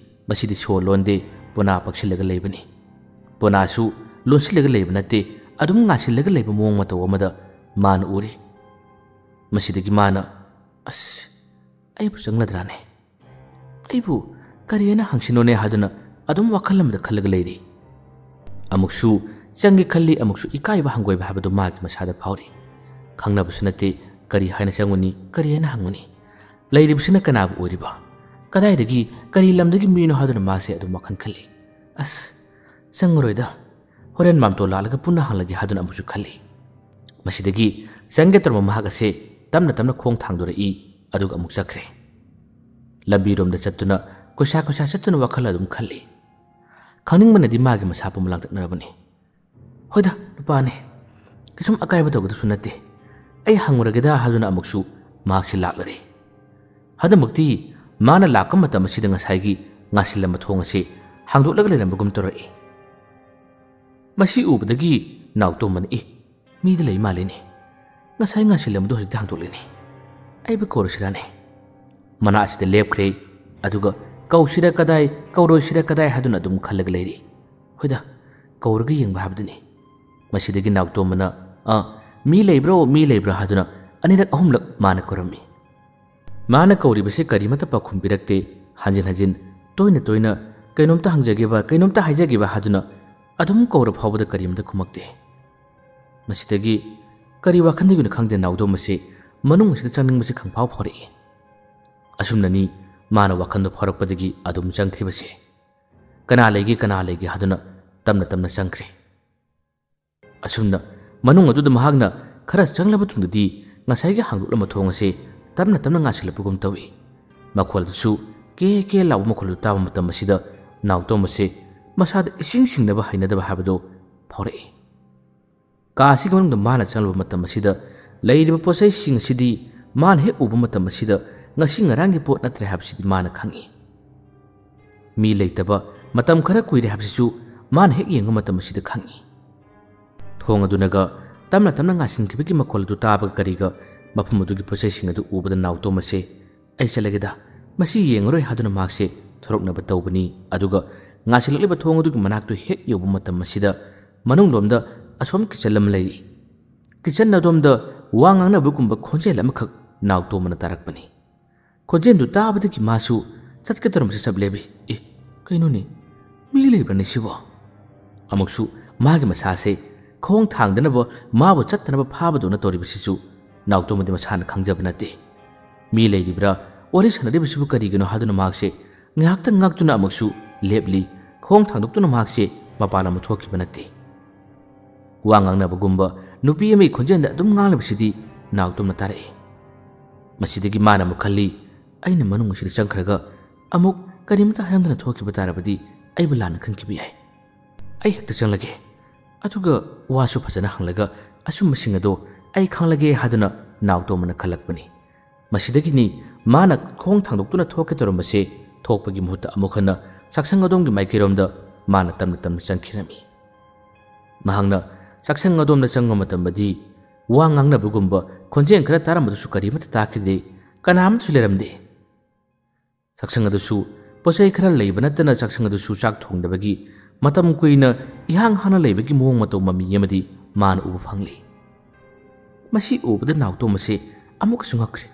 ꯃꯁꯤꯗꯤ ꯁꯣ ꯂꯣꯟꯗꯦ, ꯄꯣꯅꯥ ꯄꯛꯁꯤꯜꯂꯒ ꯂꯩꯕꯅꯤ꯫ ꯄꯣꯅꯥꯁꯨ ꯂꯣꯟꯁꯤꯜꯂꯒ ꯂꯩꯕ ꯅꯠꯇꯦ, ꯑꯗꯨꯝ ꯉꯥꯁꯤꯜꯂꯒ ꯂꯩꯕ ꯃꯑꯣꯡ ꯃꯇꯧ ꯑꯃꯗ ꯃꯥꯅ ꯎꯔꯤ꯫ ꯃꯁꯤꯗꯒꯤ ꯃꯥꯅ, "ꯑꯁ, ꯑꯩꯕꯨ ꯆꯪꯂꯗ꯭ꯔꯥꯅꯦ? ꯑꯩꯕꯨ ꯀꯔꯤ ꯍꯥꯏꯅ ꯍꯪꯁꯤꯅꯣꯅꯦ?" ꯍꯥꯏꯗꯨꯅ ꯑꯗꯨꯝ ꯋꯥꯈꯜ ꯑꯃꯗ ꯈꯜꯂꯒ ꯂꯩꯔꯤ꯫ ꯑꯃꯨꯛꯁꯨ ꯆꯪꯒꯦ ꯈꯜꯂꯤ, ꯑꯃꯨꯛꯁꯨ ꯏꯀꯥꯏꯕ ꯍꯪꯒꯣꯏꯕ ꯍꯥꯏꯕꯗꯨ ꯃꯥꯒꯤ ꯃꯁꯥꯗ ꯐꯥꯎꯔꯤ꯫ ꯈꯪꯅꯕꯁꯨ ꯅꯠꯇꯦ, ꯀꯔꯤ ꯍꯥꯏꯅ ꯆꯪꯉꯨꯅꯤ, ꯀꯔꯤ ꯍꯥꯏꯅ ꯍꯪꯉꯨꯅꯤ? ꯂꯩꯔꯤꯕꯁꯤꯅ ꯀꯅꯥꯕꯨ ꯑꯣꯏꯔꯤꯕ? ꯀꯗꯥꯏꯗꯒꯤ, ꯀꯔꯤ ꯂꯝꯗꯒꯤ ꯃꯤꯅꯣ ꯍꯥꯏꯗꯨꯅ ꯃꯥꯁꯦ ꯑꯗꯨꯝ ꯋꯥꯈꯜ ꯈꯜꯂꯤ꯫ "ꯑꯁ, ꯆꯪꯉꯔꯣꯏꯗ, ꯍꯣꯔꯦꯟ ꯃꯥꯝꯇꯣ ꯂꯥꯛꯂꯒ ꯄꯨꯟꯅ ꯍꯪꯂꯒꯦ" ꯍꯥꯏꯗꯨꯅ ꯑꯃꯨꯛꯁꯨ ꯈꯜꯂꯤ꯫ ꯃꯁꯤꯗꯒꯤ ꯆꯪꯒꯦ ꯇꯧꯔꯝꯕ ꯃꯍꯥꯛ ꯑꯁꯦ ꯇꯞꯅ ꯇꯞꯅ ꯈꯣꯡ ꯊꯥꯡꯗꯣꯔꯛꯏ, ꯑꯗꯨꯒ ꯑꯃꯨꯛ ꯆꯠꯈ꯭ꯔꯦ꯫ ꯂꯝꯕꯤꯔꯣꯝꯗ ꯆꯠꯇꯨꯅ ꯀꯣꯏꯁꯥ ꯀꯣꯏꯁꯥ ꯆꯠꯇꯨꯅ ꯋꯥꯈꯜ ꯑꯗꯨꯝ ꯈꯜꯂꯤ꯫ ꯈꯪꯅꯤꯡꯕꯅꯗꯤ ꯃꯥꯒꯤ ꯃꯁꯥ ꯄꯨꯝꯕ ꯂꯥꯡꯇꯛꯅꯔꯕꯅꯤ꯫ "ꯍꯣꯏꯗ, ꯅꯨꯄꯥꯅꯤ, ꯀꯩꯁꯨꯝ ꯑꯀꯥꯏꯕ ꯇꯧꯒꯗꯕꯁꯨ ꯅꯠꯇꯦ, ꯑꯩ ꯍꯪꯉꯨꯔꯒꯦꯗ" ꯍꯥꯏꯗꯨꯅ ꯑꯃꯨꯛꯁꯨ ꯃꯍꯥꯛꯁꯤ ꯂꯥꯛꯂꯔꯦ꯫ ꯍꯟꯗꯛꯃꯛꯇꯤ ꯃꯥꯅ ꯂꯥꯛꯄ ꯃꯇꯝ ꯑꯁꯤꯗ ꯉꯁꯥꯏꯒꯤ ꯉꯥꯁꯤꯜꯂꯝꯕ ꯊꯣꯡ ꯑꯁꯤ ꯍꯥꯡꯗꯣꯛꯂꯒ ꯂꯩꯔꯝꯕꯒꯨꯝ ꯇꯧꯔꯛꯏ꯫ ꯃꯁꯤ ꯎꯕꯗꯒꯤ ꯅꯥꯎꯇꯣꯝꯕꯅ, "ꯏ, ꯃꯤꯗꯤ ꯂꯩ ꯃꯥꯜꯂꯤꯅꯦ꯫ ꯉꯁꯥꯏ ꯉꯥꯁꯤꯜꯂꯝꯕꯗꯣ ꯍꯧꯖꯤꯛꯇꯤ ꯍꯥꯡꯗꯣꯛꯂꯤꯅꯦ꯫ ꯑꯩꯕꯨ ꯀꯧꯔꯁꯤꯔꯥꯅꯦ?" ꯃꯅꯥꯛ ꯑꯁꯤꯗ ꯂꯦꯞꯈ꯭ꯔꯦ, ꯑꯗꯨꯒ ꯀꯧꯁꯤꯔ ꯀꯗꯥꯏ, ꯀꯧꯔꯣꯏꯁꯤꯔ ꯀꯗꯥꯏ ꯍꯥꯏꯗꯨꯅ ꯑꯗꯨꯝ ꯈꯜꯂꯒ ꯂꯩꯔꯤ꯫ "ꯍꯣꯏꯗ, ꯀꯧꯔꯒ ꯌꯦꯡꯕ ꯍꯥꯏꯕꯗꯨꯅꯤ"꯫ ꯃꯁꯤꯗꯒꯤ ꯅꯥꯎꯇꯣꯝꯕꯅ, "ꯑ, ꯃꯤ ꯂꯩꯕ꯭ꯔꯣ, ꯃꯤ ꯂꯩꯕ꯭ꯔꯣ?" ꯍꯥꯏꯗꯨꯅ ꯑꯅꯤꯔꯛ ꯑꯍꯨꯝꯂꯛ ꯃꯥꯅ ꯀꯧꯔꯝꯃꯤ꯫ ꯃꯥꯅ ꯀꯧꯔꯤꯕꯁꯤ ꯀꯔꯤꯃꯠꯇ ꯄꯥꯎꯈꯨꯝ ꯄꯤꯔꯛꯇꯦ꯫ ꯍꯟꯖꯤꯟ ꯍꯟꯖꯤꯟ, ꯇꯣꯏꯅ ꯇꯣꯏꯅ, "ꯀꯩꯅꯣꯝꯇ ꯍꯪꯖꯒꯦꯕ, ꯀꯩꯅꯣꯝꯇ ꯍꯥꯏꯖꯒꯦꯕ" ꯍꯥꯏꯗꯨꯅ ꯑꯗꯨꯝ ꯀꯧꯔ ꯐꯥꯎꯕꯗ ꯀꯔꯤꯃꯠꯇ ꯈꯨꯝꯃꯛꯇꯦ꯫ ꯃꯁꯤꯗꯒꯤ ꯀꯔꯤ ꯋꯥꯈꯜꯗꯒꯤꯅꯣ ꯈꯪꯗꯦ, ꯅꯥꯎꯗꯣꯝ ꯑꯁꯤ ꯃꯅꯨꯡ ꯑꯁꯤꯗ ꯆꯪꯅꯤꯡꯕꯁꯤ ꯈꯪꯐꯥꯎ ꯐꯥꯎꯔꯛꯏ꯫ ꯑꯁꯨꯝꯅꯅꯤ ꯃꯥꯅ ꯋꯥꯈꯜꯗꯨ ꯐꯥꯎꯔꯛꯄꯗꯒꯤ ꯑꯗꯨꯝ ꯆꯪꯈ꯭ꯔꯤꯕꯁꯦ꯫ "ꯀꯅꯥ ꯂꯩꯒꯦ, ꯀꯅꯥ ꯂꯩꯒꯦ?" ꯍꯥꯏꯗꯨꯅ ꯇꯞꯅ ꯇꯞꯅ ꯆꯪꯈ꯭ꯔꯦ꯫ ꯑꯁꯨꯝꯅ ꯃꯅꯨꯡ ꯑꯗꯨꯗ ꯃꯍꯥꯛꯅ ꯈꯔ ꯆꯪꯂꯕ ꯇꯨꯡꯗꯗꯤ ꯉꯁꯥꯏꯒꯤ ꯍꯥꯡꯗꯣꯛꯂꯝꯕ ꯊꯣꯡ ꯑꯁꯤ ꯇꯞꯅ ꯇꯞꯅ ꯉꯥꯁꯤꯜꯂꯛꯄꯒꯨꯝ ꯇꯧꯏ꯫ ꯃꯈꯣꯜ ꯑꯗꯨꯁꯨ ꯀꯦ ꯀꯦ ꯂꯥꯎꯕ ꯃꯈꯣꯜ ꯑꯗꯨ ꯇꯥꯕ ꯃꯇꯝ ꯑꯁꯤꯗ ꯅꯥꯎꯇꯣꯝ ꯑꯁꯤ ꯃꯁꯥꯗ ꯏꯁꯤꯡ ꯁꯤꯡꯅꯕ ꯍꯩꯅꯗꯕ ꯍꯥꯏꯕꯗꯨ ꯐꯥꯎꯔꯛꯏ꯫ ꯀꯥ ꯑꯁꯤꯒꯤ ꯃꯅꯨꯡꯗ ꯃꯥꯅ ꯆꯪꯂꯕ ꯃꯇꯝ ꯑꯁꯤꯗ ꯂꯩꯔꯤꯕ ꯄꯣꯠꯆꯩꯁꯤꯡ ꯑꯁꯤꯗꯤ ꯃꯥꯅ ꯍꯦꯛ ꯎꯕ ꯃꯇꯝ ꯑꯁꯤꯗ ꯉꯁꯤ ꯉꯔꯥꯡꯒꯤ ꯄꯣꯠ ꯅꯠꯇ꯭ꯔꯦ ꯍꯥꯏꯕꯁꯤꯗꯤ ꯃꯥꯅ ꯈꯪꯏ꯫ ꯃꯤ ꯂꯩꯇꯕ ꯃꯇꯝ ꯈꯔ ꯀꯨꯏꯔꯦ ꯍꯥꯏꯕꯁꯤꯁꯨ ꯃꯥꯅ ꯍꯦꯛ ꯌꯦꯡꯕ ꯃꯇꯝ ꯑꯁꯤꯗ ꯈꯪꯏ꯫ ꯊꯣꯡ ꯑꯗꯨꯅꯒ ꯇꯞꯅ ꯇꯞꯅ ꯉꯥꯁꯤꯟꯈꯤꯕꯒꯤ ꯃꯈꯣꯜ ꯑꯗꯨ ꯇꯥꯕꯒ ꯀꯔꯤꯒ ꯃꯐꯝ ꯑꯗꯨꯒꯤ ꯄꯣꯠꯆꯩꯁꯤꯡ ꯑꯗꯨ ꯎꯕꯗ ꯅꯥꯎꯇꯣꯝ ꯑꯁꯦ "ꯑꯩ ꯆꯠꯂꯒꯦꯗ, ꯃꯁꯤ ꯌꯦꯡꯉꯔꯣꯏ" ꯍꯥꯏꯗꯨꯅ ꯃꯍꯥꯛꯁꯦ ꯊꯣꯔꯛꯅꯕ ꯇꯧꯕꯅꯤ꯫ ꯑꯗꯨꯒ ꯉꯥꯁꯤꯜꯂꯛꯂꯤꯕ ꯊꯣꯡ ꯑꯗꯨꯒꯤ ꯃꯅꯥꯛꯇꯨ ꯍꯦꯛ ꯌꯧꯕ ꯃꯇꯝ ꯑꯁꯤꯗ ꯃꯅꯨꯡꯂꯣꯝꯗ ꯑꯁꯣꯝ ꯀꯤꯆꯟ ꯑꯃ ꯂꯩꯔꯤ꯫ ꯀꯤꯆꯟ ꯑꯗꯣꯝꯗ ꯋꯥ ꯉꯥꯡꯅꯕꯒꯨꯝꯕ ꯈꯣꯟꯖꯦꯜ ꯑꯃꯈꯛ ꯅꯥꯎꯇꯣꯝꯕꯅ ꯇꯥꯔꯛꯄꯅꯤ꯫ ꯈꯣꯟꯖꯦꯜꯗꯨ ꯇꯥꯕꯗꯒꯤ ꯃꯥꯁꯨ ꯆꯠꯀꯦ ꯇꯧꯔꯝꯕꯁꯤ ꯆꯞ ꯂꯦꯞꯄꯤ꯫ "ꯑꯦ, ꯀꯩꯅꯣꯅꯦ? ꯃꯤ ꯂꯩꯕ꯭ꯔꯅꯦ ꯁꯤꯕꯣ?" ꯑꯃꯨꯛꯁꯨ ꯃꯥꯒꯤ ꯃꯁꯥꯁꯦ ꯈꯣꯡ ꯊꯥꯡꯗꯅꯕ ꯃꯥꯕꯨ ꯆꯠꯇꯅꯕ ꯐꯥꯕꯗꯧꯅ ꯇꯧꯔꯤꯕꯁꯤꯁꯨ ꯅꯥꯎꯇꯣꯝꯕꯗꯤ ꯃꯁꯥꯅ ꯈꯪꯖꯕ ꯅꯠꯇꯦ꯫ ꯃꯤ ꯂꯩꯔꯤꯕ꯭ꯔꯥ, ꯋꯥꯔꯤ ꯁꯥꯟꯅꯔꯤꯕꯁꯤꯕꯨ ꯀꯔꯤꯒꯤꯅꯣ ꯍꯥꯏꯗꯨꯅ ꯃꯍꯥꯛꯁꯦ ꯉꯥꯏꯍꯥꯛꯇꯪ ꯉꯛꯇꯨꯅ ꯑꯃꯨꯛꯁꯨ ꯂꯦꯞꯂꯤ꯫ ꯈꯣꯡ ꯊꯥꯡꯗꯣꯛꯇꯨꯅ ꯃꯍꯥꯛꯁꯦ ꯃꯄꯥꯟ ꯑꯃ ꯊꯣꯛꯈꯤꯕ ꯅꯠꯇꯦ꯫ ꯋꯥ ꯉꯥꯡꯅꯕꯒꯨꯝꯕ ꯅꯨꯄꯤ ꯑꯃꯒꯤ ꯈꯣꯟꯖꯦꯜꯗ ꯑꯗꯨꯝ ꯉꯥꯡꯂꯤꯕꯁꯤꯗꯤ ꯅꯥꯎꯇꯣꯝꯅ ꯇꯥꯔꯛꯏ꯫ ꯃꯁꯤꯗꯒꯤ ꯃꯥꯅ ꯑꯃꯨꯛ ꯈꯜꯂꯤ, "ꯑꯩꯅ ꯃꯅꯨꯡ ꯑꯁꯤꯗ ꯆꯪꯈ꯭ꯔꯒ ꯑꯃꯨꯛ ꯀꯔꯤꯃꯇ ꯍꯥꯏꯔꯝꯗꯅ ꯊꯣꯛꯈꯤꯕ ꯇꯥꯔꯕꯗꯤ ꯑꯩꯕꯨ ꯂꯥꯟꯅ ꯈꯟꯈꯤꯕ ꯌꯥꯏ꯫ ꯑꯩ ꯍꯦꯛꯇ ꯆꯪꯂꯒꯦ꯫ ꯑꯗꯨꯒ ꯋꯥꯁꯨ ꯐꯖꯅ ꯍꯪꯂꯒ ꯑꯆꯨꯝꯕꯁꯤꯡ ꯑꯗꯣ ꯑꯩ ꯈꯪꯂꯒꯦ" ꯍꯥꯏꯗꯨꯅ ꯅꯥꯎꯇꯣꯝꯕꯅ ꯈꯜꯂꯛꯄꯅꯤ꯫ ꯃꯁꯤꯗꯒꯤꯅꯤ ꯃꯥꯅ ꯈꯣꯡ ꯊꯥꯡꯗꯣꯛꯇꯨꯅ ꯊꯣꯛꯀꯦ ꯇꯧꯔꯝꯕꯁꯦ ꯊꯣꯛꯄꯒꯤ ꯃꯍꯨꯠꯇ ꯑꯃꯨꯛ ꯍꯟꯅ ꯆꯥꯛꯁꯪ ꯑꯗꯣꯝꯒꯤ ꯃꯥꯏꯀꯩꯔꯣꯝꯗ ꯃꯥꯅ ꯇꯞꯅ ꯇꯞꯅ ꯆꯪꯈꯤꯔꯝꯃꯤ꯫ ꯃꯍꯥꯛꯅ ꯆꯥꯛꯁꯪ ꯑꯗꯣꯝꯗ ꯆꯪꯕ ꯃꯇꯝꯗꯗꯤ ꯋꯥ ꯉꯥꯡꯅꯕꯒꯨꯝꯕ ꯈꯣꯟꯖꯦꯜ ꯈꯔ ꯇꯥꯔꯝꯕꯗꯨꯁꯨ ꯀꯔꯤꯃꯠꯇ ꯇꯥꯈꯤꯗꯦ꯫ ꯀꯅꯥꯃꯠꯇꯁꯨ ꯂꯩꯔꯝꯗꯦ꯫ ꯆꯥꯛꯁꯪ ꯑꯗꯨꯁꯨ ꯄꯣꯠꯆꯩ ꯈꯔ ꯂꯩꯕ ꯅꯠꯇꯅ ꯆꯥꯛꯁꯪ ꯑꯗꯨꯁꯨ ꯆꯥꯛ ꯊꯣꯡꯗꯕꯒꯤ ꯃꯇꯝ ꯀꯨꯏꯅ ꯏꯍꯥꯡ ꯍꯥꯡꯅ ꯂꯩꯕꯒꯤ ꯃꯑꯣꯡ ꯃꯇꯧ ꯃꯃꯤ ꯑꯃꯗꯤ ꯃꯥꯅ ꯎꯕ ꯐꯪꯂꯤ꯫ ꯃꯁꯤ ꯎꯕꯗ ꯅꯥꯎꯇꯣꯝ ꯑꯁꯤ ꯑꯃꯨꯛꯀꯁꯨ ꯉꯛꯈ꯭ꯔꯦ꯫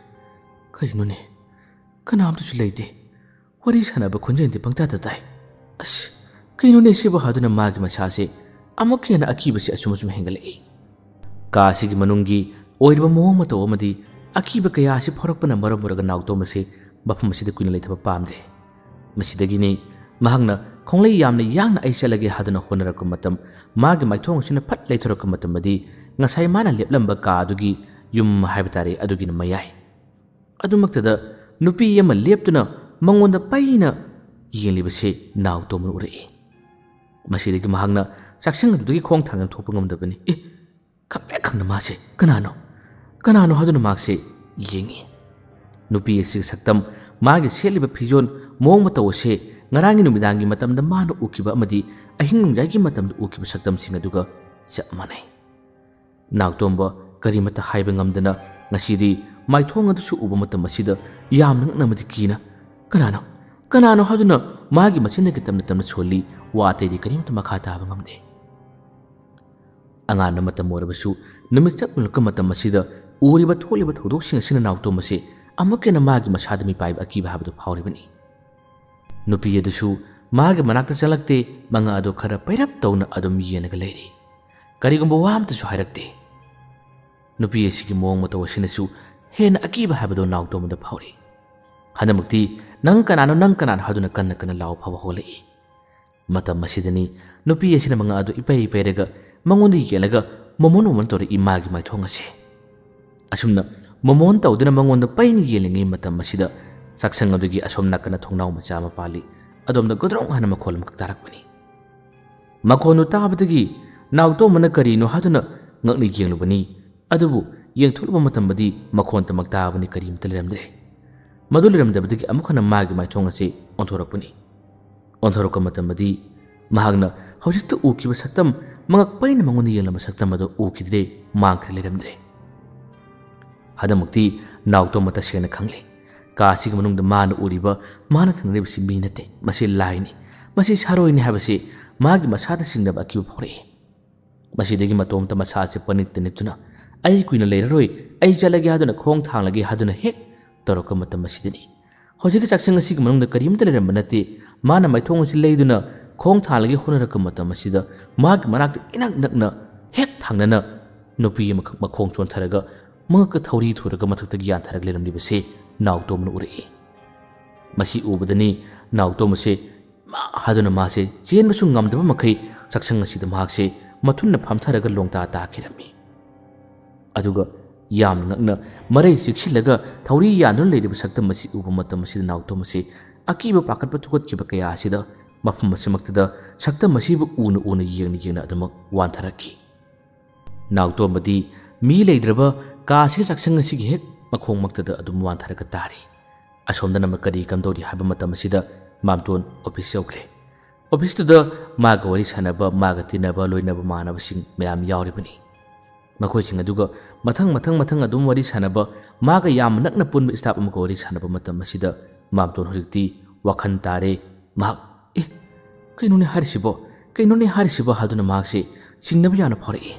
"ꯀꯔꯤꯅꯣꯅꯦ? ꯀꯅꯥꯝꯇꯁꯨ ꯂꯩꯇꯦ꯫ ꯋꯥꯔꯤ ꯁꯥꯟꯅꯕ ꯈꯣꯟꯖꯦꯜꯗꯤ ꯄꯪꯇꯥꯗ ꯇꯥꯏ꯫ ꯑꯁ, ꯀꯩꯅꯣꯅꯦ ꯁꯤꯕꯨ?" ꯍꯥꯏꯗꯨꯅ ꯃꯥꯒꯤ ꯃꯁꯥꯁꯦ ꯑꯃꯨꯛꯀ ꯍꯦꯟꯅ ꯑꯀꯤꯕꯁꯤ ꯑꯁꯨꯝ ꯑꯁꯨꯝ ꯍꯦꯟꯒꯠꯂꯛꯏ꯫ ꯀꯥ ꯑꯁꯤꯒꯤ ꯃꯅꯨꯡꯒꯤ ꯑꯣꯏꯔꯤꯕ ꯃꯑꯣꯡ ꯃꯇꯧ ꯑꯃꯗꯤ ꯑꯀꯤꯕ ꯀꯌꯥ ꯑꯁꯤ ꯐꯥꯎꯔꯛꯄꯅ ꯃꯔꯝ ꯑꯣꯏꯔꯒ ꯅꯥꯎꯇꯣꯝ ꯑꯁꯤ ꯃꯐꯝ ꯑꯁꯤꯗ ꯀꯨꯏꯅ ꯂꯩꯊꯕ ꯄꯥꯝꯗ꯭ꯔꯦ꯫ ꯃꯁꯤꯗꯒꯤꯅꯤ ꯃꯍꯥꯛꯅ ꯈꯣꯡꯂꯩ ꯌꯥꯝꯅ ꯌꯥꯡꯅ "ꯑꯩ ꯆꯠꯂꯒꯦ" ꯍꯥꯏꯗꯨꯅ ꯍꯣꯠꯅꯔꯛꯄ ꯃꯇꯝ, ꯃꯥꯒꯤ ꯃꯥꯏꯊꯣꯡ ꯑꯁꯤꯅ ꯐꯠ ꯂꯩꯊꯣꯔꯛꯄ ꯃꯇꯝꯗꯗꯤ ꯉꯁꯥꯏ ꯃꯥꯅ ꯂꯦꯞꯂꯝꯕ ꯀꯥ ꯑꯗꯨꯒꯤ ꯌꯨꯝ ꯍꯥꯏꯕ ꯇꯥꯔꯦ, ꯑꯗꯨꯒꯤꯅ ꯃꯌꯥꯏ꯫ ꯑꯗꯨꯃꯛꯇꯗ ꯅꯨꯄꯤ ꯑꯃ ꯂꯦꯞꯇꯨꯅ ꯃꯉꯣꯟꯗ ꯄꯩꯅ ꯌꯦꯡꯂꯤꯕꯁꯤ ꯅꯥꯎꯇꯣꯝꯕꯅ ꯎꯔꯛꯏ꯫ ꯃꯁꯤꯗꯒꯤ ꯃꯍꯥꯛꯅ ꯆꯥꯛꯁꯪ ꯑꯗꯨꯗꯒꯤ ꯈꯣꯡ ꯊꯥꯡꯗꯨꯅ ꯊꯣꯛꯄ ꯉꯝꯗꯕꯅꯤ꯫ ꯑꯦ, ꯈꯪꯄ꯭ꯔꯦꯛ ꯈꯪꯅ ꯃꯥꯁꯦ ꯀꯅꯥꯅꯣ, ꯀꯅꯥꯅꯣ ꯍꯥꯏꯗꯨꯅ ꯃꯍꯥꯛꯁꯦ ꯌꯦꯡꯉꯤ꯫ ꯅꯨꯄꯤ ꯑꯁꯤꯒꯤ ꯁꯛꯇꯝ, ꯃꯥꯒꯤ ꯁꯦꯠꯂꯤꯕ ꯐꯤꯖꯣꯜ, ꯃꯑꯣꯡ ꯃꯇꯧ ꯑꯁꯦ ꯉꯔꯥꯡꯒꯤ ꯅꯨꯃꯤꯗꯥꯡꯒꯤ ꯃꯇꯝꯗ ꯃꯥꯅ ꯎꯈꯤꯕ ꯑꯃꯗꯤ ꯑꯍꯤꯡ ꯅꯣꯡꯌꯥꯏꯒꯤ ꯃꯇꯝꯗ ꯎꯈꯤꯕ ꯁꯛꯇꯝꯁꯤꯡ ꯑꯗꯨꯒ ꯆꯞ ꯃꯥꯟꯅꯩ꯫ ꯅꯥꯎꯇꯣꯝꯕ ꯀꯔꯤꯃꯠꯇ ꯍꯥꯏꯕ ꯉꯝꯗꯅ ꯉꯁꯤꯗꯤ ꯃꯥꯏꯊꯣꯡ ꯑꯗꯨꯁꯨ ꯎꯕ ꯃꯇꯝ ꯑꯁꯤꯗ ꯌꯥꯝꯅ ꯉꯛꯅ ꯑꯃꯗꯤ ꯀꯤꯅ, "ꯀꯅꯥꯅꯣ? ꯀꯅꯥꯅꯣ?" ꯍꯥꯏꯗꯨꯅ ꯃꯥꯒꯤ ꯃꯆꯤꯟꯗꯒꯤ ꯇꯞꯅ ꯇꯞꯅ ꯁꯣꯜꯂꯤ, ꯋꯥ ꯑꯇꯩꯗꯤ ꯀꯔꯤꯃꯠꯇ ꯃꯈꯥ ꯇꯥꯕ ꯉꯝꯗꯦ꯫ ꯑꯉꯥꯟꯕ ꯃꯇꯝ ꯑꯣꯏꯔꯕꯁꯨ ꯅꯨꯃꯤꯠ ꯆꯞ ꯌꯨꯡꯂꯛꯄ ꯃꯇꯝ ꯑꯁꯤꯗ ꯎꯔꯤꯕ ꯊꯣꯛꯂꯤꯕ ꯊꯧꯗꯣꯛꯁꯤꯡ ꯑꯁꯤꯅ ꯅꯥꯎꯇꯣꯝꯕꯁꯦ ꯑꯃꯨꯛꯀ ꯍꯦꯟꯅ ꯃꯥꯒꯤ ꯃꯁꯥꯗ ꯃꯤꯄꯥꯏꯕ ꯑꯀꯤꯕ ꯍꯥꯏꯕꯗꯨ ꯐꯥꯎꯔꯤꯕꯅꯤ꯫ ꯅꯨꯄꯤ ꯑꯗꯨꯁꯨ ꯃꯥꯒꯤ ꯃꯅꯥꯛꯇ ꯆꯪꯂꯛꯇꯦ, ꯃꯉꯥ ꯑꯗꯨ ꯈꯔ ꯄꯩꯔꯞ ꯇꯧꯅ ꯑꯗꯨꯝ ꯌꯦꯡꯂꯒ ꯂꯩꯔꯤ꯫ ꯀꯔꯤꯒꯨꯝꯕ ꯋꯥ ꯑꯃꯇꯁꯨ ꯍꯥꯏꯔꯛꯇꯦ꯫ ꯅꯨꯄꯤ ꯑꯁꯤꯒꯤ ꯃꯑꯣꯡ ꯃꯇꯧ ꯑꯁꯤꯅꯁꯨ ꯍꯦꯟꯅ ꯑꯀꯤꯕ ꯍꯥꯏꯕꯗꯨ ꯅꯥꯎꯇꯣꯝꯕꯗ ꯐꯥꯎꯔꯤ꯫ ꯍꯟꯗꯛꯃꯛꯇꯤ, "ꯅꯪ ꯀꯅꯥꯅꯣ, ꯅꯪ ꯀꯅꯥꯅꯣ?" ꯍꯥꯏꯗꯨꯅ ꯀꯟꯅ ꯀꯟꯅ ꯂꯥꯎ ꯐꯥꯎꯕ ꯍꯧꯒꯠꯂꯛꯏ꯫ ꯃꯇꯝ ꯑꯁꯤꯗꯅꯤ ꯅꯨꯄꯤ ꯑꯁꯤꯅ ꯃꯉꯥ ꯑꯗꯨ ꯏꯄꯩ ꯄꯩꯔꯒ ꯃꯉꯣꯟꯗ ꯌꯦꯡꯂꯒ ꯃꯣꯃꯣꯟ ꯃꯣꯃꯣꯟ ꯇꯧꯔꯛꯏ ꯃꯥꯒꯤ ꯃꯥꯏꯊꯣꯡ ꯑꯁꯦ꯫ ꯑꯁꯨꯝꯅ ꯃꯣꯃꯣꯟ ꯇꯧꯗꯨꯅ ꯃꯉꯣꯟꯗ ꯄꯩꯅ ꯌꯦꯡꯂꯤꯉꯩ ꯃꯇꯝ ꯑꯁꯤꯗ ꯆꯥꯛꯁꯪ ꯑꯗꯨꯒꯤ ꯑꯁꯣꯝ ꯅꯥꯀꯟꯗ ꯊꯣꯡꯅꯥꯎ ꯃꯆꯥ ꯑꯃ ꯄꯥꯜꯂꯤ꯫ ꯑꯗꯣꯝꯗ ꯒꯣꯗ꯭ꯔꯣꯡ ꯍꯥꯏꯅ ꯃꯈꯣꯜ ꯑꯃꯈꯛ ꯇꯥꯔꯛꯄꯅꯤ꯫ ꯃꯈꯣꯟꯗꯨ ꯇꯥꯕꯗꯒꯤ ꯅꯥꯎꯇꯣꯝꯕꯅ ꯀꯔꯤꯅꯣ ꯍꯥꯏꯗꯨꯅ ꯉꯛꯅ ꯌꯦꯡꯂꯨꯕꯅꯤ꯫ ꯑꯗꯨꯕꯨ ꯌꯦꯡꯊꯣꯛꯂꯨꯕ ꯃꯇꯝꯗꯗꯤ ꯃꯈꯣꯟꯇꯃꯛ ꯇꯥꯕꯅꯤ, ꯀꯔꯤꯃꯠꯇ ꯂꯩꯔꯝꯗ꯭ꯔꯦ꯫ ꯃꯗꯨ ꯂꯩꯔꯝꯗꯕꯗꯒꯤ ꯑꯃꯨꯛ ꯍꯟꯅ ꯃꯥꯒꯤ ꯃꯥꯏꯊꯣꯡ ꯑꯁꯤ ꯑꯣꯟꯊꯣꯔꯛꯄꯅꯤ꯫ ꯑꯣꯟꯊꯣꯔꯛꯄ ꯃꯇꯝꯗꯗꯤ ꯃꯍꯥꯛꯅ ꯍꯧꯖꯤꯛꯇ ꯎꯈꯤꯕ ꯁꯛꯇꯝ, ꯃꯉꯛ ꯄꯩꯅ ꯃꯉꯣꯟꯗ ꯌꯦꯡꯂꯝꯕ ꯁꯛꯇꯝ ꯑꯗꯨ ꯎꯈꯤꯗ꯭ꯔꯦ, ꯃꯥꯡꯈ꯭ꯔꯦ, ꯂꯩꯔꯝꯗ꯭ꯔꯦ꯫ ꯍꯟꯗꯛꯃꯛꯇꯤ ꯅꯥꯎꯇꯣꯝꯕ ꯇꯁꯦꯡꯅ ꯈꯪꯂꯦ꯫ ꯀꯥ ꯑꯁꯤꯒꯤ ꯃꯅꯨꯡꯗ ꯃꯥꯅ ꯎꯔꯤꯕ, ꯃꯥꯅ ꯊꯦꯡꯅꯔꯤꯕꯁꯤ ꯃꯤ ꯅꯠꯇꯦ, ꯃꯁꯤ ꯂꯥꯏꯅꯤ, ꯃꯁꯤ ꯁꯥꯔꯣꯏꯅꯤ ꯍꯥꯏꯕꯁꯤ ꯃꯥꯒꯤ ꯃꯁꯥꯗ ꯆꯤꯡꯅꯕ ꯑꯀꯤꯕ ꯐꯥꯎꯔꯛꯏ꯫ ꯃꯁꯤꯗꯒꯤ ꯃꯇꯣꯝꯇ ꯃꯁꯥꯁꯦ ꯄꯅꯤꯠꯇ ꯅꯤꯠꯇꯨꯅ, "ꯑꯩ ꯀꯨꯏꯅ ꯂꯩꯔꯔꯣꯏ, ꯑꯩ ꯆꯠꯂꯒꯦ" ꯍꯥꯏꯗꯨꯅ ꯈꯣꯡ ꯊꯥꯡꯂꯒꯦ ꯍꯥꯏꯗꯨꯅ ꯍꯦꯛ ꯇꯧꯔꯛꯄ ꯃꯇꯝ ꯑꯁꯤꯗꯅꯤ ꯍꯧꯖꯤꯛꯀꯤ ꯆꯥꯛꯁꯪ ꯑꯁꯤꯒꯤ ꯃꯅꯨꯡꯗ ꯀꯔꯤꯝꯇ ꯂꯩꯔꯝꯕ ꯅꯠꯇꯦ꯫ ꯃꯥꯅ ꯃꯥꯏꯊꯣꯡ ꯑꯁꯤ ꯂꯩꯗꯨꯅ ꯈꯣꯡ ꯊꯥꯡꯂꯒꯦ ꯍꯣꯠꯅꯔꯛꯄ ꯃꯇꯝ ꯑꯁꯤꯗ ꯃꯥꯒꯤ ꯃꯅꯥꯛꯇ ꯏꯅꯛ ꯅꯛꯅ ꯍꯦꯛ ꯊꯥꯡꯅꯅ ꯅꯨꯄꯤ ꯑꯃꯈꯛ ꯃꯈꯣꯡ ꯆꯣꯟꯊꯔꯒ ꯃꯉꯛꯇ ꯊꯧꯔꯤ ꯊꯨꯔꯒ ꯃꯊꯛꯇꯒꯤ ꯌꯥꯟꯊꯔꯒ ꯂꯩꯔꯝꯂꯤꯕꯁꯤ ꯅꯥꯎꯇꯣꯝꯕꯅ ꯎꯔꯛꯏ꯫ ꯃꯁꯤ ꯎꯕꯗꯅꯤ ꯅꯥꯎꯇꯣꯝꯕꯁꯦ ꯃꯥ ꯍꯥꯏꯗꯨꯅ ꯃꯥꯁꯦ ꯆꯦꯟꯕꯁꯨ ꯉꯝꯗꯕ ꯃꯈꯩ ꯆꯥꯛꯁꯪ ꯑꯁꯤꯗ ꯃꯍꯥꯛꯁꯦ ꯃꯊꯨꯟꯅ ꯐꯝꯊꯔꯒ ꯂꯣꯡꯗꯥ ꯇꯥꯈꯤꯔꯝꯃꯤ꯫ ꯑꯗꯨꯒ ꯌꯥꯝꯅ ꯉꯛꯅ ꯃꯔꯩ ꯆꯤꯛꯁꯤꯜꯂꯒ ꯊꯧꯔꯤ ꯌꯥꯟꯗꯨꯅ ꯂꯩꯔꯤꯕ ꯁꯛꯇꯝ ꯑꯁꯤ ꯎꯕ ꯃꯇꯝ ꯑꯁꯤꯗ ꯅꯥꯎꯇꯣꯝꯕꯁꯦ ꯑꯀꯤꯕ ꯄꯥꯈꯠꯄ ꯊꯨꯀꯠꯈꯤꯕ ꯀꯌꯥ ꯑꯁꯤꯗ ꯃꯐꯝ ꯑꯁꯤꯃꯛꯇꯗ ꯁꯛꯇꯝ ꯑꯁꯤꯕꯨ ꯎꯅ ꯎꯅ, ꯌꯦꯡꯅ ꯌꯦꯡꯅ ꯑꯗꯨꯃꯛ ꯋꯥꯟꯊꯔꯛꯈꯤ꯫ ꯅꯥꯎꯇꯣꯝꯕꯗꯤ ꯃꯤ ꯂꯩꯇ꯭ꯔꯕ ꯀꯥ ꯑꯁꯤꯒꯤ ꯆꯥꯛꯁꯪ ꯑꯁꯤꯒꯤ ꯍꯦꯛ ꯃꯈꯣꯡꯃꯛꯇꯗ ꯑꯗꯨꯝ ꯋꯥꯟꯊꯔꯒ ꯇꯥꯔꯤ꯫ ꯑꯁꯣꯝꯗꯅ ꯑꯃꯨꯛ ꯀꯔꯤ ꯀꯝꯗꯧꯔꯤ ꯍꯥꯏꯕ ꯃꯇꯝ ꯑꯁꯤꯗ ꯃꯥꯝꯇꯣꯟ ꯑꯣꯐꯤꯁ ꯌꯧꯈ꯭ꯔꯦ꯫ ꯑꯣꯐꯤꯁꯇꯨꯗ ꯃꯥꯒ ꯋꯥꯔꯤ ꯁꯥꯟꯅꯕ, ꯃꯥꯒ ꯇꯤꯟꯅꯕ, ꯂꯣꯏꯅꯕ ꯃꯥꯟꯅꯕꯁꯤꯡ ꯃꯌꯥꯝ ꯌꯥꯎꯔꯤꯕꯅꯤ꯫ ꯃꯈꯣꯏꯁꯤꯡ ꯑꯗꯨꯒ ꯃꯊꯪ ꯃꯊꯪ ꯃꯊꯪ ꯑꯗꯨꯝ ꯋꯥꯔꯤ ꯁꯥꯟꯅꯕ, ꯃꯥꯒ ꯌꯥꯝꯅ ꯅꯛꯅ ꯄꯨꯟꯕ ꯁ꯭ꯇꯥꯐ ꯑꯃꯒ ꯋꯥꯔꯤ ꯁꯥꯟꯅꯕ ꯃꯇꯝ ꯑꯁꯤꯗ ꯃꯥꯝꯇꯣꯟ ꯍꯧꯖꯤꯛꯇꯤ ꯋꯥꯈꯜ ꯇꯥꯔꯦ꯫ ꯃꯍꯥꯛ, "ꯑꯦ, ꯀꯩꯅꯣꯅꯦ ꯍꯥꯏꯔꯤꯁꯤꯕꯣ? ꯀꯩꯅꯣꯅꯦ ꯍꯥꯏꯔꯤꯁꯤꯕꯣ?" ꯍꯥꯏꯗꯨꯅ ꯃꯍꯥꯛꯁꯦ ꯆꯤꯡꯅꯕ ꯌꯥꯝꯅ ꯐꯥꯎꯔꯛꯏ꯫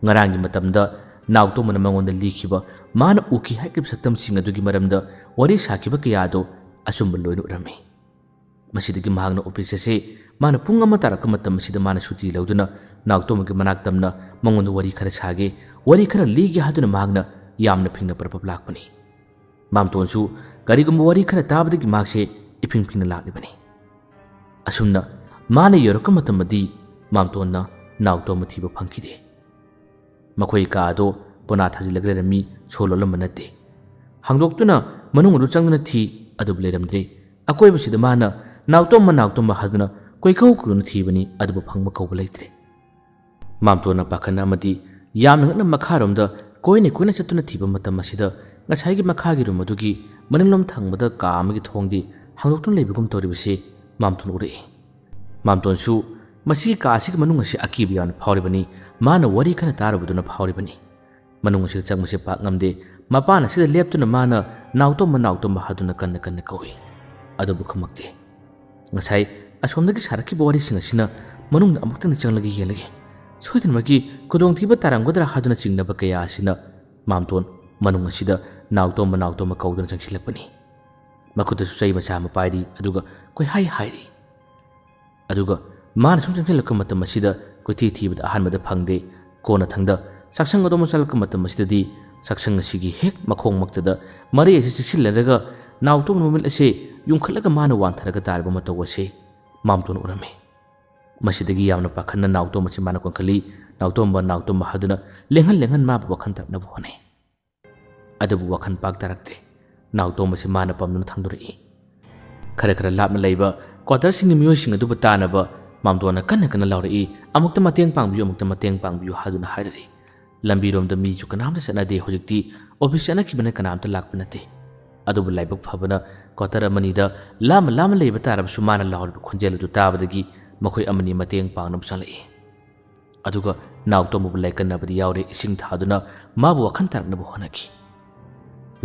ꯉꯔꯥꯡꯒꯤ ꯃꯇꯝꯗ ꯅꯥꯎꯇꯣꯝꯕꯅ ꯃꯉꯣꯟꯗ ꯂꯤꯈꯤꯕ, ꯃꯥꯅ ꯎꯈꯤ ꯍꯥꯏꯈꯤꯕ ꯁꯛꯇꯝꯁꯤꯡ ꯑꯗꯨꯒꯤ ꯃꯔꯝꯗ ꯋꯥꯔꯤ ꯁꯥꯈꯤꯕ ꯀꯌꯥꯗꯣ ꯑꯆꯨꯝꯕ ꯂꯣꯏꯅ ꯑꯣꯏꯔꯝꯃꯤ꯫ ꯃꯁꯤꯗꯒꯤ ꯃꯍꯥꯛꯅ ꯑꯣꯐꯤꯁ ꯑꯁꯦ ꯃꯥꯅ ꯄꯨꯡ ꯑꯃ ꯇꯥꯔꯛꯄ ꯃꯇꯝ ꯑꯁꯤꯗ ꯃꯥꯅ ꯁꯨꯇꯤ ꯂꯧꯗꯨꯅ ꯅꯥꯎꯇꯣꯝꯕꯒꯤ ꯃꯅꯥꯛ ꯇꯝꯅ ꯃꯉꯣꯟꯗ ꯋꯥꯔꯤ ꯈꯔ ꯁꯥꯒꯦ, ꯋꯥꯔꯤ ꯈꯔ ꯂꯤꯒꯦ ꯍꯥꯏꯗꯨꯅ ꯃꯍꯥꯛꯅ ꯌꯥꯝꯅ ꯐꯤꯡꯅ ꯄꯔꯞ ꯄꯔꯞ ꯂꯥꯛꯄꯅꯤ꯫ ꯃꯥꯝꯇꯣꯟꯁꯨ ꯀꯔꯤꯒꯨꯝꯕ ꯋꯥꯔꯤ ꯈꯔ ꯇꯥꯕꯗꯒꯤ ꯃꯍꯥꯛꯁꯦ ꯏꯐꯤꯡ ꯐꯤꯡꯅ ꯂꯥꯛꯂꯤꯕꯅꯤ꯫ ꯑꯁꯨꯝꯅ ꯃꯥꯅ ꯌꯧꯔꯛꯄ ꯃꯇꯝꯗꯗꯤ ꯃꯥꯝꯇꯣꯟꯅ ꯅꯥꯎꯇꯣꯝꯕ ꯊꯤꯕ ꯐꯪꯈꯤꯗꯦ꯫ ꯃꯈꯣꯏ ꯀꯥ ꯑꯗꯣ ꯄꯣꯅꯥ ꯊꯥꯖꯤꯜꯂꯒ ꯂꯩꯔꯝꯃꯤ, ꯁꯣ ꯂꯣꯜꯂꯝꯕ ꯅꯠꯇꯦ꯫ ꯍꯥꯡꯗꯣꯛꯇꯨꯅ ꯃꯅꯨꯡ ꯑꯗꯨ ꯆꯪꯗꯨꯅ ꯊꯤ, ꯑꯗꯨꯕꯨ ꯂꯩꯔꯝꯗ꯭ꯔꯦ꯫ ꯑꯀꯣꯏꯕꯁꯤꯗ ꯃꯥꯅ "ꯅꯥꯎꯇꯣꯝꯕ, ꯅꯥꯎꯇꯣꯝꯕ" ꯍꯥꯏꯗꯨꯅ ꯀꯣꯏꯀꯧ ꯀꯧꯗꯨꯅ ꯊꯤꯕꯅꯤ, ꯑꯗꯨꯕꯨ ꯐꯪꯕ ꯀꯧꯕ ꯂꯩꯇ꯭ꯔꯦ꯫ ꯃꯥꯝꯇꯣꯟꯅ ꯄꯥꯈꯠꯅ ꯑꯃꯗꯤ ꯌꯥꯝꯅ ꯉꯛꯅ ꯃꯈꯥꯔꯣꯝꯗ ꯀꯣꯏꯅ ꯀꯣꯏꯅ ꯆꯠꯇꯨꯅ ꯊꯤꯕ ꯃꯇꯝ ꯑꯁꯤꯗ ꯉꯁꯥꯏꯒꯤ ꯃꯈꯥꯒꯤ ꯔꯨꯝ ꯑꯗꯨꯒꯤ ꯃꯅꯤꯡꯂꯣꯝ ꯊꯪꯕꯗ ꯀꯥ ꯑꯃꯒꯤ ꯊꯣꯡꯗꯤ ꯍꯥꯡꯗꯣꯛꯇꯨꯅ ꯂꯩꯕꯒꯨꯝ ꯇꯧꯔꯤꯕꯁꯤ ꯃꯥꯝꯇꯣꯟ ꯎꯔꯛꯏ꯫ ꯃꯥꯝꯇꯣꯟꯁꯨ ꯃꯁꯤꯒꯤ ꯀꯥ ꯑꯁꯤꯒꯤ ꯃꯅꯨꯡ ꯑꯁꯤ ꯑꯀꯤꯕ ꯌꯥꯝꯅ ꯐꯥꯎꯔꯤꯕꯅꯤ, ꯃꯥꯅ ꯋꯥꯔꯤ ꯈꯔ ꯇꯥꯔꯨꯕꯗꯨꯅ ꯐꯥꯎꯔꯤꯕꯅꯤ꯫ ꯃꯅꯨꯡ ꯑꯁꯤꯗ ꯆꯪꯕꯁꯦ ꯄꯥꯛ ꯉꯝꯗꯦ꯫ ꯃꯄꯥꯟ ꯑꯁꯤꯗ ꯂꯦꯞꯇꯨꯅ ꯃꯥꯅ "ꯅꯥꯎꯇꯣꯝꯕ, ꯅꯥꯎꯇꯣꯝꯕ" ꯍꯥꯏꯗꯨꯅ ꯀꯟꯅ ꯀꯟꯅ ꯀꯧꯏ, ꯑꯗꯨꯕꯨ ꯈꯨꯝꯃꯛꯇꯦ꯫ ꯉꯁꯥꯏ ꯑꯁꯣꯝꯗꯒꯤ ꯁꯥꯔꯛꯈꯤꯕ ꯋꯥꯔꯤꯁꯤꯡ ꯑꯁꯤꯅ ꯃꯅꯨꯡꯗ ꯑꯃꯨꯛꯇꯪꯗꯤ ꯆꯪꯂꯒ ꯌꯦꯡꯂꯒꯦ꯫ ꯁꯣꯏꯗꯅꯃꯛꯀꯤ ꯈꯨꯗꯣꯡꯊꯤꯕ ꯇꯥꯔꯝꯒꯗ꯭ꯔꯥ ꯍꯥꯏꯗꯨꯅ ꯆꯤꯡꯅꯕ ꯀꯌꯥ ꯑꯁꯤꯅ ꯃꯥꯝꯇꯣꯟ ꯃꯅꯨꯡ ꯑꯁꯤꯗ "ꯅꯥꯎꯇꯣꯝꯕ, ꯅꯥꯎꯇꯣꯝꯕ" ꯀꯧꯗꯨꯅ ꯆꯪꯁꯤꯜꯂꯛꯄꯅꯤ꯫ ꯃꯈꯨꯠꯇꯁꯨ ꯆꯩ ꯃꯆꯥ ꯑꯃ ꯄꯥꯏꯔꯤ, ꯑꯗꯨꯒ ꯀꯣꯏꯍꯥꯏ ꯍꯥꯏꯔꯤ꯫ ꯑꯗꯨꯒ ꯃꯥꯅ ꯁꯨꯝ ꯆꯪꯁꯤꯜꯂꯛꯄ ꯃꯇꯝ ꯑꯁꯤꯗ ꯀꯣꯏꯊꯤ ꯊꯤꯕꯗ ꯑꯍꯥꯟꯕꯗ ꯐꯪꯗꯦ꯫ ꯀꯣꯟꯅꯊꯪꯗ ꯆꯥꯛꯁꯪ ꯑꯗꯣꯝꯗ ꯆꯪꯂꯛꯄ ꯃꯇꯝ ꯑꯁꯤꯗꯗꯤ ꯆꯥꯛꯁꯪ ꯑꯁꯤꯒꯤ ꯍꯦꯛ ꯃꯈꯣꯡꯃꯛꯇꯗ ꯃꯔꯩ ꯑꯁꯤ ꯆꯤꯛꯁꯤꯜꯂꯔꯒ ꯅꯥꯎꯇꯣꯝꯕ ꯃꯃꯤꯠ ꯑꯁꯦ ꯌꯨꯡꯈꯠꯂꯒ ꯃꯥꯅ ꯋꯥꯟꯊꯔꯒ ꯇꯥꯔꯤꯕ ꯃꯇꯧ ꯑꯁꯤ ꯃꯥꯝꯇꯣꯟ ꯎꯔꯝꯃꯤ꯫ ꯃꯁꯤꯗꯒꯤ ꯌꯥꯝꯅ ꯄꯥꯈꯠꯅ ꯅꯥꯎꯇꯣꯝꯕ ꯑꯁꯤ ꯃꯥꯅ ꯀꯣꯟꯈꯠꯂꯤ꯫ "ꯅꯥꯎꯇꯣꯝꯕ, ꯅꯥꯎꯇꯣꯝꯕ" ꯍꯥꯏꯗꯨꯅ ꯂꯦꯡꯍꯟ ꯂꯦꯡꯍꯟ ꯃꯥꯕꯨ ꯋꯥꯈꯜ ꯇꯥꯔꯛꯅꯕ ꯍꯣꯠꯅꯩ꯫ ꯑꯗꯨꯕꯨ ꯋꯥꯈꯜ ꯄꯥꯛ ꯇꯥꯔꯛꯇꯦ꯫ ꯅꯥꯎꯇꯣꯝꯕꯁꯤ ꯃꯥꯅ ꯄꯝꯗꯨꯅ ꯊꯥꯡꯗꯣꯔꯛꯏ꯫ ꯈꯔ ꯈꯔ ꯂꯥꯞꯅ ꯂꯩꯕ ꯀ꯭ꯋꯥꯇꯔꯁꯤꯡꯒꯤ ꯃꯤꯑꯣꯏꯁꯤꯡ ꯑꯗꯨꯕꯨ ꯇꯥꯅꯕ ꯃꯥꯝꯇꯣꯟꯅ ꯀꯟꯅ ꯀꯟꯅ ꯂꯥꯎꯔꯛꯏ, "ꯑꯃꯨꯛꯇ ꯃꯇꯦꯡ ꯄꯥꯡꯕꯤꯌꯨ, ꯑꯃꯨꯛꯇ ꯃꯇꯦꯡ ꯄꯥꯡꯕꯤꯌꯨ" ꯍꯥꯏꯗꯨꯅ ꯍꯥꯏꯔꯛꯏ꯫ ꯂꯝꯕꯤꯔꯣꯝꯗ ꯃꯤꯁꯨ ꯀꯅꯥꯝꯇ ꯆꯠꯅꯗꯦ꯫ ꯍꯧꯖꯤꯛꯇꯤ ꯑꯣꯐꯤꯁ ꯆꯠꯅꯈꯤꯕꯅ ꯀꯅꯥꯝꯇ ꯂꯥꯛꯄ ꯅꯠꯇꯦ꯫ ꯑꯗꯨꯕꯨ ꯂꯥꯏꯕꯛ ꯐꯕꯅ ꯀ꯭ꯋꯥꯇꯔ ꯑꯃꯅꯤꯗ ꯂꯥꯞꯅ ꯂꯥꯞꯅ ꯂꯩꯕ ꯇꯥꯔꯕꯁꯨ ꯃꯥꯅ ꯂꯥꯎꯔꯤꯕ ꯈꯣꯟꯖꯦꯜ ꯑꯗꯨ ꯇꯥꯕꯗꯒꯤ ꯃꯈꯣꯏ ꯑꯃꯅꯤ ꯃꯇꯦꯡ ꯄꯥꯡꯅꯕ ꯆꯪꯂꯛꯏ꯫ ꯑꯗꯨꯒ ꯅꯥꯎꯇꯣꯝꯕꯕꯨ ꯂꯥꯏꯀꯠꯅꯕꯗꯤ ꯌꯥꯎꯔꯦ, ꯏꯁꯤꯡ ꯊꯥꯗꯨꯅ ꯃꯥꯕꯨ ꯋꯥꯈꯜ ꯇꯥꯔꯛꯅꯕ ꯍꯣꯠꯅꯈꯤ꯫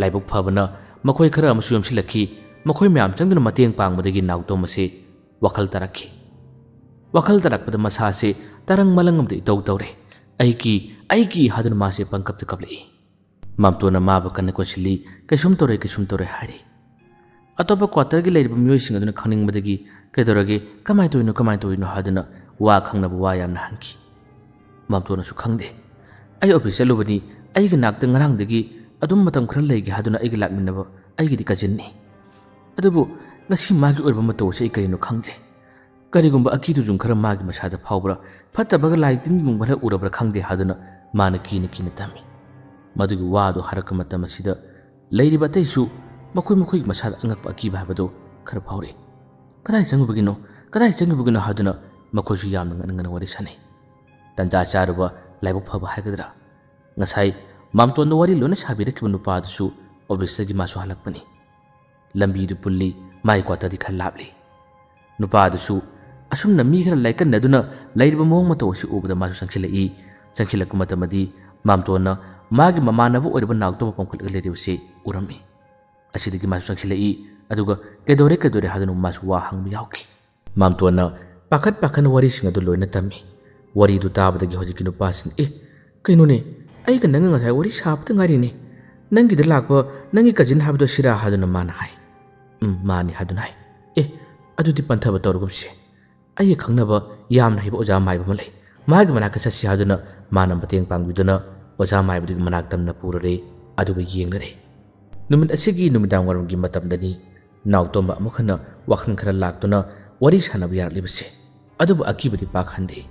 ꯂꯥꯏꯕꯛ ꯐꯕꯅ ꯃꯈꯣꯏ ꯈꯔ ꯑꯃꯁꯨ ꯌꯣꯝꯁꯤꯜꯂꯛꯈꯤ꯫ ꯃꯈꯣꯏ ꯃꯌꯥꯝ ꯆꯪꯗꯨꯅ ꯃꯇꯦꯡ ꯄꯥꯡꯕꯗꯒꯤ ꯅꯥꯎꯇꯣꯝꯕꯁꯦ ꯋꯥꯈꯜ ꯇꯥꯔꯛꯈꯤ꯫ ꯋꯥꯈꯜ ꯇꯥꯔꯛꯄꯗ ꯃꯁꯥꯁꯦ ꯇꯔꯪ ꯃꯂꯪ ꯑꯃꯗ ꯏꯇꯧ ꯇꯧꯔꯦ꯫ "ꯑꯩꯒꯤ, ꯑꯩꯒꯤ" ꯍꯥꯏꯗꯨꯅ ꯃꯥꯁꯦ ꯄꯪꯀꯞꯇ ꯀꯞꯂꯛꯏ꯫ ꯃꯥꯝꯇꯣꯟꯅ ꯃꯥꯕꯨ ꯀꯟꯅ ꯀꯣꯟꯁꯤꯜꯂꯤ꯫ "ꯀꯩꯁꯨꯝ ꯇꯧꯔꯣꯏ, ꯀꯩꯁꯨꯝ ꯇꯧꯔꯣꯏ" ꯍꯥꯏꯔꯤ꯫ ꯑꯇꯣꯞꯄ ꯀ꯭ꯋꯥꯇꯔꯒꯤ ꯂꯩꯔꯤꯕ ꯃꯤꯑꯣꯏꯁꯤꯡ ꯑꯗꯨꯅ ꯈꯪꯅꯤꯡꯕꯗꯒꯤ, "ꯀꯩꯗꯧꯔꯒꯦ? ꯀꯃꯥꯏꯅ ꯇꯧꯔꯤꯅꯣ? ꯀꯃꯥꯏꯅ ꯇꯧꯔꯤꯅꯣ?" ꯍꯥꯏꯗꯨꯅ ꯋꯥ ꯈꯪꯅꯕ ꯋꯥ ꯌꯥꯝꯅ ꯍꯪꯈꯤ꯫ ꯃꯥꯝꯇꯣꯟꯅꯁꯨ, "ꯈꯪꯗꯦ꯫ ꯑꯩ ꯑꯣꯐꯤꯁ ꯆꯠꯂꯨꯕꯅꯤ꯫ ꯑꯩꯒꯤ ꯅꯥꯛꯇ ꯉꯔꯥꯡꯗꯒꯤ ꯑꯗꯨꯝ ꯃꯇꯝ ꯈꯔ ꯂꯩꯒꯦ ꯍꯥꯏꯗꯨꯅ ꯑꯩꯒ ꯂꯥꯛꯃꯤꯟꯅꯕ ꯑꯩꯒꯤꯗꯤ ꯀꯖꯤꯟꯅꯤ꯫ ꯑꯗꯨꯕꯨ ꯉꯁꯤ ꯃꯥꯒꯤ ꯑꯣꯏꯔꯕ ꯃꯇꯧ ꯑꯁꯤ ꯑꯩ ꯀꯔꯤꯅꯣ ꯈꯪꯗ꯭ꯔꯦ꯫ ꯀꯔꯤꯒꯨꯝꯕ ꯑꯀꯤ ꯇꯨꯖꯨꯡ ꯈꯔ ꯃꯥꯒꯤ ꯃꯁꯥꯗ ꯐꯥꯎꯕ꯭ꯔꯥ, ꯐꯠꯇꯕꯒ ꯂꯥꯏ ꯇꯤꯟꯒꯨꯝꯕ ꯈꯔ ꯎꯔꯕ꯭ꯔꯥ ꯈꯪꯗꯦ" ꯍꯥꯏꯗꯨꯅ ꯃꯥꯅ ꯀꯤꯅ ꯀꯤꯅ ꯇꯝꯃꯤ꯫ ꯃꯗꯨꯒꯤ ꯋꯥꯗꯨ ꯍꯥꯏꯔꯛꯄ ꯃꯇꯝ ꯑꯁꯤꯗ ꯂꯩꯔꯤꯕ ꯑꯇꯩꯁꯨ ꯃꯈꯣꯏ ꯃꯈꯣꯏꯒꯤ ꯃꯁꯥꯗ ꯑꯉꯛꯄ ꯑꯀꯤꯕ ꯍꯥꯏꯕꯗꯨ ꯈꯔ ꯐꯥꯎꯔꯛꯏ꯫ "ꯀꯗꯥꯏ ꯆꯪꯉꯨꯕꯒꯤꯅꯣ? ꯀꯗꯥꯏ ꯆꯪꯉꯨꯕꯒꯤꯅꯣ?" ꯍꯥꯏꯗꯨꯅ ꯃꯈꯣꯏꯁꯨ ꯌꯥꯝꯅ ꯉꯟꯅ ꯉꯟꯅ ꯋꯥꯔꯤ ꯁꯥꯟꯅꯩ꯫ ꯇꯟꯖꯥ ꯆꯥꯔꯨꯕ ꯂꯥꯏꯕꯛ ꯐꯕ ꯍꯥꯏꯒꯗ꯭ꯔꯥ, ꯉꯁꯥꯏ ꯃꯥꯝꯇꯣꯟꯗ ꯋꯥꯔꯤ ꯂꯣꯏꯅ ꯁꯥꯕꯤꯔꯛꯈꯤꯕ ꯅꯨꯄꯥ ꯑꯗꯨꯁꯨ ꯑꯣꯐꯤꯁꯇꯒꯤ ꯃꯥꯁꯨ ꯍꯜꯂꯛꯄꯅꯤ꯫ ꯂꯝꯕꯤꯗꯨ ꯄꯨꯜꯂꯤ, ꯃꯥꯒꯤ ꯀ꯭ꯋꯥꯇꯔꯗꯤ ꯈꯔ ꯂꯥꯞꯂꯤ꯫ ꯅꯨꯄꯥ ꯑꯗꯨꯁꯨ ꯑꯁꯨꯝꯅ ꯃꯤ ꯈꯔ ꯂꯥꯏꯀꯠꯅꯗꯨꯅ ꯂꯩꯔꯤꯕ ꯃꯑꯣꯡ ꯃꯇꯧ ꯑꯁꯤ ꯎꯕꯗ ꯃꯥꯁꯨ ꯆꯪꯁꯤꯜꯂꯛꯏ꯫ ꯆꯪꯁꯤꯜꯂꯛꯄ ꯃꯇꯝꯗꯗꯤ ꯃꯥꯝꯇꯣꯟꯅ ꯃꯥꯒꯤ ꯃꯃꯥꯟꯅꯕ ꯑꯣꯏꯔꯤꯕ ꯅꯥꯎꯇꯣꯝꯕ ꯄꯥꯡꯈꯠꯂꯒ ꯂꯩꯔꯤꯕꯁꯤ ꯎꯔꯝꯃꯤ꯫ ꯑꯁꯤꯗꯒꯤ ꯃꯥꯁꯨ ꯆꯪꯁꯤꯜꯂꯛꯏ, ꯑꯗꯨꯒ "ꯀꯩꯗꯧꯔꯦ, ꯀꯩꯗꯧꯔꯦ?" ꯍꯥꯏꯗꯨꯅ ꯃꯥꯁꯨ ꯋꯥ ꯍꯪꯕ ꯌꯥꯎꯈꯤ꯫ ꯃꯥꯝꯇꯣꯟꯅ ꯄꯥꯈꯠ ꯄꯥꯈꯠꯅ ꯋꯥꯔꯤꯁꯤꯡ ꯑꯗꯨ ꯂꯣꯏꯅ ꯇꯝꯃꯤ꯫ ꯋꯥꯔꯤꯗꯨ ꯇꯥꯕꯗꯒꯤ ꯍꯧꯖꯤꯛꯀꯤ ꯅꯨꯄꯥꯁꯤꯅ, "ꯑꯦ, ꯀꯩꯅꯣꯅꯦ, ꯑꯩꯒ ꯅꯪꯒ ꯉꯁꯥꯏ ꯋꯥꯔꯤ ꯁꯥꯕꯗ ꯉꯥꯏꯔꯤꯅꯦ꯫ ꯅꯪꯒꯤꯗ ꯂꯥꯛꯄ ꯅꯪꯒꯤ ꯀꯖꯤꯟ ꯍꯥꯏꯕꯗꯣ ꯁꯤꯔꯥ?" ꯍꯥꯏꯗꯨꯅ ꯃꯥꯅ ꯍꯥꯏ꯫ "ꯎꯝ, ꯃꯥꯅꯤ" ꯍꯥꯏꯗꯨꯅ ꯍꯥꯏ꯫ "ꯑꯦ, ꯑꯗꯨꯗꯤ ꯄꯟꯊꯕ ꯇꯧꯔꯒꯨꯝꯁꯦ꯫ ꯑꯩꯒ ꯈꯪꯅꯕ ꯌꯥꯝꯅ ꯍꯩꯕ ꯑꯣꯖꯥ ꯃꯥꯏꯕ ꯑꯃ ꯂꯩ꯫ ꯃꯥꯒꯤ ꯃꯅꯥꯛꯇ ꯆꯠꯁꯤ" ꯍꯥꯏꯗꯨꯅ ꯃꯥꯅ ꯃꯇꯦꯡ ꯄꯥꯡꯕꯤꯗꯨꯅ ꯑꯣꯖꯥ ꯃꯥꯏꯕꯗꯨꯒꯤ ꯃꯅꯥꯛ ꯇꯝꯅ ꯄꯨꯔꯔꯦ꯫ ꯑꯗꯨꯒ ꯌꯦꯡꯅꯔꯦ꯫ ꯅꯨꯃꯤꯠ ꯑꯁꯤꯒꯤ ꯅꯨꯃꯤꯗꯥꯡ ꯋꯥꯏꯔꯝꯒꯤ ꯃꯇꯝꯗꯅꯤ ꯅꯥꯎꯇꯣꯝꯕ ꯑꯃꯨꯛ ꯍꯟꯅ ꯋꯥꯈꯜ ꯈꯔ ꯂꯥꯛꯇꯨꯅ ꯋꯥꯔꯤ ꯁꯥꯟꯅꯕ ꯌꯥꯔꯛꯂꯤꯕꯁꯦ꯫ ꯑꯗꯨꯕꯨ ꯑꯀꯤꯕꯗꯤ ꯄꯥꯛ ꯍꯟꯗꯦ꯫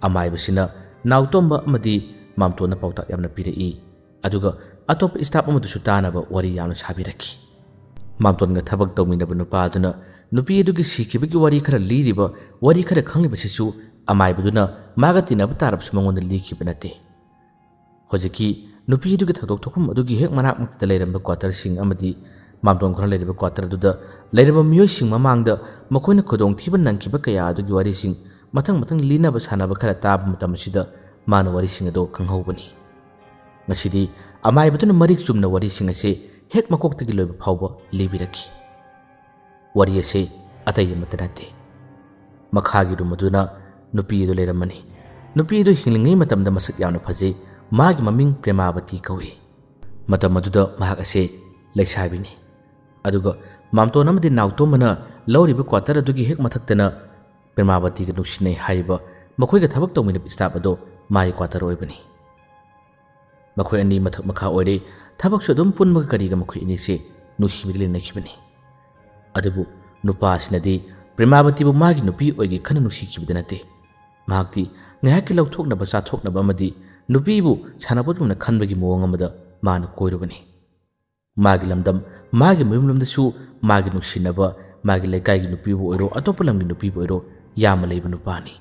ꯑꯃꯥꯏꯕꯁꯤꯅ ꯅꯥꯎꯇꯣꯝꯕ ꯑꯃꯗꯤ ꯃꯥꯝꯇꯣꯟꯗ ꯄꯥꯎꯇꯥꯛ ꯌꯥꯝꯅ ꯄꯤꯔꯛꯏ꯫ ꯑꯗꯨꯒ ꯑꯇꯣꯞꯄ ꯁ꯭ꯇꯥꯐ ꯑꯃꯗꯨꯁꯨ ꯇꯥꯅꯕ ꯋꯥꯔꯤ ꯌꯥꯝꯅ ꯁꯥꯕꯤꯔꯛꯈꯤ꯫ ꯃꯥꯝꯇꯣꯟꯒ ꯊꯕꯛ ꯇꯧꯃꯤꯟꯅꯕ ꯅꯨꯄꯥ ꯑꯗꯨꯅ ꯅꯨꯄꯤ ꯑꯗꯨꯒꯤ ꯁꯤꯈꯤꯕꯒꯤ ꯋꯥꯔꯤ ꯈꯔ ꯂꯤꯔꯤꯕ, ꯋꯥꯔꯤ ꯈꯔ ꯈꯪꯂꯤꯕꯁꯤꯁꯨ ꯑꯃꯥꯏꯕꯗꯨꯅ ꯃꯥꯒ ꯇꯤꯟꯅꯕ ꯇꯥꯔꯕꯁꯨ ꯃꯉꯣꯟꯗ ꯂꯤꯈꯤꯕ ꯅꯠꯇꯦ꯫ ꯍꯧꯖꯤꯛꯀꯤ ꯅꯨꯄꯤ ꯑꯗꯨꯒꯤ ꯊꯧꯗꯣꯛ ꯊꯣꯛꯐꯝ ꯑꯗꯨꯒꯤ ꯍꯦꯛ ꯃꯅꯥꯛ ꯅꯛꯇꯗ ꯂꯩꯔꯝꯕ ꯀ꯭ꯋꯥꯇꯔꯁꯤꯡ ꯑꯃꯗꯤ ꯃꯥꯝꯇꯣꯟ ꯈꯣꯏꯔ ꯂꯩꯔꯤꯕ ꯀ꯭ꯋꯥꯇꯔ ꯑꯗꯨꯗ ꯂꯩꯔꯝꯕ ꯃꯤꯑꯣꯏꯁꯤꯡ ꯃꯃꯥꯡꯗ ꯃꯈꯣꯏꯅ ꯈꯨꯗꯣꯡꯊꯤꯕ ꯅꯪꯈꯤꯕ ꯀꯌꯥ ꯑꯗꯨꯒꯤ ꯋꯥꯔꯤꯁꯤꯡ ꯃꯊꯪ ꯃꯊꯪ ꯂꯤꯅꯕ ꯁꯥꯟꯅꯕ ꯈꯔ ꯇꯥꯕ ꯃꯇꯝ ꯑꯁꯤꯗ ꯃꯥꯅ ꯋꯥꯔꯤꯁꯤꯡ ꯑꯗꯨ ꯈꯪꯍꯧꯕꯅꯤ꯫ ꯉꯁꯤꯗꯤ ꯑꯃꯥꯏꯕꯗꯨꯅ ꯃꯔꯤꯛ ꯆꯨꯝꯅ ꯋꯥꯔꯤꯁꯤꯡ ꯑꯁꯤ ꯍꯦꯛ ꯃꯀꯣꯛꯇꯒꯤ ꯂꯣꯏꯕ ꯐꯥꯎꯕ ꯂꯤꯕꯤꯔꯛꯈꯤ꯫ ꯋꯥꯔꯤ ꯑꯁꯤ ꯑꯇꯩ ꯑꯃꯠꯇ ꯅꯠꯇꯦ꯫ ꯃꯈꯥꯒꯤ ꯔꯨꯝ ꯑꯗꯨꯅ ꯅꯨꯄꯤ ꯑꯗꯨ ꯂꯩꯔꯝꯃꯅꯤ꯫ ꯅꯨꯄꯤ ꯑꯗꯨ ꯍꯤꯡꯂꯤꯉꯩ ꯃꯇꯝꯗ ꯃꯁꯛ ꯌꯥꯝꯅ ꯐꯖꯩ꯫ ꯃꯥꯒꯤ ꯃꯃꯤꯡ ꯄ꯭ꯔꯦꯃꯥꯕꯇꯤ ꯀꯧꯏ꯫ ꯃꯇꯝ ꯑꯗꯨꯗ ꯃꯍꯥꯛ ꯑꯁꯤ ꯂꯩꯁꯥꯕꯤꯅꯤ꯫ ꯑꯗꯨꯒ ꯃꯥꯝꯇꯣꯟ ꯑꯃꯗꯤ ꯅꯥꯎꯇꯣꯝꯕꯅ ꯂꯧꯔꯤꯕ ꯀ꯭ꯋꯥꯇꯔ ꯑꯗꯨꯒꯤ ꯍꯦꯛ ꯃꯊꯛꯇꯅ ꯄ꯭ꯔꯦꯃꯥꯕꯇꯤꯒ ꯅꯨꯡꯁꯤꯅꯩ ꯍꯥꯏꯔꯤꯕ ꯃꯈꯣꯏꯒ ꯊꯕꯛ ꯇꯧꯃꯤꯟꯅꯕ ꯁ꯭ꯇꯥꯐ ꯑꯗꯣ ꯃꯥꯒꯤ ꯀ꯭ꯋꯥꯇꯔ ꯑꯣꯏꯕꯅꯤ꯫ ꯃꯈꯣꯏ ꯑꯅꯤ ꯃꯊꯛ ꯃꯈꯥ ꯑꯣꯏꯔꯦ꯫ ꯊꯕꯛꯁꯨ ꯑꯗꯨꯝ ꯄꯨꯟꯕꯒ ꯀꯔꯤꯒ ꯃꯈꯣꯏ ꯑꯅꯤꯁꯦ ꯅꯨꯡꯁꯤꯕꯗꯤ ꯂꯩꯅꯈꯤꯕꯅꯤ꯫ ꯑꯗꯨꯕꯨ ꯅꯨꯄꯥ ꯑꯁꯤꯅꯗꯤ ꯄ꯭ꯔꯦꯃꯥꯕꯇꯤꯕꯨ ꯃꯥꯒꯤ ꯅꯨꯄꯤ ꯑꯣꯏꯒꯦ ꯈꯟꯅ ꯅꯨꯡꯁꯤꯈꯤꯕꯗꯤ ꯅꯠꯇꯦ꯫ ꯃꯍꯥꯛꯇꯤ ꯉꯥꯏꯍꯥꯛꯀꯤ ꯂꯧꯊꯣꯛꯅꯕ ꯆꯥꯊꯣꯛꯅꯕ ꯑꯃꯗꯤ ꯅꯨꯄꯤꯕꯨ ꯁꯥꯟꯅꯄꯣꯠꯒꯨꯝꯅ ꯈꯟꯕꯒꯤ ꯃꯑꯣꯡ ꯑꯃꯗ ꯃꯥꯅ ꯀꯣꯏꯔꯨꯕꯅꯤ꯫ ꯃꯥꯒꯤ ꯂꯝꯗꯝ, ꯃꯥꯒꯤ ꯃꯌꯨꯝ ꯂꯝꯗꯁꯨ ꯃꯥꯒꯤ ꯅꯨꯡꯁꯤꯅꯕ, ꯃꯥꯒꯤ ꯂꯩꯀꯥꯏꯒꯤ ꯅꯨꯄꯤꯕꯨ ꯑꯣꯏꯔꯣ, ꯑꯇꯣꯞꯄ ꯂꯝꯒꯤ ꯅꯨꯄꯤꯕꯨ ꯑꯣꯏꯔꯣ, ꯌꯥꯝꯅ ꯂꯩꯕ ꯅꯨꯄꯥꯅꯤ꯫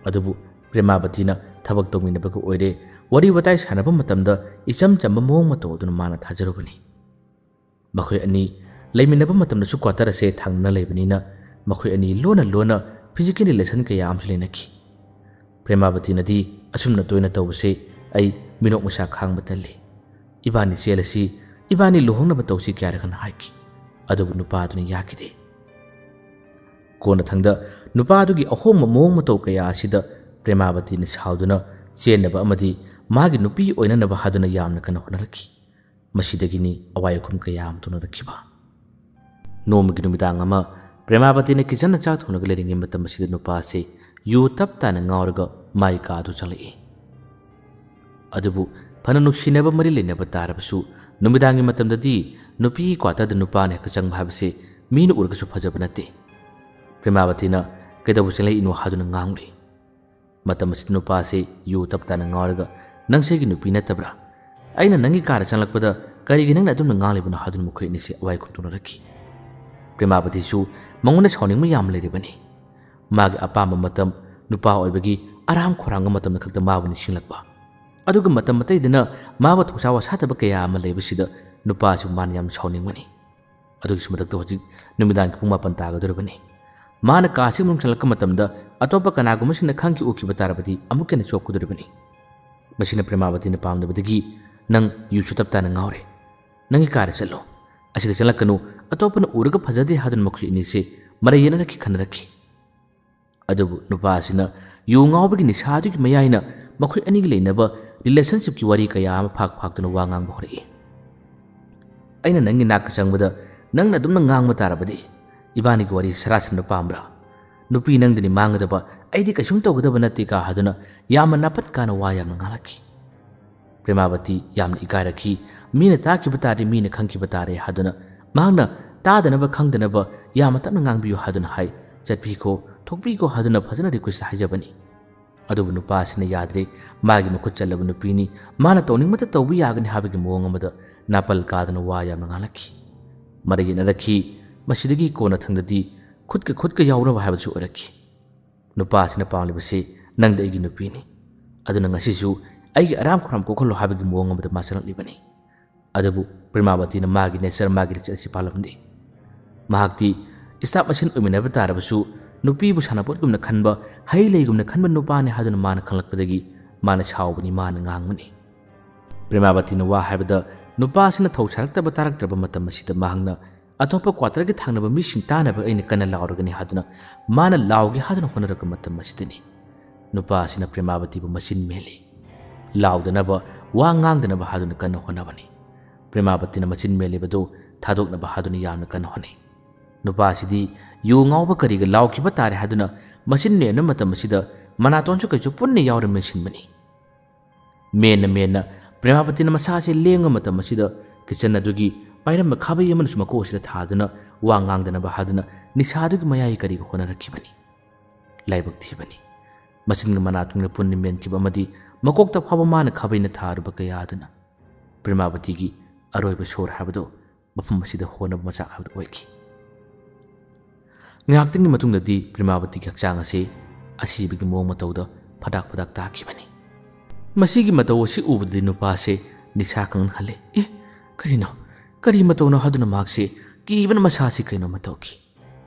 ꯑꯗꯨꯕꯨ ꯄ꯭ꯔꯦꯃꯥꯕꯇꯤꯅ ꯊꯕꯛ ꯇꯧꯃꯤꯟꯅꯕꯒ ꯑꯣꯏꯔꯦ, ꯋꯥꯔꯤ ꯋꯥꯇꯥꯏ ꯁꯥꯟꯅꯕ ꯃꯇꯝꯗ ꯏꯆꯝ ꯆꯝꯕ ꯃꯑꯣꯡ ꯃꯇꯧ ꯑꯗꯨꯅ ꯃꯥꯅ ꯊꯥꯖꯔꯨꯕꯅꯤ꯫ ꯃꯈꯣꯏ ꯑꯅꯤ ꯂꯩꯃꯤꯟꯅꯕ ꯃꯇꯝꯗꯁꯨ ꯀ꯭ꯋꯥꯇꯔ ꯑꯁꯦ ꯊꯪꯅꯅ ꯂꯩꯕꯅꯤꯅ ꯃꯈꯣꯏ ꯑꯅꯤ ꯂꯣꯟꯅ ꯂꯣꯟꯅ physical relation ꯀꯌꯥ ꯑꯃꯁꯨ ꯂꯩꯅꯈꯤ꯫ ꯄ꯭ꯔꯦꯃꯥꯕꯇꯤꯅꯗꯤ ꯑꯁꯨꯝꯅ ꯇꯣꯏꯅ ꯇꯧꯕꯁꯦ ꯑꯩ ꯃꯤꯅꯣꯛ ꯃꯩꯁꯥ ꯈꯥꯡꯕ ꯇꯜꯂꯤ꯫ ꯏꯕꯥꯅꯤ ꯆꯦꯜꯂꯁꯤ, ꯏꯕꯥꯅꯤ ꯂꯨꯍꯣꯡꯅꯕ ꯇꯧꯁꯤ ꯀꯌꯥꯔꯛ ꯍꯟꯅ ꯍꯥꯏꯈꯤ꯫ ꯑꯗꯨꯕꯨ ꯅꯨꯄꯥ ꯑꯗꯨꯅ ꯌꯥꯈꯤꯗꯦ꯫ ꯀꯣꯟꯅꯊꯪꯗ ꯅꯨꯄꯥ ꯑꯗꯨꯒꯤ ꯑꯍꯣꯡꯕ ꯃꯑꯣꯡ ꯃꯇꯧ ꯀꯌꯥ ꯑꯁꯤꯗ ꯄ꯭ꯔꯦꯃꯥꯕꯇꯤꯅ ꯁꯥꯎꯗꯨꯅ ꯆꯦꯟꯅꯕ ꯑꯃꯗꯤ ꯃꯥꯒꯤ ꯅꯨꯄꯤ ꯑꯣꯏꯅꯅꯕ ꯍꯥꯏꯗꯨꯅ ꯌꯥꯝꯅ ꯀꯟꯅ ꯍꯣꯠꯅꯔꯛꯈꯤ꯫ ꯃꯁꯤꯗꯒꯤꯅꯤ ꯑꯋꯥꯏ ꯑꯈꯨꯝ ꯀꯌꯥ ꯑꯃ ꯊꯣꯛꯅꯔꯛꯈꯤꯕ꯫ ꯅꯣꯡꯃꯒꯤ ꯅꯨꯃꯤꯗꯥꯡ ꯑꯃ ꯄ꯭ꯔꯦꯃꯥꯕꯇꯤꯅ ꯀꯤꯆꯟꯗ ꯆꯥꯛ ꯊꯣꯡꯂꯒ ꯂꯩꯔꯤꯉꯩ ꯃꯇꯝ ꯑꯁꯤꯗ ꯅꯨꯄꯥ ꯑꯁꯤ ꯌꯨ ꯇꯞ ꯇꯥꯅ ꯉꯥꯎꯔꯒ ꯃꯥꯒꯤ ꯀꯥ ꯑꯗꯨ ꯆꯪꯂꯛꯏ꯫ ꯑꯗꯨꯕꯨ ꯐꯅ ꯅꯨꯡꯁꯤꯅꯕ ꯃꯔꯤ ꯂꯩꯅꯕ ꯇꯥꯔꯕꯁꯨ ꯅꯨꯃꯤꯗꯥꯡꯒꯤ ꯃꯇꯝꯗꯗꯤ ꯅꯨꯄꯤꯒꯤ ꯀ꯭ꯋꯥꯇꯔꯗ ꯅꯨꯄꯥꯅ ꯍꯦꯛꯇ ꯆꯪꯕ ꯍꯥꯏꯕꯁꯤ ꯃꯤꯅ ꯎꯔꯒꯁꯨ ꯐꯖꯕ ꯅꯠꯇꯦ꯫ ꯄ꯭ꯔꯦꯃꯥꯕꯇꯤꯅ "ꯀꯩꯗꯧꯕ ꯆꯪꯂꯛꯏꯅꯣ?" ꯍꯥꯏꯗꯨꯅ ꯉꯥꯡꯂꯨꯏ꯫ ꯃꯇꯝ ꯑꯁꯤꯗ ꯅꯨꯄꯥ ꯑꯁꯤ ꯌꯨ ꯇꯞ ꯇꯥꯅ ꯉꯥꯎꯔꯒ, "ꯅꯪꯁꯦ ꯑꯩꯒꯤ ꯅꯨꯄꯤ ꯅꯠꯇꯕ꯭ꯔꯥ? ꯑꯩꯅ ꯅꯪꯒꯤ ꯀꯥꯗ ꯆꯪꯂꯛꯄꯗ ꯀꯔꯤꯒꯤ ꯅꯪꯅ ꯑꯗꯨꯝꯅ ꯉꯥꯡꯂꯤꯕꯅꯣ?" ꯍꯥꯏꯗꯨꯅ ꯃꯈꯣꯏ ꯑꯅꯤꯁꯦ ꯑꯋꯥꯏ ꯈꯨꯝ ꯇꯧꯅꯔꯛꯈꯤ꯫ ꯄ꯭ꯔꯦꯃꯥꯕꯇꯤꯁꯨ ꯃꯉꯣꯟꯗ ꯁꯥꯎꯅꯤꯡꯕ ꯌꯥꯝ ꯂꯩꯔꯤꯕꯅꯤ꯫ ꯃꯥꯒꯤ ꯑꯄꯥꯝꯕ ꯃꯇꯝ, ꯅꯨꯄꯥ ꯑꯣꯏꯕꯒꯤ ꯑꯔꯥꯝ ꯈꯧꯔꯥꯡꯕ ꯃꯇꯝꯗ ꯈꯛꯇ ꯃꯥꯕꯨ ꯅꯤꯡꯁꯤꯡꯂꯛꯄ, ꯑꯗꯨꯒ ꯃꯇꯝ ꯑꯇꯩꯗꯅ ꯃꯥꯕꯨ ꯊꯧꯁꯥ ꯋꯥꯁꯥꯗꯕ ꯀꯌꯥ ꯑꯃ ꯂꯩꯕꯁꯤꯗ ꯅꯨꯄꯥꯁꯨ ꯃꯥꯅ ꯌꯥꯝ ꯁꯥꯎꯅꯤꯡꯕꯅꯤ꯫ ꯑꯗꯨꯒꯤꯁꯨ ꯃꯊꯛꯇ ꯍꯧꯖꯤꯛ ꯅꯨꯃꯤꯗꯥꯡꯒꯤ ꯄꯨꯡ ꯃꯥꯄꯟ ꯇꯥꯒꯗꯧꯔꯤꯕꯅꯤ꯫ ꯃꯥꯅ ꯀꯥꯁꯤ ꯃꯅꯨꯡ ꯆꯪꯂꯛꯄ ꯃꯇꯝꯗ ꯑꯇꯣꯞꯄ ꯀꯅꯥꯒꯨꯝꯕꯁꯤꯡꯅ ꯈꯪꯈꯤ ꯎꯈꯤꯕ ꯇꯥꯔꯕꯗꯤ ꯑꯃꯨꯛꯀ ꯍꯦꯟꯅ ꯆꯣꯞꯀꯗꯧꯔꯤꯕꯅꯤ꯫ ꯃꯁꯤꯅ ꯄ꯭ꯔꯦꯃꯥꯕꯇꯤꯅ ꯄꯥꯝꯗꯕꯗꯒꯤ, "ꯅꯪ ꯌꯨꯁꯨ ꯇꯞ ꯇꯥꯅ ꯉꯥꯎꯔꯦ꯫ ꯅꯪꯒꯤ ꯀꯥꯗ ꯆꯠꯂꯣ꯫ ꯑꯁꯤꯗ ꯆꯪꯂꯛꯀꯅꯨ꯫ ꯑꯇꯣꯞꯄꯅ ꯎꯔꯒ ꯐꯖꯗꯦ" ꯍꯥꯏꯗꯨꯅ ꯃꯈꯣꯏ ꯑꯅꯤꯁꯦ ꯃꯔꯩ ꯌꯦꯠꯅꯔꯛꯈꯤ, ꯈꯟꯅꯔꯛꯈꯤ꯫ ꯑꯗꯨꯕꯨ ꯅꯨꯄꯥ ꯑꯁꯤꯅ ꯌꯨ ꯉꯥꯎꯕꯒꯤ ꯅꯤꯁꯥꯗꯨꯒꯤ ꯃꯌꯥꯏꯅ ꯃꯈꯣꯏ ꯑꯅꯤꯒꯤ ꯂꯩꯅꯕ relationshipꯀꯤ ꯋꯥꯔꯤ ꯀꯌꯥ ꯑꯃ ꯐꯥꯛ ꯐꯥꯛꯇꯨꯅ ꯋꯥ ꯉꯥꯡꯕ ꯍꯧꯔꯛꯏ꯫ "ꯑꯩꯅ ꯅꯪꯒꯤ ꯅꯥꯛꯇ ꯆꯪꯕꯗ ꯅꯪꯅ ꯑꯗꯨꯝꯅ ꯉꯥꯡꯕ ꯇꯥꯔꯕꯗꯤ ꯏꯕꯥꯅꯤꯒꯤ ꯋꯥꯔꯤ ꯁꯔꯥꯁꯟꯕ ꯄꯥꯝꯕ꯭ꯔꯥ? ꯅꯨꯄꯤ ꯅꯪꯗꯅꯤ ꯃꯥꯡꯒꯗꯕ, ꯑꯩꯗꯤ ꯀꯩꯁꯨꯝ ꯇꯧꯒꯗꯕ ꯅꯠꯇꯦ" ꯀꯥ ꯍꯥꯏꯗꯨꯅ ꯌꯥꯝꯅ ꯅꯥꯄꯠ ꯀꯥꯅ ꯋꯥ ꯌꯥꯝꯅ ꯉꯥꯡꯂꯛꯈꯤ꯫ ꯄ꯭ꯔꯦꯃꯥꯕꯇꯤ ꯌꯥꯝꯅ ꯏꯀꯥꯏꯔꯛꯈꯤ꯫ ꯃꯤꯅ ꯇꯥꯈꯤꯕ ꯇꯥꯔꯗꯤ ꯃꯤꯅ ꯈꯪꯈꯤꯕ ꯇꯥꯔꯦ ꯍꯥꯏꯗꯨꯅ ꯃꯍꯥꯛꯅ ꯇꯥꯗꯅꯕ ꯈꯪꯗꯅꯕ ꯌꯥꯝꯅ ꯇꯞꯅ ꯉꯥꯡꯕꯤꯌꯨ ꯍꯥꯏꯗꯨꯅ ꯍꯥꯏ, "ꯆꯠꯄꯤꯈꯣ, ꯊꯣꯛꯄꯤꯈꯣ" ꯍꯥꯏꯗꯨꯅ ꯐꯖꯅ request ꯍꯥꯏꯖꯕꯅꯤ꯫ ꯑꯗꯨꯕꯨ ꯅꯨꯄꯥ ꯑꯁꯤꯅ ꯌꯥꯗ꯭ꯔꯦ꯫ ꯃꯥꯒꯤ ꯃꯈꯨꯠ ꯆꯠꯂꯕ ꯅꯨꯄꯤꯅꯤ, ꯃꯥꯅ ꯇꯧꯅꯤꯡꯕꯇ ꯇꯧꯕ ꯌꯥꯒꯅꯤ ꯍꯥꯏꯕꯒꯤ ꯃꯑꯣꯡ ꯑꯃꯗ ꯅꯥꯄꯜ ꯀꯥꯗꯨꯅ ꯋꯥ ꯌꯥꯝꯅ ꯉꯥꯡꯂꯛꯈꯤ꯫ ꯃꯔꯩ ꯌꯦꯠꯅꯔꯛꯈꯤ꯫ ꯃꯁꯤꯗꯒꯤ ꯀꯣꯟꯅꯊꯪꯗꯗꯤ ꯈꯨꯠꯀ ꯈꯨꯠꯀ ꯌꯥꯎꯅꯕ ꯍꯥꯏꯕꯗꯨꯁꯨ ꯑꯣꯏꯔꯛꯈꯤ꯫ ꯅꯨꯄꯥ ꯑꯁꯤꯅ ꯄꯥꯝꯂꯤꯕꯁꯤ ꯅꯪꯗꯤ ꯑꯩꯒꯤ ꯅꯨꯄꯤꯅꯤ, ꯑꯗꯨꯅ ꯉꯁꯤꯁꯨ ꯑꯩꯒꯤ ꯑꯔꯥꯝ ꯈꯧꯔꯥꯝ ꯀꯣꯛꯍꯜꯂꯣ ꯍꯥꯏꯕꯒꯤ ꯃꯑꯣꯡ ꯑꯃꯗ ꯃꯥ ꯆꯪꯂꯛꯂꯤꯕꯅꯤ꯫ ꯑꯗꯨꯕꯨ ꯄ꯭ꯔꯦꯃꯥꯕꯇꯤꯅ ꯃꯥꯒꯤ nature, ꯃꯥꯒꯤ ꯂꯤꯆꯠ ꯑꯁꯤ ꯄꯥꯜꯂꯝꯗꯦ꯫ ꯃꯍꯥꯛꯇꯤ staff ꯃꯁꯦꯟ ꯑꯣꯏꯃꯤꯟꯅꯕ ꯇꯥꯔꯕꯁꯨ ꯅꯨꯄꯤꯕꯨ ꯁꯥꯟꯅꯄꯣꯠꯒꯨꯝꯅ ꯈꯟꯕ, ꯍꯩ ꯂꯩꯒꯨꯝꯅ ꯈꯟꯕ ꯅꯨꯄꯥꯅꯤ ꯍꯥꯏꯗꯨꯅ ꯃꯥꯅ ꯈꯪꯂꯛꯄꯗꯒꯤ ꯃꯥꯅ ꯁꯥꯎꯕꯅꯤ, ꯃꯥꯅ ꯉꯥꯡꯕꯅꯤ꯫ ꯄ꯭ꯔꯦꯃꯥꯕꯇꯤꯅ ꯋꯥ ꯍꯥꯏꯕꯗ ꯅꯨꯄꯥ ꯑꯁꯤꯅ ꯊꯧ ꯁꯥꯔꯛꯇꯕ, ꯇꯥꯔꯛꯇ꯭ꯔꯕ ꯃꯇꯝ ꯑꯁꯤꯗ ꯃꯍꯥꯛꯅ ꯑꯇꯣꯞꯄ quarterꯒꯤ ꯊꯪꯅꯕ ꯃꯤꯁꯤꯡ ꯇꯥꯅꯕ ꯑꯩꯅ ꯀꯟꯅ ꯂꯥꯎꯔꯒꯅꯤ ꯍꯥꯏꯗꯨꯅ ꯃꯥꯅ ꯂꯥꯎꯒꯦ ꯍꯥꯏꯗꯨꯅ ꯍꯣꯠꯅꯔꯛꯄ ꯃꯇꯝ ꯑꯁꯤꯗꯅꯤ ꯅꯨꯄꯥ ꯑꯁꯤꯅ ꯄ꯭ꯔꯦꯃꯥꯕꯇꯤꯕꯨ ꯃꯆꯤꯟ ꯃꯦꯜꯂꯤ꯫ ꯂꯥꯎꯗꯅꯕ, ꯋꯥ ꯉꯥꯡꯗꯅꯕ ꯍꯥꯏꯗꯨꯅ ꯀꯟꯅ ꯍꯣꯠꯅꯕꯅꯤ꯫ ꯄ꯭ꯔꯦꯃꯥꯕꯇꯤꯅ ꯃꯆꯤꯟ ꯃꯦꯜꯂꯤꯕꯗꯨ ꯊꯥꯗꯣꯛꯅꯕ ꯍꯥꯏꯗꯨꯅ ꯌꯥꯝꯅ ꯀꯟꯅ ꯍꯣꯠꯅꯩ꯫ ꯅꯨꯄꯥ ꯑꯁꯤꯗꯤ ꯌꯨ ꯉꯥꯎꯕ ꯀꯔꯤꯒ ꯂꯥꯎꯈꯤꯕ ꯇꯥꯔꯦ ꯍꯥꯏꯗꯨꯅ ꯃꯆꯤꯟ ꯃꯦꯟꯕ ꯃꯇꯝ ꯑꯁꯤꯗ ꯃꯅꯥꯇꯣꯟꯁꯨ ꯀꯩꯁꯨ ꯄꯨꯟꯅ ꯌꯥꯎꯔ ꯃꯦꯟꯁꯤꯟꯕꯅꯤ꯫ ꯃꯦꯟꯅ ꯃꯦꯟꯅ ꯄ꯭ꯔꯦꯃꯥꯕꯇꯤꯅ ꯃꯁꯥꯁꯦ ꯂꯦꯡꯕ ꯃꯇꯝ ꯑꯁꯤꯗ kitchen ꯑꯗꯨꯒꯤ ꯄꯥꯏꯔꯝꯕ ꯈꯥꯕꯩ ꯑꯃꯅꯁꯨ ꯃꯀꯣꯛ ꯑꯁꯤꯗ ꯊꯥꯗꯨꯅ ꯋꯥ ꯉꯥꯡꯗꯅꯕ ꯍꯥꯏꯗꯨꯅ ꯅꯤꯁꯥꯗꯨꯒꯤ ꯃꯌꯥꯏ ꯀꯔꯤꯒ ꯍꯣꯠꯅꯔꯛꯈꯤꯕꯅꯤ꯫ ꯂꯥꯏꯕꯛ ꯊꯤꯕꯅꯤ꯫ ꯃꯆꯤꯟꯒ ꯃꯅꯥꯇꯣꯟꯒ ꯄꯨꯟꯅ ꯃꯦꯟꯈꯤꯕ ꯑꯃꯗꯤ ꯃꯀꯣꯛꯇ ꯐꯥꯎꯕ ꯃꯥꯅ ꯈꯥꯕꯩꯅ ꯊꯥꯔꯨꯕ ꯀꯌꯥ ꯑꯗꯨꯅ ꯄ꯭ꯔꯦꯃꯥꯕꯇꯤꯒꯤ ꯑꯔꯣꯏꯕ ꯁꯣꯔ ꯍꯥꯏꯕꯗꯨ ꯃꯐꯝ ꯑꯁꯤꯗ ꯍꯣꯅꯕ ꯃꯆꯥꯛ ꯍꯥꯏꯕꯗꯨ ꯑꯣꯏꯈꯤ꯫ ꯉꯥꯏꯍꯥꯛꯇꯪꯒꯤ ꯃꯇꯨꯡꯗꯗꯤ ꯄ꯭ꯔꯦꯃꯥꯕꯇꯤꯒꯤ ꯍꯛꯆꯥꯡ ꯑꯁꯤ ꯑꯁꯤꯕꯒꯤ ꯃꯑꯣꯡ ꯃꯇꯧꯗ ꯐꯗꯥꯛ ꯐꯗꯥꯛ ꯇꯥꯈꯤꯕꯅꯤ꯫ ꯃꯁꯤꯒꯤ ꯃꯇꯧ ꯑꯁꯤ ꯎꯕꯗꯗꯤ ꯅꯨꯄꯥ ꯑꯁꯤ ꯅꯤꯁꯥ ꯈꯪꯍꯜꯂꯦ꯫ "ꯑꯦ, ꯀꯔꯤꯅꯣ? ꯀꯔꯤ ꯃꯇꯧꯅꯣ?" ꯍꯥꯏꯗꯨꯅ ꯃꯍꯥꯛꯁꯤ ꯀꯤꯕꯅ ꯃꯁꯥꯁꯤ ꯀꯩꯅꯣꯝꯃ ꯇꯧꯈꯤ꯫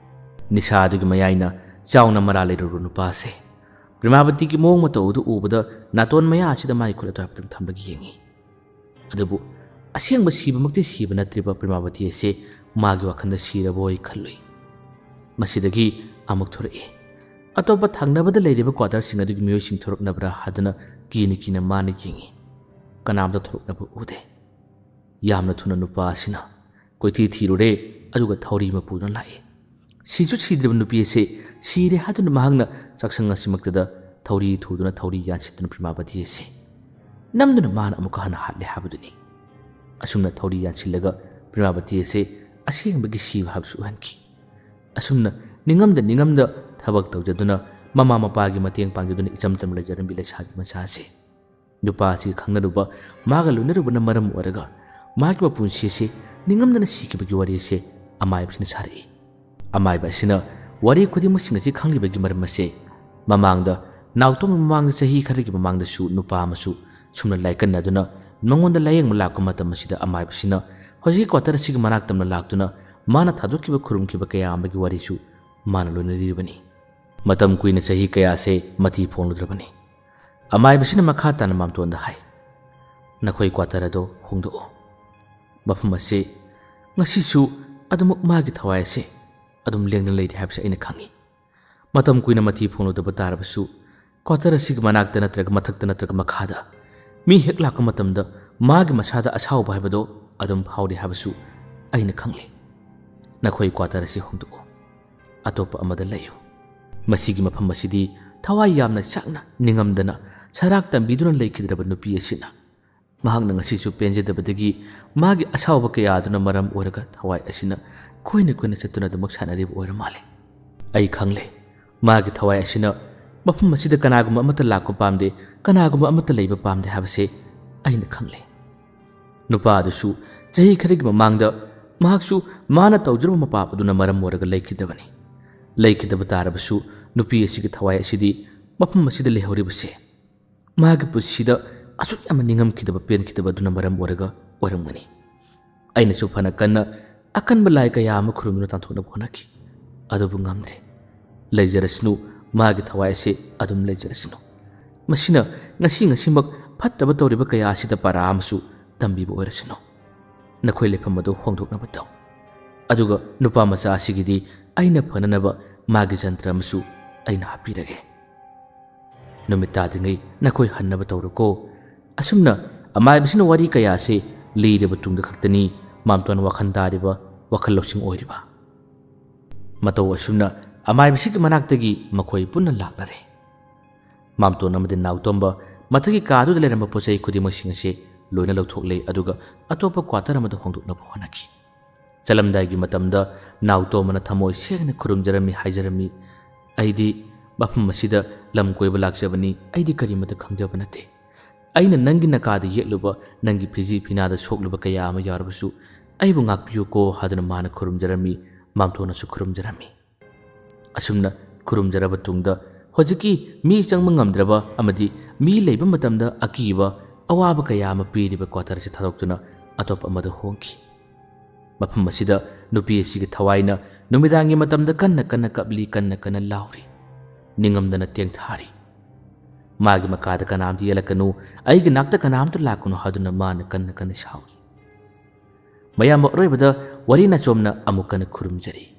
ꯅꯤꯁꯥ ꯑꯗꯨꯒꯤ ꯃꯌꯥꯏꯅ ꯆꯥꯎꯅ ꯃꯔꯥ ꯂꯩꯔꯨꯔꯕ ꯅꯨꯄꯥ ꯑꯁꯤ ꯄ꯭ꯔꯦꯃꯥꯕꯇꯤꯒꯤ ꯃꯑꯣꯡ ꯃꯇꯧ ꯑꯗꯨ ꯎꯕꯗ ꯅꯥꯇꯣꯟ ꯃꯌꯥ ꯑꯁꯤꯗ ꯃꯥꯒꯤ ꯈꯨꯠ ꯑꯗꯨ ꯍꯥꯏꯐꯦꯠꯇꯪ ꯊꯝꯂꯒ ꯌꯦꯡꯉꯤ꯫ ꯑꯗꯨꯕꯨ ꯑꯁꯦꯡꯕ ꯁꯤꯕꯃꯛꯇꯤ ꯁꯤꯕ ꯅꯠꯇ꯭ꯔꯤꯕ ꯄ꯭ꯔꯦꯃꯥꯕꯇꯤ ꯑꯁꯤ ꯃꯥꯒꯤ ꯋꯥꯈꯜꯗ ꯁꯤꯔꯕꯣꯏ ꯈꯜꯂꯨꯏ꯫ ꯃꯁꯤꯗꯒꯤ ꯑꯃꯨꯛ ꯊꯣꯔꯛꯏ꯫ ꯑꯇꯣꯞꯄ ꯊꯪꯅꯕꯗ ꯂꯩꯔꯤꯕ ꯀ꯭ꯋꯥꯇꯔꯁꯤꯡ ꯑꯗꯨꯒꯤ ꯃꯤꯑꯣꯏꯁꯤꯡ ꯊꯣꯔꯛꯅꯕ꯭ꯔꯥ ꯍꯥꯏꯗꯨꯅ ꯀꯤꯅ ꯀꯤꯅ ꯃꯥꯅ ꯌꯦꯡꯉꯤ꯫ ꯀꯅꯥꯝꯇ ꯊꯣꯔꯛꯅꯕ ꯎꯗꯦ꯫ ꯌꯥꯝꯅ ꯊꯨꯅ ꯅꯨꯄꯥ ꯑꯁꯤꯅ ꯀꯣꯏꯊꯤ ꯊꯤꯔꯨꯔꯦ, ꯑꯗꯨꯒ ꯊꯧꯔꯤ ꯑꯃ ꯄꯨꯗꯨꯅ ꯂꯥꯛꯏ꯫ ꯁꯤꯁꯨ ꯁꯤꯗ꯭ꯔꯤꯕ ꯅꯨꯄꯤ ꯑꯁꯤ ꯁꯤꯔꯦ ꯍꯥꯏꯗꯨꯅ ꯃꯍꯥꯛꯅ ꯆꯥꯛꯁꯪ ꯑꯁꯤꯃꯛꯇꯗ ꯊꯧꯔꯤ ꯊꯨꯗꯨꯅ ꯊꯧꯔꯤ ꯌꯥꯟꯁꯤꯟꯗꯨꯅ ꯄ꯭ꯔꯦꯃꯥꯕꯇꯤ ꯑꯁꯤ ꯅꯝꯗꯨꯅ ꯃꯥꯅ ꯑꯃꯨꯛꯀ ꯍꯟꯅ ꯍꯥꯠꯂꯦ ꯍꯥꯏꯕꯗꯨꯅꯤ꯫ ꯑꯁꯨꯝꯅ ꯊꯧꯔꯤ ꯌꯥꯟꯁꯤꯜꯂꯒ ꯄ꯭ꯔꯦꯃꯥꯕꯇꯤ ꯑꯁꯤ ꯑꯁꯦꯡꯕꯒꯤ ꯁꯤꯕ ꯍꯥꯏꯕꯁꯨ ꯎꯍꯟꯈꯤ꯫ ꯑꯁꯨꯝꯅ ꯅꯤꯡꯉꯝꯗ ꯅꯤꯡꯉꯝꯗ ꯊꯕꯛ ꯇꯧꯖꯗꯨꯅ, ꯃꯃꯥ ꯃꯄꯥꯒꯤ ꯃꯇꯦꯡ ꯄꯥꯡꯖꯗꯨꯅ ꯏꯆꯝ ꯆꯝꯅ ꯂꯩꯖꯔꯝꯕꯤ ꯂꯩꯁꯥꯕꯤ ꯃꯆꯥ ꯑꯁꯤ ꯅꯨꯄꯥ ꯑꯁꯤꯒ ꯈꯪꯅꯔꯨꯕ, ꯃꯥꯒ ꯂꯣꯏꯅꯔꯨꯕꯅ ꯃꯔꯝ ꯑꯣꯏꯔꯒ ꯃꯍꯥꯛꯀꯤ ꯃꯄꯨꯟꯁꯤ ꯑꯁꯤ ꯅꯤꯡꯉꯝꯗꯅ ꯁꯤꯈꯤꯕꯒꯤ ꯋꯥꯔꯤ ꯑꯁꯤ ꯑꯃꯥꯏꯕꯁꯤꯅ ꯁꯥꯔꯛꯏ꯫ ꯑꯃꯥꯏꯕ ꯑꯁꯤꯅ ꯋꯥꯔꯤ ꯈꯨꯗꯤꯡꯃꯛꯁꯤꯡ ꯑꯁꯤ ꯈꯪꯂꯤꯕꯒꯤ ꯃꯔꯝ ꯑꯁꯤ ꯃꯃꯥꯡꯗ, ꯅꯥꯎꯇꯣꯝꯕ ꯃꯃꯥꯡꯗ ꯆꯍꯤ ꯈꯔꯒꯤ ꯃꯃꯥꯡꯗꯁꯨ ꯅꯨꯄꯥ ꯑꯃꯁꯨ ꯁꯨꯝꯅ ꯂꯥꯏꯀꯟꯅꯗꯨꯅ ꯃꯉꯣꯟꯗ ꯂꯥꯌꯦꯡꯕ ꯂꯥꯛꯄ ꯃꯇꯝ ꯑꯁꯤꯗ ꯑꯃꯥꯏꯕꯁꯤꯅ ꯍꯧꯖꯤꯛꯀꯤ ꯀ꯭ꯋꯥꯇꯔ ꯑꯁꯤꯒꯤ ꯃꯅꯥꯛ ꯇꯝꯅ ꯂꯥꯛꯇꯨꯅ ꯃꯥꯅ ꯊꯥꯗꯣꯛꯈꯤꯕ ꯈꯨꯔꯨꯝꯈꯤꯕ ꯀꯌꯥ ꯑꯃꯒꯤ ꯋꯥꯔꯤꯁꯨ ꯃꯥꯅ ꯂꯣꯏꯅꯔꯤꯕꯅꯤ꯫ ꯃꯇꯝ ꯀꯨꯏꯅ ꯆꯍꯤ ꯀꯌꯥꯁꯦ ꯃꯊꯤ ꯐꯣꯡꯂꯨꯗ꯭ꯔꯕꯅꯤ꯫ ꯑꯃꯥꯏꯕꯁꯤꯅ ꯃꯈꯥ ꯇꯥꯅ ꯃꯥꯝꯇꯣꯟꯗ ꯍꯥꯏ, "ꯅꯈꯣꯏ ꯀ꯭ꯋꯥꯇꯔ ꯑꯗꯣ ꯍꯣꯡꯗꯣꯛꯑꯣ꯫ ꯃꯐꯝ ꯑꯁꯤ ꯉꯁꯤꯁꯨ ꯑꯗꯨꯃꯛ ꯃꯥꯒꯤ ꯊꯋꯥꯏ ꯑꯁꯤ ꯑꯗꯨꯝ ꯂꯦꯡꯗꯅ ꯂꯩꯔꯤ ꯍꯥꯏꯕꯁꯤ ꯑꯩꯅ ꯈꯪꯏ꯫ ꯃꯇꯝ ꯀꯨꯏꯅ ꯃꯊꯤ ꯐꯣꯡꯂꯨꯗꯕ ꯇꯥꯔꯕꯁꯨ, ꯀ꯭ꯋꯥꯇꯔ ꯑꯁꯤꯒꯤ ꯃꯅꯥꯛꯇ ꯅꯠꯇ꯭ꯔꯒ ꯃꯊꯛꯇ ꯅꯠꯇ꯭ꯔꯒ ꯃꯈꯥꯗ ꯃꯤ ꯍꯦꯛ ꯂꯥꯛꯄ ꯃꯇꯝꯗ ꯃꯥꯒꯤ ꯃꯁꯥꯗ ꯑꯁꯥꯎꯕ ꯍꯥꯏꯕꯗꯣ ꯑꯗꯨꯝ ꯐꯥꯎꯔꯤ ꯍꯥꯏꯕꯁꯨ ꯑꯩꯅ ꯈꯪꯂꯤ꯫ ꯅꯈꯣꯏ ꯀ꯭ꯋꯥꯇꯔ ꯑꯁꯤ ꯍꯣꯡꯗꯣꯛꯑꯣ꯫ ꯑꯇꯣꯞꯄ ꯑꯃꯗ ꯂꯩꯌꯨ꯫ ꯃꯁꯤꯒꯤ ꯃꯐꯝ ꯑꯁꯤꯗꯤ ꯊꯋꯥꯏ ꯌꯥꯝꯅ ꯆꯥꯛꯅ, ꯅꯤꯡꯉꯝꯗꯅ ꯁꯔꯥꯛ ꯇꯝꯕꯤꯗꯨꯅ ꯂꯩꯈꯤꯗ꯭ꯔꯕ ꯅꯨꯄꯤ ꯑꯁꯤꯅ ꯃꯍꯥꯛꯅ ꯉꯁꯤꯁꯨ ꯄꯦꯟꯖꯗꯕꯗꯒꯤ ꯃꯥꯒꯤ ꯑꯁꯥꯎꯕ ꯀꯌꯥ ꯑꯗꯨꯅ ꯃꯔꯝ ꯑꯣꯏꯔꯒ ꯊꯋꯥꯏ ꯑꯁꯤꯅ ꯀꯣꯏꯅ ꯀꯣꯏꯅ ꯆꯠꯇꯨꯅ ꯑꯗꯨꯃꯛ ꯁꯥꯟꯅꯔꯤꯕ ꯑꯣꯏꯔ ꯃꯥꯜꯂꯦ꯫ ꯑꯩ ꯈꯪꯂꯦ, ꯃꯥꯒꯤ ꯊꯋꯥꯏ ꯑꯁꯤꯅ ꯃꯐꯝ ꯑꯁꯤꯗ ꯀꯅꯥꯒꯨꯝꯕ ꯑꯃꯠꯇ ꯂꯥꯛꯄ ꯄꯥꯝꯗꯦ, ꯀꯅꯥꯒꯨꯝꯕ ꯑꯃꯠꯇ ꯂꯩꯕ ꯄꯥꯝꯗꯦ ꯍꯥꯏꯕꯁꯦ ꯑꯩꯅ ꯈꯪꯂꯦ꯫ ꯅꯨꯄꯥ ꯑꯗꯨꯁꯨ ꯆꯍꯤ ꯈꯔꯒꯤ ꯃꯃꯥꯡꯗ ꯃꯍꯥꯛꯁꯨ ꯃꯥꯅ ꯇꯧꯖꯔꯨꯕ ꯃꯄꯥꯞ ꯑꯗꯨꯅ ꯃꯔꯝ ꯑꯣꯏꯔꯒ ꯂꯩꯈꯤꯗꯕꯅꯤ꯫ ꯂꯩꯈꯤꯗꯕ ꯇꯥꯔꯕꯁꯨ, ꯅꯨꯄꯤ ꯑꯁꯤꯒꯤ ꯊꯋꯥꯏ ꯑꯁꯤꯗꯤ ꯃꯐꯝ ꯑꯁꯤꯗ ꯂꯩꯍꯧꯔꯤꯕꯁꯦ ꯃꯥꯒꯤ ꯄꯨꯟꯁꯤꯗ ꯑꯁꯨꯛ ꯌꯥꯝꯅ ꯅꯤꯡꯉꯝꯈꯤꯗꯕ, ꯄꯦꯟꯈꯤꯗꯕ ꯑꯗꯨꯅ ꯃꯔꯝ ꯑꯣꯏꯔꯒ ꯑꯣꯏꯔꯝꯒꯅꯤ꯫ ꯑꯩꯅꯁꯨ ꯐꯅ ꯀꯟꯅ ꯑꯀꯟꯕ ꯂꯥꯏ ꯀꯌꯥ ꯑꯃ ꯈꯨꯔꯨꯝꯗꯨꯅ ꯇꯥꯟꯊꯣꯛꯅꯕ ꯍꯣꯠꯅꯈꯤ, ꯑꯗꯨꯕꯨ ꯉꯝꯗ꯭ꯔꯦ꯫ ꯂꯩꯖꯔꯁꯅꯨ, ꯃꯥꯒꯤ ꯊꯋꯥꯏ ꯑꯁꯤ ꯑꯗꯨꯝ ꯂꯩꯖꯔꯁꯅꯨ꯫ ꯃꯁꯤꯅ ꯉꯁꯤ ꯉꯁꯤꯃꯛ ꯐꯠꯇꯕ ꯇꯧꯔꯤꯕ ꯀꯌꯥ ꯑꯁꯤꯗ ꯄꯔꯥ ꯑꯃꯁꯨ ꯇꯝꯕꯤꯕ ꯑꯣꯏꯔꯁꯅꯨ꯫ ꯅꯈꯣꯏ ꯂꯩꯐꯝ ꯑꯗꯨ ꯍꯣꯡꯗꯣꯛꯅꯕ ꯇꯧ꯫ ꯑꯗꯨꯒ ꯅꯨꯄꯥ ꯃꯆꯥ ꯑꯁꯤꯒꯤꯗꯤ ꯑꯩꯅ ꯐꯅꯅꯕ ꯃꯥꯒꯤ ꯖꯟꯇ꯭ꯔ ꯑꯃꯁꯨ ꯑꯩꯅ ꯍꯥꯞꯄꯤꯔꯒꯦ꯫ ꯅꯨꯃꯤꯠ ꯇꯥꯗ꯭ꯔꯤꯉꯩ ꯅꯈꯣꯏ ꯍꯟꯅꯕ ꯇꯧꯔꯣꯀꯣ꯫ ꯑꯁꯨꯝꯅ ꯑꯃꯥꯏꯕꯁꯤꯅ ꯋꯥꯔꯤ ꯀꯌꯥ ꯑꯁꯤ ꯂꯤꯔꯕ ꯇꯨꯡꯗ ꯈꯛꯇꯅꯤ ꯃꯥꯝꯇꯣꯟ ꯋꯥꯈꯜ ꯇꯥꯔꯤꯕ, ꯋꯥꯈꯜ ꯂꯧꯁꯤꯡ ꯑꯣꯏꯔꯤꯕ꯫ ꯃꯇꯧ ꯑꯁꯨꯝꯅ ꯑꯃꯥꯏꯕꯁꯤꯒꯤ ꯃꯅꯥꯛꯇꯒꯤ ꯃꯈꯣꯏ ꯄꯨꯟꯅ ꯂꯥꯛꯅꯔꯦ꯫ ꯃꯥꯝꯇꯣꯟ ꯑꯃꯗꯤ ꯅꯥꯎꯇꯣꯝꯕ ꯃꯊꯛꯀꯤ ꯀꯥꯗꯨꯗ ꯂꯩꯔꯝꯕ ꯄꯣꯠ ꯆꯩ ꯈꯨꯗꯤꯡꯃꯛꯁꯤꯡ ꯑꯁꯤ ꯂꯣꯏꯅ ꯂꯧꯊꯣꯛꯂꯦ, ꯑꯗꯨꯒ ꯑꯇꯣꯞꯄ ꯀ꯭ꯋꯥꯇꯔ ꯑꯃꯗ ꯍꯣꯡꯗꯣꯛꯅꯕ ꯍꯣꯠꯅꯈꯤ꯫ ꯆꯠꯂꯝꯗꯥꯏꯒꯤ ꯃꯇꯝꯗ ꯅꯥꯎꯇꯣꯝꯕꯅ ꯊꯃꯣꯏ ꯁꯦꯡꯅ ꯈꯨꯔꯨꯝꯖꯔꯝꯃꯤ, ꯍꯥꯏꯖꯔꯝꯃꯤ, "ꯑꯩꯗꯤ ꯃꯐꯝ ꯑꯁꯤꯗ ꯂꯝ ꯀꯣꯏꯕ ꯂꯥꯛꯆꯕꯅꯤ, ꯑꯩꯗꯤ ꯀꯔꯤꯃꯠꯇ ꯈꯪꯖꯕ ꯅꯠꯇꯦ꯫ ꯑꯩꯅ ꯅꯪꯒꯤ ꯅꯀꯥꯗ ꯌꯦꯛꯂꯨꯕ, ꯅꯪꯒꯤ ꯐꯤꯖꯤ ꯐꯤꯅꯥꯗ ꯁꯣꯛꯂꯨꯕ ꯀꯌꯥ ꯑꯃ ꯌꯥꯎꯔꯕꯁꯨ ꯑꯩꯕꯨ ꯉꯥꯛꯄꯤꯌꯨꯀꯣ" ꯍꯥꯏꯗꯨꯅ ꯃꯥꯅ ꯈꯨꯔꯨꯝꯖꯔꯝꯃꯤ, ꯃꯥꯝꯇꯣꯟꯅꯁꯨ ꯈꯨꯔꯨꯝꯖꯔꯝꯃꯤ꯫ ꯑꯁꯨꯝꯅ ꯈꯨꯔꯨꯝꯖꯔꯕ ꯇꯨꯡꯗ ꯍꯧꯖꯤꯛꯀꯤ ꯃꯤ ꯆꯪꯕ ꯉꯝꯗ꯭ꯔꯕ ꯑꯃꯗꯤ ꯃꯤ ꯂꯩꯕ ꯃꯇꯝꯗ ꯑꯀꯤꯕ, ꯑꯋꯥꯕ ꯀꯌꯥ ꯑꯃ ꯄꯤꯔꯤꯕ ꯀ꯭ꯋꯥꯇꯔ ꯑꯁꯤ ꯊꯥꯗꯣꯛꯇꯨꯅ ꯑꯇꯣꯞꯄ ꯑꯃꯗ ꯍꯣꯡꯈꯤ꯫ ꯃꯐꯝ ꯑꯁꯤꯗ ꯅꯨꯄꯤ ꯑꯁꯤꯒꯤ ꯊꯋꯥꯏꯅ ꯅꯨꯃꯤꯗꯥꯡꯒꯤ ꯃꯇꯝꯗ ꯀꯟꯅ ꯀꯟꯅ ꯀꯞꯂꯤ, ꯀꯟꯅ ꯀꯟꯅ ꯂꯥꯎꯔꯤ, ꯅꯤꯡꯉꯝꯗꯅ ꯇꯦꯡꯊꯥꯔꯤ꯫ ꯃꯥꯒꯤ ꯃꯀꯥꯗ ꯀꯅꯥꯝꯇ ꯌꯦꯜꯂꯛꯀꯅꯨ, ꯑꯩꯒꯤ ꯅꯥꯛꯇ ꯀꯅꯥꯝꯇ ꯂꯥꯛꯀꯅꯨ ꯍꯥꯏꯗꯨꯅ ꯃꯥꯅ ꯀꯟꯅ ꯀꯟꯅ ꯁꯥꯎꯔꯤ꯫ ꯃꯌꯥꯝꯕ ꯑꯔꯣꯏꯕꯗ ꯋꯥꯔꯤ ꯅꯥꯆꯣꯝꯅ ꯑꯃꯨꯛ ꯀꯟꯅ ꯈꯨꯔꯨꯝꯖꯔꯤ꯫